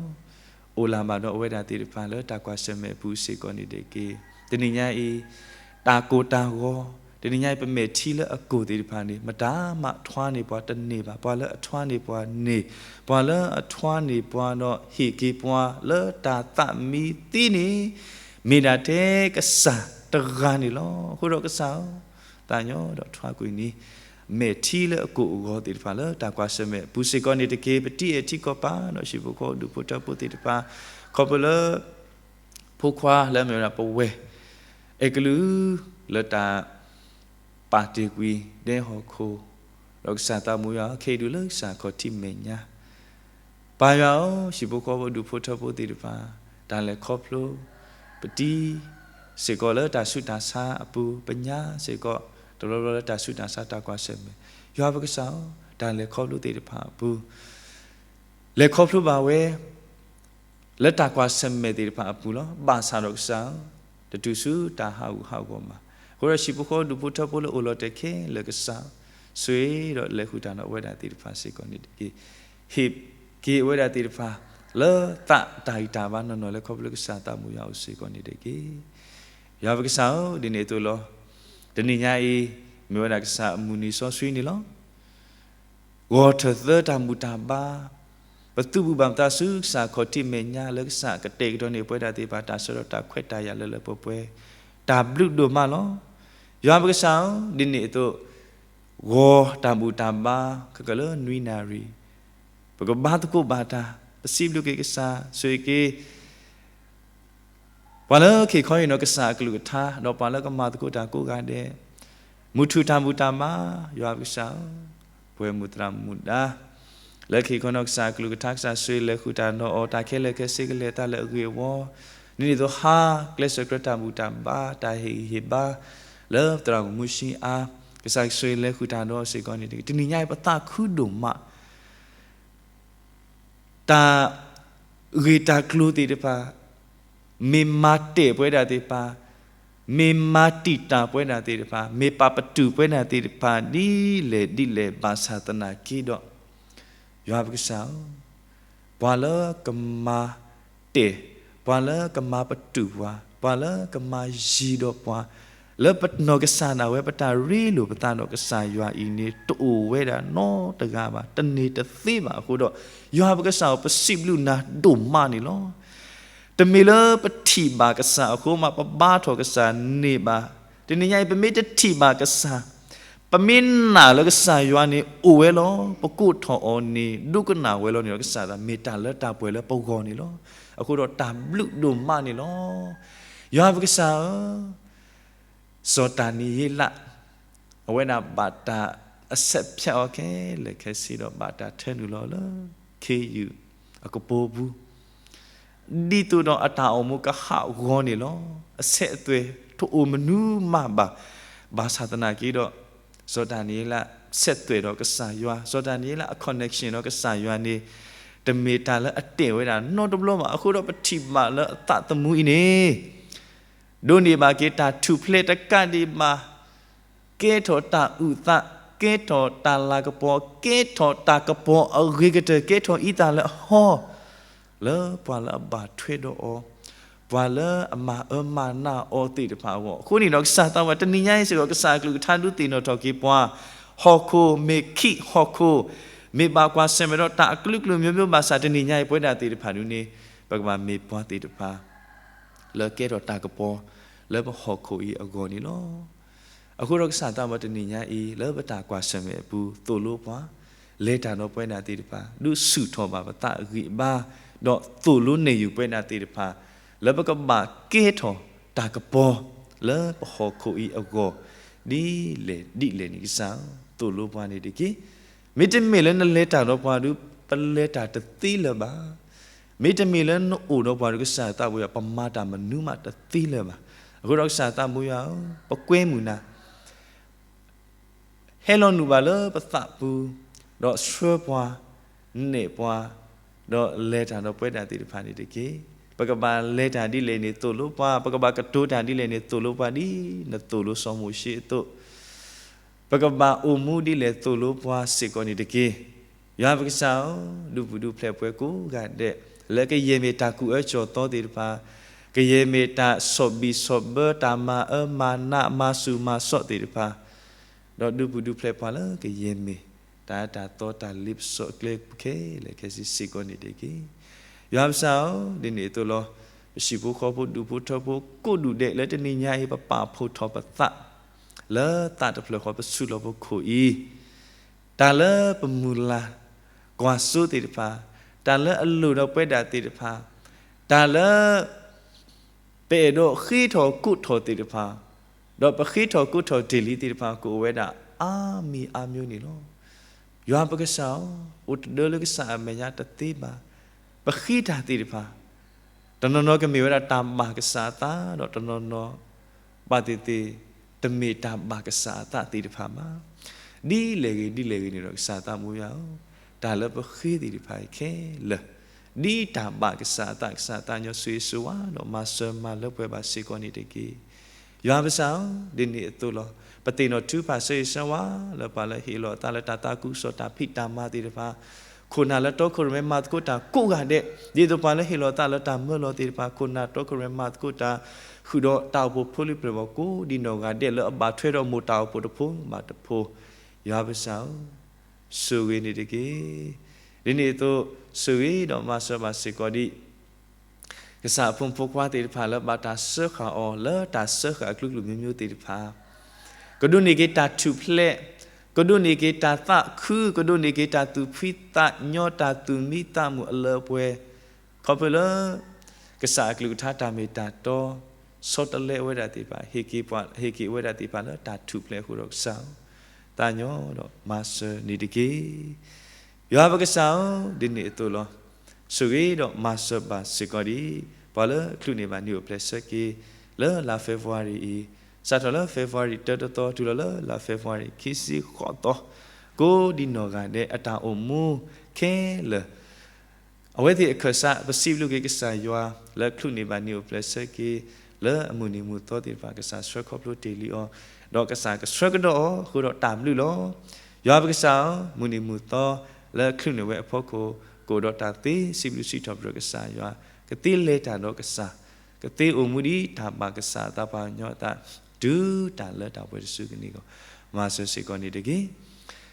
အိၣ်လၢ်ဘၣ်ဒီးအဝဲဒၣ်သ့ၣ်တဖၣ်လၢတၢ်ကွၢ်ဆၢၣ်မဲာ်အပူၤစ့ၢ်ကီးန့ၣ်တက့ၢ်. တနံၤညါအံၤ, တၢ်ကိၢ်တၢ်ဂီၤ, တနံၤညါအံၤ ပမဲာ်ထံလၢအကိၢ်သ့ၣ်တဖၣ်န့ၣ် မတၤမးထွါန့ၢ်ပှၤတန့ၢ်ဘၣ်. ပှၤလၢအထွါန့ၢ်ပှၤန့ၢ်, ပှၤလၢအထွါန့ၢ်ပှၤဒီးဟ့ၣ်က့ၤပှၤလၢတၢ်သးမံသ့န့ၣ်, မ့ၢ်ဒၣ်ထဲကစၢ်တဂၤန့ၣ်လီၤ. အဃိဒီးကစၢ်ဧၢ, သးညီဒီးထွါကွံာ်န့ၣ် မဲာ်ထံလၢအကိၢ်အဂီၤသ့ၣ်တဖၣ်လၢတၢ်ကွၢ်ဆၢၣ်မဲာ်အပူၤစ့ၢ်ကီးန့ၣ်တက့ၢ်. ပတံၤအဲၣ်ထံကီၢ်ပၤဒီးဟံၣ်ဖိဃီဖိဒူၣ်ဖိထၢဖိသ့ၣ်တဖၣ်, ခီဖျိလၢ ဖိခွါလၢအမ့ၢ်ဝဲဒၣ်ပဝဲၢ် အဲၣ်ကလုာ် လၢတၢ်ပာ်တ့ၢ်ကွံာ်ဒဲဟီၣ်ခိၣ်, ဒီးကစၢ်သးမူယွၤဧၢ, ခဲအံၤဒုးလၢကစၢ်ခီၣ်ထံးမဲာ်ညါ, ပၢ်ယွၤဧၢ, ဟံၣ်ဖိဃီဖိဒူၣ်ဖိထၢဖိသ့ၣ်တဖၣ်, တၢ်လဲၤခီဖျိ ပတံၤစ့ၢ်ကီးလၢတၢ်ဆူးတၢ်ဆါအပူၤ, ပညါစ့ၢ်ကီး တဘျီဘျီလၢတၢ်ဆူးတၢ်ဆါတၢ်ကွၢ်ဆၢၣ်မဲာ်, ယွၤပကစၢ်ဧၢ, တၢ်လဲၤခီဖျိသ့ၣ်တဖၣ်အပူၤ လဲၤခီဖျိဘၣ်ဝဲ လၢတၢ်ကွၢ်ဆၢၣ်မဲာ်သ့ၣ်တဖၣ်အပူၤလီၤ. ဘၣ်ဆၣ်ဒီးကစၢ်ဧၢ, တတုၤဆူတၢ်ဟးဂူာ်ဟးဂီၤမး. အဃိဒီးဟံၣ်ဖိဃီဖိဒူၣ်ဖိထၢဖိလၢအိၣ်လီၤတဲာ်ခဲလၢာ်ကစၢ်, ဆိၣ်ဂ့ၤဒီးလဲၤဃုာ်တၢ်ဒီးအဝဲဒၣ်သ့ၣ်တဖၣ်စ့ၢ်ကီးန့ၣ်တက့ၢ်. ဟ့ၣ်က့ၤအဝဲဒၣ်သ့ၣ်တဖၣ် လၢသးတၢ်ဂံၢ်တၢ်ဘါနီၢ်နီၢ်လၢခီဖျိကစၢ်သးမူယွၤအိၣ်စ့ၢ်ကီးန့ၣ်တက့ၢ်. ယွၤပကစၢ်ဧၢ, ဒ်န့ၣ်အသိးလီၤ. တနံၤညါအံၤ မ့ၢ်ဝဲဒၣ်ကစၢ်အမုၢ်နံၤစီဆှံန့ၣ်လီၤ. ဂီၤထၢၣ်သၢတၢ်ဘူၣ်တၢ်ဘါ, ပသုးဘူးဘၣ်ပသးဆူကစၢ်ခီၣ်ထံးမဲာ်ညါလၢကစၢ်ကတဲာ်ကတီၤန့ၢ်ပဝဲဒၣ်သ့ၣ်တဖၣ်တၢ်ဆၢဒီးတၢ်ခွဲးတၢ်ယာ်လၢလၢပှဲၤပှဲၤ, တၢ်ဘျုးဒိၣ်မးလီၤ. ယွၤပကစၢ်ဧၢ, ဒ်န့ၣ်အသိး ဂီၤတၢ်ဘူၣ်တၢ်ဘါ ခဲကလၢနွံနၣ်ရံၣ်, ပကဘါသကိးဘၣ်တၢ်, ပစံးဘျုးက့ၤကစၢ်, ဆိၣ်ဂ့ၤက့ၤ ပှၤလၢက့ၤခီအံၤနီၢ်ကစၢ်အကလုၢ်ကထါ, ဒီးပှၤလၢကမၤသကိးတၢ်ကိးဂၤဒဲး, မုၢ်ထူၣ်တၢ်ဘူၣ်တၢ်ဘါ, ယွၤပကစၢ်ဧၢ, ပှဲၤမုၢ်သရၣ်မုၣ်ဒါ လၢက့ၤခီနီၢ်ကစၢ်အကလုၢ်ကထါ, ကစၢ်ဆိၣ်ဂ့ၤလဲၤဃုာ်တၢ်ဒီးအီၤ, တၢ်ခဲလၢာ်ခဲဆ့ကလဲၤတၢ်လၢအဂ့ၤအဝီ, ဒ်န့ၣ်အသိးဟါကျဲစၢၤကျၢၤတၢ်ဘူၣ်တၢ်ဘါ, တၢ်ဟ့ၣ်ဂံၢ်ဟ့ၣ်ဘါ လၢသရၣ်မုၣ်မူၡံအါ, ကစၢ်ဆိၣ်ဂ့ၤလဲၤဃုာ်တၢ်ဒီးအီၤစ့ၢ်ကီးန့ၣ်တက့ၢ်. တနံၤညါအံၤပသးခုဒိၣ်မး တၢ်ဂ့ၢ်တၢ်ကျိၤသ့ၣ်တဖၣ်, မ့ၢ်မၤတဲာ်ပဝဲဒၣ်သ့ၣ်တဖၣ်, မ့ၢ်မၤတံာ်တာ်ပဝဲဒၣ်သ့ၣ်တဖၣ်, မ့ၢ်ပာ်ပတုာ်ပဝဲဒၣ်သ့ၣ်တဖၣ် ဒ်လဲၣ်ဒ်လဲၣ် ဘၣ်ဆၣ်သနာ်က့ဒီး, ယွၤပကစၢ်ဧၢ, ပှၤလၢကမၤတဲာ်, ပှၤလၢကမၤပတုာ်ပှၤ, ပှၤလၢကမၤယံၤဒီးပှၤ, လၢပနီၢ်ကစၢ်ဒၣ်ဝဲ ပတၢ်ရ့လိာ်ပသးဒီးကစၢ်ယွၤအံၤန့ၣ် တအိၣ်ဝဲဒၣ်နီတဂၤဘၣ်, တန့ၢ်တသ့ဘၣ်အဃိဒီး, ယွၤပကစၢ်ဧၢ, ပစံးဘျုးနၤဒိၣ်မးန့ၣ်လီၤ. တမ့ၢ်လၢပထံၣ်ဘၣ်ကစၢ်အဃိမး ပဘါထီၣ်ကစၢ်န့ၣ်ဘၣ်. တနံၤညါအံၤ ပမ့ၢ်တထံၣ်ဘၣ်ကစၢ်, ပမ့ၢ်နာ်လၢကစၢ်ယွၤန့ၣ် အိၣ်ဝဲလီၤ, ပကိးထီၣ်အီၤန့ၣ် ဒိကနၣ်ဝဲလီၤန့ၣ်ဒီး ကစၢ်ဒၣ်မ့ၢ်တၢ်လၢတၢ်ပှဲၤလၢပဂီၢ်န့ၣ်လီၤ. အဃိဒီးတၢ်ဘျုးဒိၣ်မးန့ၣ်လီၤ. ယွၤပကစၢ်ဧၢ, စီၤဒၤနံးယ့လး အဝဲဒၣ်ဘၣ်တၢ်အဆဲးဖျဲးအီၤခဲလၢာ်ခဲဆ့ဒီး ဘၣ်တၢ်ထၢနုာ်လီၤလၢ ခ့ယုၢ်အကပိာ်ပူၤ ဒ်သိးဒီးအတၢ်အိၣ်မူကဟးဂီၤန့ၣ်လီၤ. အဆဲးအသွဲၣ်တအိၣ်မနုၤမးဘၣ်. ဘၣ်ဆၣ်သနာ်က့ဒီး, စီၤဒၤနံးယ့လး ဆဲးသွဲၣ်ဒီးကစၢ်ယွၤ, စီၤဒၤနံးယ့လးအ connection ဒီးကစၢ်ယွၤန့ၣ် တမ့ၢ်တၢ်လၢအတဲာ်ဝဲဒၣ်နီတဘျီဘၣ်. အဃိဒီးပထံၣ်ဘၣ်လၢအသးသမူအံၤန့ၣ် ဒိးန့ၢ်ဘၣ်က့ၤတၢ်ထူၣ်ဖျဲးတကးဒံးဘၣ်, ကဲထီၣ်တၢ်အုၣ်သး, ကဲထီၣ်တၢ်လၤကပီၤ, ကဲထီၣ်တၢ်ကပီၤအဂ့ၤကတၢၢ်, ကဲထီၣ်အံသၣ်လၢအဟီ, လၢပှၤလၢအဘၣ်ထွဲဒီးအီၤ, ပှၤလၢအမၤအၢမၤနးအီၤသ့ၣ်တဖၣ်အဂီၢ်. အဃိန့ၣ်ဒီး ကစၢ်သးဝဲ တနံၤညါအံၤစ့ၢ်ကီး ကစၢ်အကလုၢ်ကထါဒုးသ့ၣ်နီၣ်ထီၣ်က့ၤပှၤ, ဟီၣ်ခိၣ်မ့ၢ်ခံဟီၣ်ခိၣ်, မ့ၢ်ဘၣ်ကွၢ်ဆၢၣ်မဲာ်ဒီးတၢ်အကလုာ်ကလုာ်မျိုးမျိုးဘၣ်ဆၣ် တနံၤညါအံၤပဝဲဒၣ်သ့ၣ်တဖၣ်ဒုးန့ၣ် ပကဘၣ်မ့ၢ်ပှၤသ့ၣ်တဖၣ် လၢကဲထီၣ်တၢ်ကပီၤ လၢပဟီၣ်ခိၣ်အံၤအဂီၢ်န့ၣ်လီၤ. အဃိဒီးကစၢ်သးဝဲတနံၤညါအံၤ လၢပတၢ်ကွၢ်ဆၢၣ်မဲာ်အပူၤ သိၣ်လိပှၤ, လဲၤတၢ်ဒီးပဝဲဒၣ်သ့ၣ်တဖၣ် ဒုးဆူၣ်ထီၣ်ဘၣ်ပသးအဂံၢ်အဘါ, ဒီးသိၣ်လိန့ၢ်ယုာ်ပဝဲဒၣ်သ့ၣ်တဖၣ် လၢပကဘၣ်ကဲထီၣ်တၢ်ကပီၤ လၢပဟီၣ်ခိၣ်အံၤအဂီၢ် ဒ်လဲၣ်ဒ်လဲၣ်န့ၣ် ကစၢ်ဧၢ, သိၣ်လိပှၤန့ၣ်တက့ၢ်. မ့တမ့ၢ်လၢနလဲၤတၢ်ဒီးပှၤဒီး ပလဲၤတၢ်တသ့လၢၤဘၣ်. မ့တမ့ၢ်လၢနအိၣ်ဒီးပှၤဒီး ကစၢ်သးဝဲ ပမၤတၢ်မနုၤမးတသ့လၢၤဘၣ်. အဃိဒီးကစၢ်သးဘိယွၤဧၢ, ပကွဲမုာ်နၤ ဟဲလီၤနုာ်ဘၣ်လၢပသးပူၤ, ဒီးဆှၢပှၤ, နဲၣ်ပှၤ, ဒီးလဲၤတၢ်ဒီးပဝဲဒၣ်သ့ၣ်တဖၣ်န့ၣ်တက့ၢ်. ပကဘၣ်လဲၤတၢ်ဒ်လဲၣ်န့ၣ်သိၣ်လိပှၤ, ပကဘၣ်ကတိၤတၢ်ဒ်လဲၣ်န့ၣ်သိၣ်လိပှၤဒ်နသိၣ်လိစီၤမိၤၡ့အသိး, ပကဘၣ်အိၣ်မူဒ်လဲၣ်သိၣ်လိပှၤစ့ၢ်ကီးန့ၣ်တက့ၢ်. ယွၤပကစၢ်ဧၢ, ဒုးပူၤဒုးဖျဲးပှၤကိးဂၤဒဲး, လၢကယဲၢ်မ့ၢ်တၢ်ကူၣ်အၢကၠီၣ်သီသ့ၣ်တဖၣ်, ကယဲၢ်မ့ၢ်တၢ်ဆီၣ်ဘံၣ်ဆီၣ်ဘၢ တၢ်မၤအၢမၤနး မၤဆူၣ်မၤစီးသ့ၣ်တဖၣ်, ဒီးဒုးပူၤဒုးဖျဲးပှၤလၢကယဲၢ်မ့ၢ် တၢ်အၢတၢ်သီ တၢ်လ့ပစီအကျဲပူၤခဲလၢာ်ခဲဆ့စ့ၢ်ကီးန့ၣ်တက့ၢ်. ယွၤပကစၢ်ဧၢ, ဒ်န့ၣ်အသိးလီၤ. ပဟံၣ်ဖိဃီဖိ ဒူၣ်ဖိထၢဖိကိးဒူၣ်ဒဲး လၢတနံၤညါအံၤ ပပာ်ဖှိၣ်ထီၣ်ပသး လၢသးတဖျၢၣ်ဃီ ပဆူၣ်လီၤပခိၣ်အံၤ, တၢ်လၢပမုၢ်လၢ်ကွၢ်စိသ့ၣ်တဖၣ်, တၢ်လၢအလိၣ်ဒီးပဝဲဒၣ်သ့ၣ်တဖၣ်, တၢ်လၢ ပအဲၣ်ဒိးဃ့ထီၣ်ကိးထီၣ်သ့ၣ်တဖၣ်, ဒီးပဃ့ထီၣ်ကိးထီၣ်တ့ၢ်လံသ့ၣ်တဖၣ် ကအိၣ်ဝဲဒၣ်အါမံၤအါမံၤန့ၣ်လီၤ. ယွၤပကစၢ်ဧၢ, အိၣ်တဒၢလၢကစၢ်အမဲာ်ညါတသ့ဘၣ်. ပဃ့တၢ်သ့ၣ်တဖၣ် တနီၤနီၤကမ့ၢ်ဝဲဒၣ်တၢ်ဘၣ်ကစၢ်အသး, ဒီးတနီၤနီၤ ဘၣ်သ့ၣ်သ့ၣ် တမ့ၢ်တၢ်ဘၣ်ကစၢ်အသးသ့ၣ်တဖၣ်ဘၣ်. ဒ်လဲၣ်ဂ့ၤဒ်လဲၣ်ဂ့ၤန့ၣ်ဒီး ကစၢ်သးမူယွၤဧၢ, တၢ်လၢပဃ့သ့ၣ်တဖၣ်အံၤခဲလၢာ်, ဒ်တၢ်ဘၣ်ကစၢ်အသး ကစၢ်သးညီဆိၣ်ဂ့ၤဆိၣ်ဝါ ဒီးမၤစၢၤမၤလၢပှဲၤဘၣ်စ့ၢ်ကီးန့ၣ်တက့ၢ်. ယွၤပကစၢ်ဧၢ, ဒ်န့ၣ်အသိးလီၤ. ပသ့ၣ်နီၣ်ထုကဖၣ်ဆၢဂ့ၤဆၢဝါ လၢပှၤလၢဟ့ၣ်လီၤအသးလၢတၢ်သးခုကစီၣ် တၢ်ဖံးတၢ်မၤသ့ၣ်တဖၣ်, ခိၣ်နၢ်လၢတီခိၣ်ရိၣ်မဲမၤသကိးတၢ်ကိးဂၤဒဲး, ဒ်သိးပှၤလၢဟ့ၣ်လီၤအသးလၢတၢ်မၢလီၤသ့ၣ်တဖၣ်, ခိၣ်နၢ်တီခိၣ်ရိၣ်မဲမၤသကိးတၢ် ဃုာ်ဒီးတၢ်အိၣ်ဖှိၣ်ဖိလံၤပျၢၢ်ဘီၣ်ကိးဒံနီၢ်ဂၤဒဲး လၢအဘၣ်ထွဲဒီးမိၢ်တၢ်အိၣ်ဖှိၣ်တဖိးဘၣ်တဖိး, ယွၤပကစၢ်ဧၢ, ဆိၣ်ဂ့ၤန့ၣ်တက့ၢ်. ဒ်န့ၣ်အသိး ဆိၣ်ဂ့ၤဒီးမၤစၢၤဘၣ်စ့ၢ်ကီးဒံး ကစၢ်အဖိမုၣ်ဖိခွါသ့ၣ်တဖၣ် လၢဘၣ်တၢ်စၢဃာ်အီၤ လၢတၢ်စၢဃာ်အကလုာ်ကလုာ်မျိုးမျိုးသ့ၣ်တဖၣ်, ကဒိးန့ၢ်က့ၤတၢ်ထူၣ်ဖျဲး, ကဒိးန့ၢ်က့ၤတၢ်သးခု, ကဒိးန့ၢ်က့ၤတၢ်သူၣ်ဖှံသးညီ, တၢ်သူၣ်မံသးမုာ်အလၢအပှဲၤ, ခီဖျိလၢ ကစၢ်အကလုၢ်ကထါတၢ်မ့ၢ်တၢ်တီ ဆီတလဲအဝဲဒၣ်သ့ၣ်တဖၣ်, ဟ့ၣ်က့ၤဝဲဒၣ်သ့ၣ်တဖၣ်လၢတၢ်ထူၣ်ဖျဲးအဃိဒီး ကစၢ်ဧၢ, သးညီဒီးမၤစၢၤန့ၣ်တက့ၢ်. ယွၤပကစၢ်ဧၢ, ဒ်န့ၣ်အသိးလီၤ. ဆိၣ်ဂ့ၤဒီးမၤစၢၤဘၣ်စ့ၢ်ကီးဒံး ပှၤလၢအချုးန့ၢ်ဘၣ်နံၣ်အိၣ်ဖျဲၣ်ဆၢက့ၤ လၢလါ February အံၤ, စးထီၣ်လၢ February တၢတသီ တုၤလီၤလၢလါ February ခံဆံဃိးသီ, ကိးဒံနီၢ်ဂၤဒဲး အတၢ်အိၣ်မူခဲလၢာ် အဝဲသ့ၣ်အခၢၣ်စး ပစံးဘျုးက့ၤကစၢ်ယွၤ လၢအချုးန့ၢ်ဘၣ်နံၣ်အိၣ်ဖျဲၣ်ဆၢက့ၤ လၢအမုၢ်နံၤမုၢ်သီသ့ၣ်တဖၣ် ကစၢ်ဆှၢခီဖျိတ့ၢ်လံအီၤ, ဒီးကစၢ်ကဆှၢကဒီးအီၤ ဃုာ်ဒီးတၢ်ဘျုးလီၤ. ယွၤပကစၢ်ဧၢ, မုၢ်နံၤမုၢ်သီ လၢအချုးန့ၢ်ဝဲအဖီခိၣ် ကအိၣ်ဒီးတၢ်သ့စံးဘျုးစံးထီၣ်ပတြၢၤကစၢ်ယွၤ, ကသ့လဲၤတၢ်ဒီးကစၢ်, ကသ့အိၣ်မူဒ်တၢ်ဘၣ်ကစၢ်အသးပှၤကညီအသး, တုၤတၢ်လၢတၢ်ပှဲၤတစုကန့ၢ်အဂီၢ်, မၤစၢၤစ့ၢ်ကီးန့ၣ်တက့ၢ်.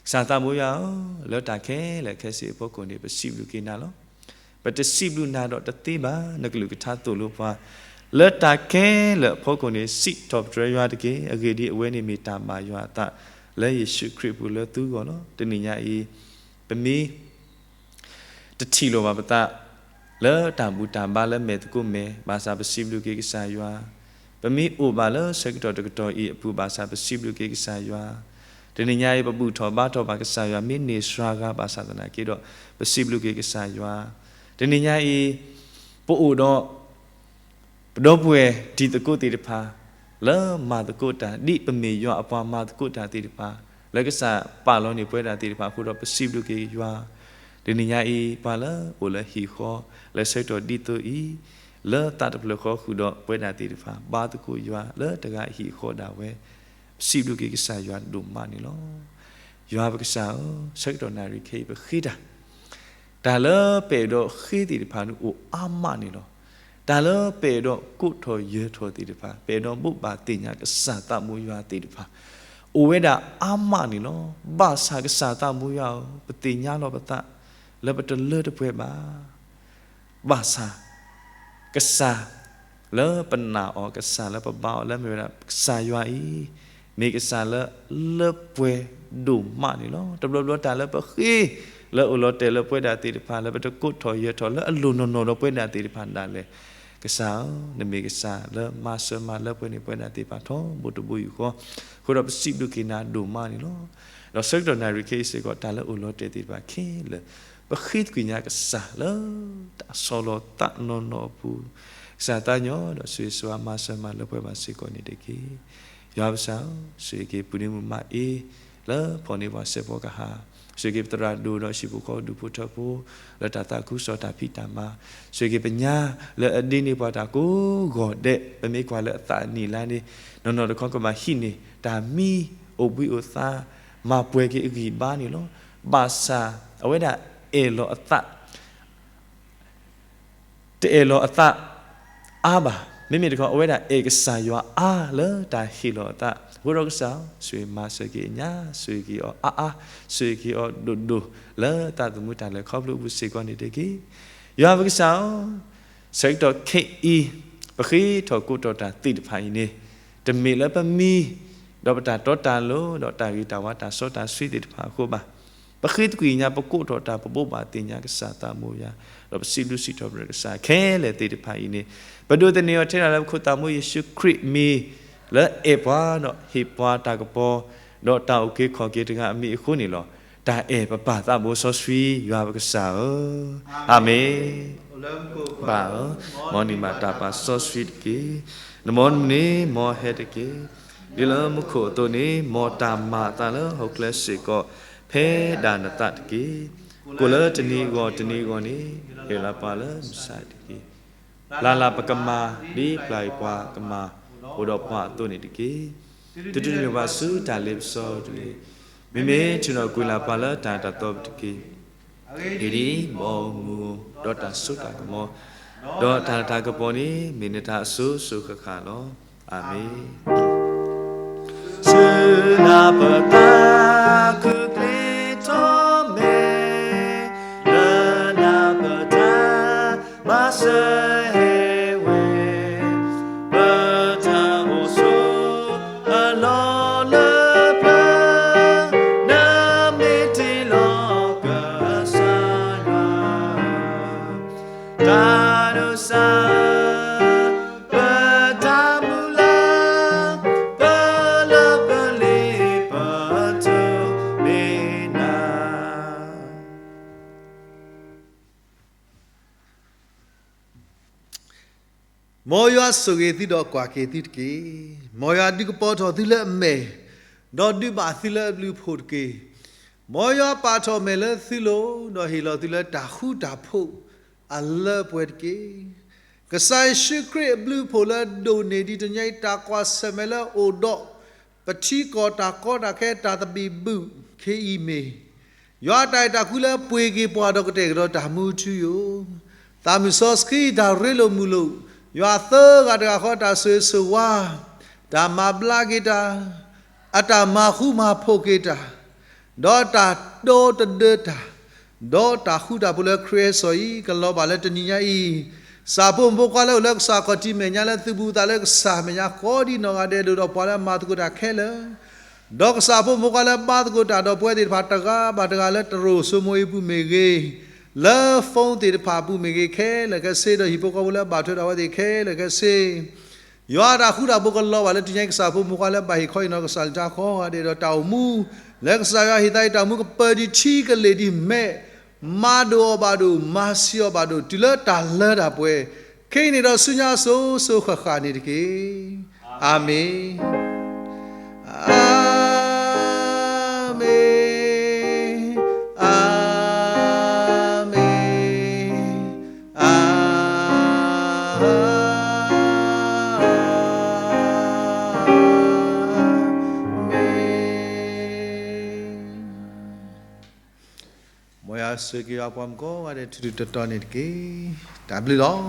ကစၢ်သးဘိယွၤဧၢ, လၢတၢ်ခဲလၢာ်ခဲဆ့အဖီခိၣ်န့ၣ် ပစံးဘျုးက့ၤနၤလီၤ. ပတစံးဘျုးနၤဒီးတသ့ဘၣ်, နကလုၢ်ကထါသိၣ်လိပှၤ, လၢတၢ်ခဲလၢာ်အဖီခိၣ်န့ၣ် စံးထီၣ်ပတြၢၤယွၤတက့ၢ်. အဂ့ၢ်ဒ်အံၤ, အဝဲန့ၣ်မ့ၢ်တၢ်ဘၣ်ယွၤအသး လၢယ့ၣ်ၡူးခရံာ်အပူၤလၢသုဂီၢ်လီၤ. တနံၤညါအံၤ, ပမ့ၢ် တထံၣ်လိာ်ဘၣ်ပသး လၢတၢ်ဘူၣ်တၢ်ဘါလၢမဲာ်သကိးမဲာ်, ဘၣ်ဆၣ်ပစံးဘျုးက့ၤကစၢ်ယွၤ, ပမ့ၢ်အိၣ်ဘၣ်လၢဆၢကတီၢ်တကတီၢ်အံၤအပူၤ ဘၣ်ဆၣ်ပစံးဘျုးက့ၤကစၢ်ယွၤ, တနံၤညါအံၤ ပဘူၣ်ထီၣ်ဘါထီၣ်ဘၣ်ကစၢ်ယွၤ မ့ၢ်န့ၢ်စှၤဂၤဘၣ်ဆၣ်သနာ်က့ဒီး ပစံးဘျုးက့ၤကစၢ်ယွၤ, တနံၤညါအံၤ ပအိၣ်ဒီး ပဒီပုၢ်ဝဲၢ်တံၤသကိးသ့ၣ်တဖၣ် လၢမၤသကိးတၢ် ဒ်ပမ့ၢ်ယွၤအပှၤမၤသကိးတၢ်သ့ၣ်တဖၣ် လၢကစၢ်ပာ်လီၤန့ၢ်ပဝဲဒၣ်သ့ၣ်တဖၣ်အဃိဒီး ပစံးဘျုးက့ၤယွၤ, တနံၤညါအံၤ ပှၤလၢအိၣ်လၢဟံၣ်ဃီ လၢဆၢကတီၢ်ဒ်သိးအံၤ လၢသးတဖျၢၣ်ဃီဃုာ်ဒီးပဝဲဒၣ်သ့ၣ်တဖၣ် ဘါသကိးယွၤလၢတဂၤအဟံၣ်အဃီဒၣ်ဝဲ, ပစံးဘျုးက့ၤကစၢ်ယွၤဒိၣ်မးန့ၣ်လီၤ. ယွၤပကစၢ်ဧၢ, ဆၢကတီၢ်နၣ်ရံၣ်ခဲအံၤပဃ့တၢ် တၢ်လၢပအဲၣ်ဒိးဃ့သ့ၣ်တဖၣ်န့ၣ်အိၣ်အါမးန့ၣ်လီၤ. တၢ်လၢပအဲၣ်ဒိးကိးထီၣ်ယၢၤထီၣ်သ့ၣ်တဖၣ်, ပအဲၣ်ဒိးဘိးဘၣ်သ့ၣ်ညါကစၢ်သးဘိယွၤသ့ၣ်တဖၣ် အိၣ်ဝဲဒၣ်အါမးန့ၣ်လီၤ. ဘၣ်ဆၣ်ကစၢ်သးဘိယွၤဧၢ, ပသ့ၣ်ညါလီၤပသး လၢပတလၢတပှဲၤဘၣ် ဘၣ်ဆၣ် ကစၢ် လၢပနာ်အီၤ, ကစၢ်လၢပဘါအီၤလၢမ့ၢ်ဝဲဒၣ် ကစၢ်ယွၤအံၤ မ့ၢ်ကစၢ်လၢလၢပှဲၤဒိၣ်မးန့ၣ်လီၤ. တဘျီဘျီတၢ်လၢပဃ့ လၢအိၣ်လီၤတဲာ်လၢပဝဲဒၣ်သ့ၣ်တဖၣ် လၢပတကိးထီၣ်ယၢၤထီၣ်လၢအလိၣ်နီၢ်နီၢ်ဒီးပဝဲဒၣ်သ့ၣ်တဖၣ်ဒၣ်လဲာ်, ကစၢ်ဧၢ, နမ့ၢ်ကစၢ်လၢမၤစၢၤမၤလၢပှဲၤန့ၢ်ပဝဲဒၣ်သ့ၣ်တဖၣ်ထီဘိတဘိယူၢ်ဃီ, အဃိဒီးပစံးဘျုးက့ၤနၤဒိၣ်မးန့ၣ်လီၤ. ဒီးဆၢကတီၢ်နၣ်ရံၣ်ခဲအံၤစ့ၢ်ကီး တၢ်လၢအိၣ်လီၤတဲာ်သ့ၣ်တဖၣ်ခဲလၢာ် ပဃ့သကွံာ်ညါကစၢ်လၢတၢ်ဆီၣ်လီၤသးနီၢ်နီၢ်အပူၤ, ကစၢ်သးညီဒီးဆိၣ်ဂ့ၤဆိၣ်ဝါမၤစၢၤမၤလၢပှဲၤဘၣ်စ့ၢ်ကီးန့ၣ်တက့ၢ်. ယွၤပကစၢ်ဧၢ, ဆိၣ်ဂ့ၤက့ၤပုၢ်နွံမုၣ်မၤအ့ လၢဖီၣ်န့ၢ်ပှၤစဲးဖီကဟၣ်, ဆိၣ်ဂ့ၤက့ၤပသရၣ်ဒိၣ်ဒီးဟံၣ်ဖိဃီဖိဒူၣ်ဖိထၢဖိ လၢတၢ်သးခုကစီၣ်တၢ်ဖံးတၢ်မၤ, ဆိၣ်ဂ့ၤက့ၤပညါလၢအဒ့န့ၢ်ပှၤတၢ်ကိးဂီၤဒဲး, ပမ့ၢ်ကွၢ်လၢအသးနံၣ်အလါန့ၣ် နီၢ်နီၢ်တခီကဘၣ်ဟံးန့ၢ် တၢ်မံအိၣ်ဘှံးအိၣ်သါ မၤပှဲၤက့ၤအဂံၢ်အဘါန့ၣ်လီၤ. ဘၣ်ဆၣ်အဝဲဒၣ်အဲၣ်လီၤအသး တအဲၣ်လီၤအသးအါဘၣ်. မ့မ့ၢ်တခီ အဝဲဒၣ်အဲၣ်ကစၢ်ယွၤအါလၢတၢ်ဟ့ၣ်လီၤအသး. အဃိဒီးကစၢ်ဧၢ, ဆိၣ်ဂ့ၤမၤစၢၤက့ၤအညါ, ဆိၣ်ဂ့ၤက့ၤအီၤအါအါ, ဆိၣ်ဂ့ၤက့ၤအီၤဒိၣ်ဒိၣ် လၢသးသမူတၢ်လဲၤခီဖျိအပူၤစ့ၢ်ကီးန့ၣ်တက့ၢ်. ယွၤပကစၢ်ဧၢ, ဆၢကတီၢ်ခဲအံၤ ပဃ့ထီၣ်ကိးထီၣ်တၢ်သ့ၣ်တဖၣ်အံၤန့ၣ် တမ့ၢ်လၢပမံၤ ဒီးပတၢ်တီတၢ်လိၤ ဒီးတၢ်ဂ့ၤတၢ်ဝါ တၢ်စီတၢ်ဆှံသ့ၣ်တဖၣ်အဃိဘၣ်. ပဃ့သကွံာ်ညါ ပကိးထီၣ်တၢ် ပဘိးဘၣ်သ့ၣ်ညါကစၢ်သးမိၢ်ယၤ, ဒီးပစံးဘျုးစံးထီၣ်ပတြၢၤကစၢ်ခဲလၢာ်သ့ၣ်တဖၣ်အံၤန့ၣ် ပဒိးသန့ၤအီၤထဲဒၣ်လၢပခိၣ်သးမူယ့ၣ်ၡူးခရံာ်အမံၤ လၢအဲၣ်ပှၤဒီးဟ့ၣ်ပှၤတၢ်ကပီၤ ဒီးတၢ်အုၣ်က့ၤခီၣ်က့ၤတဂၤအမံၤအဃိန့ၣ်လီၤ. တၢ်အဲၣ်ပပၢ်သးဘိစီဆှံ ယွၤပကစၢ်ဧၢ, အၤမ့ၣ်. ဘၣ်ဧၢ, မ်နံၤမၤတၢ်ပာ်စီဆှံတက့ၢ်. နမ်နမူန့ၣ် မ်ဟဲတက့ၢ်. ဒ်လၢမူခိၣ်အသိးန့ၣ် မ်တၢ်မၤအသးလၢဟီၣ်ခိၣ်ချၢစ့ၢ်ကီး ဖဲဒၣ်နသးတက့ၢ်. ကိၣ်လၢတနံၤအဂီၢ်တနံၤအဂီၢ်န့ၣ် ဟ့ၣ်လီၤပှၤလၢမုၢ်ဆါတက့ၢ်. ပျၢ်လၢ်ပကမၤ ဒ်ပျၢ်အံၤပှၤကမၤ အိၣ်ဒီးပှၤအသိးန့ၣ်တက့ၢ်. တတုၤန့ၢ်ပှၤဆူတၢ်လ့ပစီတဂ့ၤ. မ့မ့ၢ်ထုးထီၣ်ကွံာ်လၢ်ပှၤလၢတၢ်တၢ်သီပူၤတက့ၢ်. အဂ့ၢ်ဒ်အံၤ, မ်အမူဒီးတၢ်စိတၢ်ကမီၤ, ဒီးတၢ်လၤတၢ်ကပီၤန့ၣ် မ့ၢ်နတၢ်အစိၤစိၤဃၣ်ဃၣ်လီၤ. အၤမ့ၣ်. ဆူနၤပတၢ်ခုၣ်ကျ့ထီၣ်မဲာ်, လၢနၤပတၢ်မၤစၢၤဟဲဝဲ, ပတၢ်အိၣ်ဆိးအလီၢ်လၢပျၢၤ, နမ့ၢ်တ့လီၤကစၢ်ယွၤ တၢ်ဒိးစၢ် ပတၢ်မုၢ်လၢ်, ပလၢပလ့ပတုၤမ့ၢ်နၤ. မ်ယွၤဆိၣ်ဂ့ၤသုဒီးကွၢ်က့ၤသုတက့ၢ်. မ်ယွၤဒုးကပီၤထီၣ်သုလၢအမဲာ်, ဒီးဒုးဘၣ်သုလၢအဘျုးအဖှိၣ်တက့ၢ်. မ်ယွၤပာ်ထီၣ်မဲာ်လၢသုလိၤ, ဒီးဟ့ၣ်လီၤသုလၢတၢ်ဃူတၢ်ဖိးအလၢအပှဲၤတက့ၢ်. ကစၢ်ယ့ၣ်ၡူးခရံာ်အဘျုးအဖှိၣ်လၢအဒိၣ်န့ၢ်ဒံးတနံၤအံၤ တၢ်ကွၢ်ဆၢၣ်မဲာ်လၢအအိၣ်ဒီး ပထံကီၢ်တၢ်ကီတၢ်ခဲတၢ်သဘံၣ်ဘုၣ်ခဲအံၤမ့ၢ် ယွၤအတၢ်အဲၣ်တၢ်ကွံလၢပှ့ၤက့ၤပှၤဒီးကတဲာ်ကတီၤတၢ်မူထူယိာ်, သးမုၢ်စီဆှံတၢ်ရ့လိာ်မုာ်လိာ်, ယွၤသၢဂၤတဂၤဃီတၢ်ဆိၣ်ဂ့ၤဆိၣ်ဝါ, တၢ်မၤဘျါက့ၤတၢ်, အတၢ်မၤဃူမၤဖိးက့ၤတၢ်, ဒီးတၢ်ဒီတဒၢတၢ်, ဒီးတၢ်ဃူတၢ်ဖိးလၢခရံာ်အစီၤအံၤ ကလီၤဘၣ်လၢတနံၤညါအံၤ, ကစၢ်ဖိမုၣ်ဖိခွါလၢအိၣ်လၢကစၢ်ခီၣ်ထံးမဲာ်ညါလၢသုဘူးသးလၢကစၢ်မဲာ်ညါ ဃီဒ်နီၢ်ဂၤဒဲးဒိၣ်ဒီးပှၤလၢအမၤသကိးတၢ်ခဲလၢာ် ဒီးကစၢ်ဖိမုၣ်ဖိခွါလၢဘါသကိးတၢ်ဒီးပဝဲသ့ၣ်တဖၣ်တဂၤဘၣ်တဂၤလၢတရူး social media အံၤအပူၤမ့ၢ်ဂ့ၤ, လၢ phone သ့ၣ်တဖၣ်အပူၤမ့ၢ်ဂ့ၤ ခဲလၢာ်ခဲဆ့ ဒီးဟံၣ်ဖိဃီဖိလၢအဘၣ်ထွဲဒီးအဝဲသ့ၣ်ခဲလၢာ်ခဲဆ့ ယွၤတၢ်ဃူတၢ်ဖိးကလီၤဘၣ်လၢတနံၤညါအံၤ ကစၢ်ဖိမုၣ်ဖိခွါလၢဘၣ်ဟ့ၣ်ခီဟ့ၣ်နီၤကစၢ်လၢတၢ်ဃီဂၤဒဲးဒီးတၢ်အိၣ်မူ, လၢကစၢ်ယွၤဟ့ၣ်သးအံၤတၢ်အိၣ်မူကပၢၤဒံးထံကလ့ၢ်ဒံးမဲာ်, မၤဒိၣ်အီၤဘၣ်ဒိၣ်, မၤဆံးအီၤဘၣ်ဒိၣ်, တုၤလၢတၢ်လၢတၢ်ပှဲၤ, ခဲအံၤန့ၣ်ဒီးဆူညါအစိၤစိၤဃၣ်ဃၣ်န့ၣ်တက့ၢ်. အၤမ့ၣ်. အၤမ့ၣ်, အၤမ့ၣ်, အၤမ့ၣ်. မ်ယွၤဆိၣ်ဂ့ၤက့ၤပှၤမုၣ်ကိးဂၤဒဲး ထူးထူးတီၤတီၤန့ၣ်တက့ၢ်. တၢ်ဘျုးလီၤ. မ့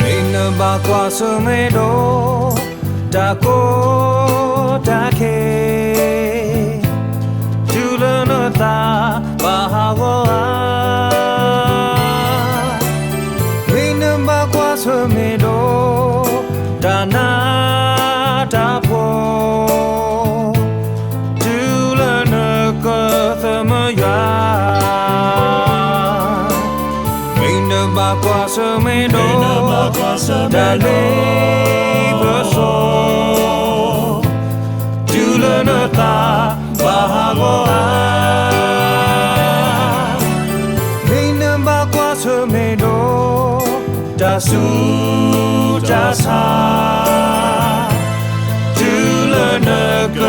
ၢ်နဘၣ်ကွၢ်ဆၢၣ်မဲာ်ဒီး တၢ်ကီတၢ်ခဲ တုၤလၢနသးဘၣ်ဟးဂီၤဧါ, မ့ၢ်နဘၣ်ကွၢ်ဆၢၣ်မဲာ်ဒီး တၢ်နးတၢ်ဖှီၣ် တုၤလၢနကသမၢယွၤ, ကွၢ်ဆၢၣ်မဲာ်ဒီး တၢ်လ့ပစီ တုၤလၢနသးဘၣ်ဟးဂီၤဧါ. မ့ၢ်နဘၣ်ကွၢ်ဆၢၣ်မဲာ်ဒီး တၢ်ဆူးတၢ်ဆါ တုၤလၢနက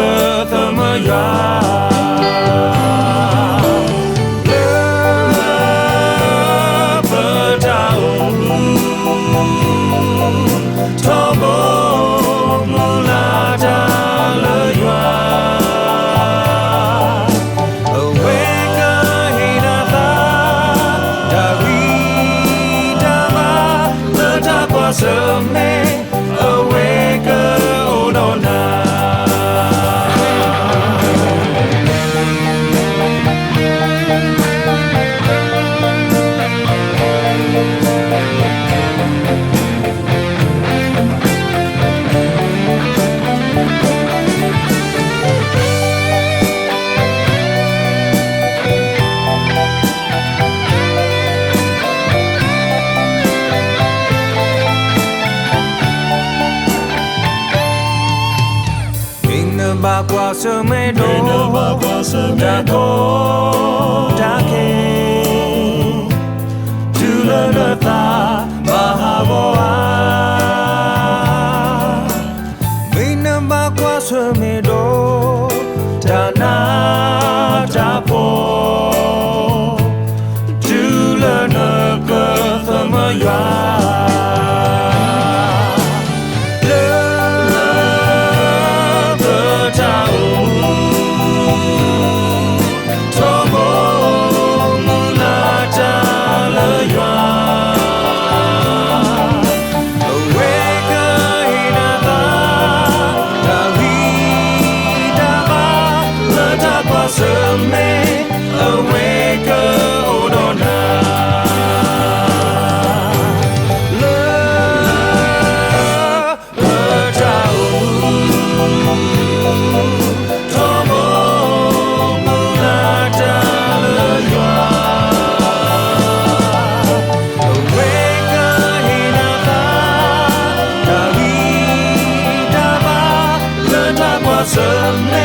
သမၢယွၤ လၢပတၢ်အိၣ်မူ ထီဘိမုၢ်လၢ်တၢ်လၢယွၤ အဝဲကဟ့ၣ်နၤသး တၢ်ဂံၢ်တၢ်ဘါ လၢတၢ်ကွၢ်ဆၢၣ်မဲာ် အဝဲကအိၣ်ဒီးနၤ. မ့ၢ်နဘၣ်ကွၢ်ဆၢၣ်မဲာ်ဒီး တၢ်ကီတၢ်ခဲ တုၤလၢနသးဘၣ်ဟးဂီၤဧါ. မ့ၢ်နဘၣ်ကွၢ်ဆၢၣ်မဲာ်ဒီး တၢ်နးတၢ်ဖှီၣ် တုၤလၢနကသမၢယွၤ လၢပတၢ်အိၣ်မူ ထီဘိမုၢ်လၢ်တၢ်လၢယွၤ အဝဲကဟ့ၣ်နၤသး တၢ်ဂံၢ်တၢ်ဘါ လၢတၢ်ကွၢ်ဆၢၣ်မဲာ် အဝဲကအိၣ်ဒီးနၤ လၢပတၢ်အိၣ်မူ ထီဘိမုၢ်လၢ်တၢ်လၢယွၤ အဝဲကဟ့ၣ်နၤသး တၢ်ဂံၢ်တၢ်ဘါ လၢတၢ်ကွၢ်ဆၢၣ်မဲာ်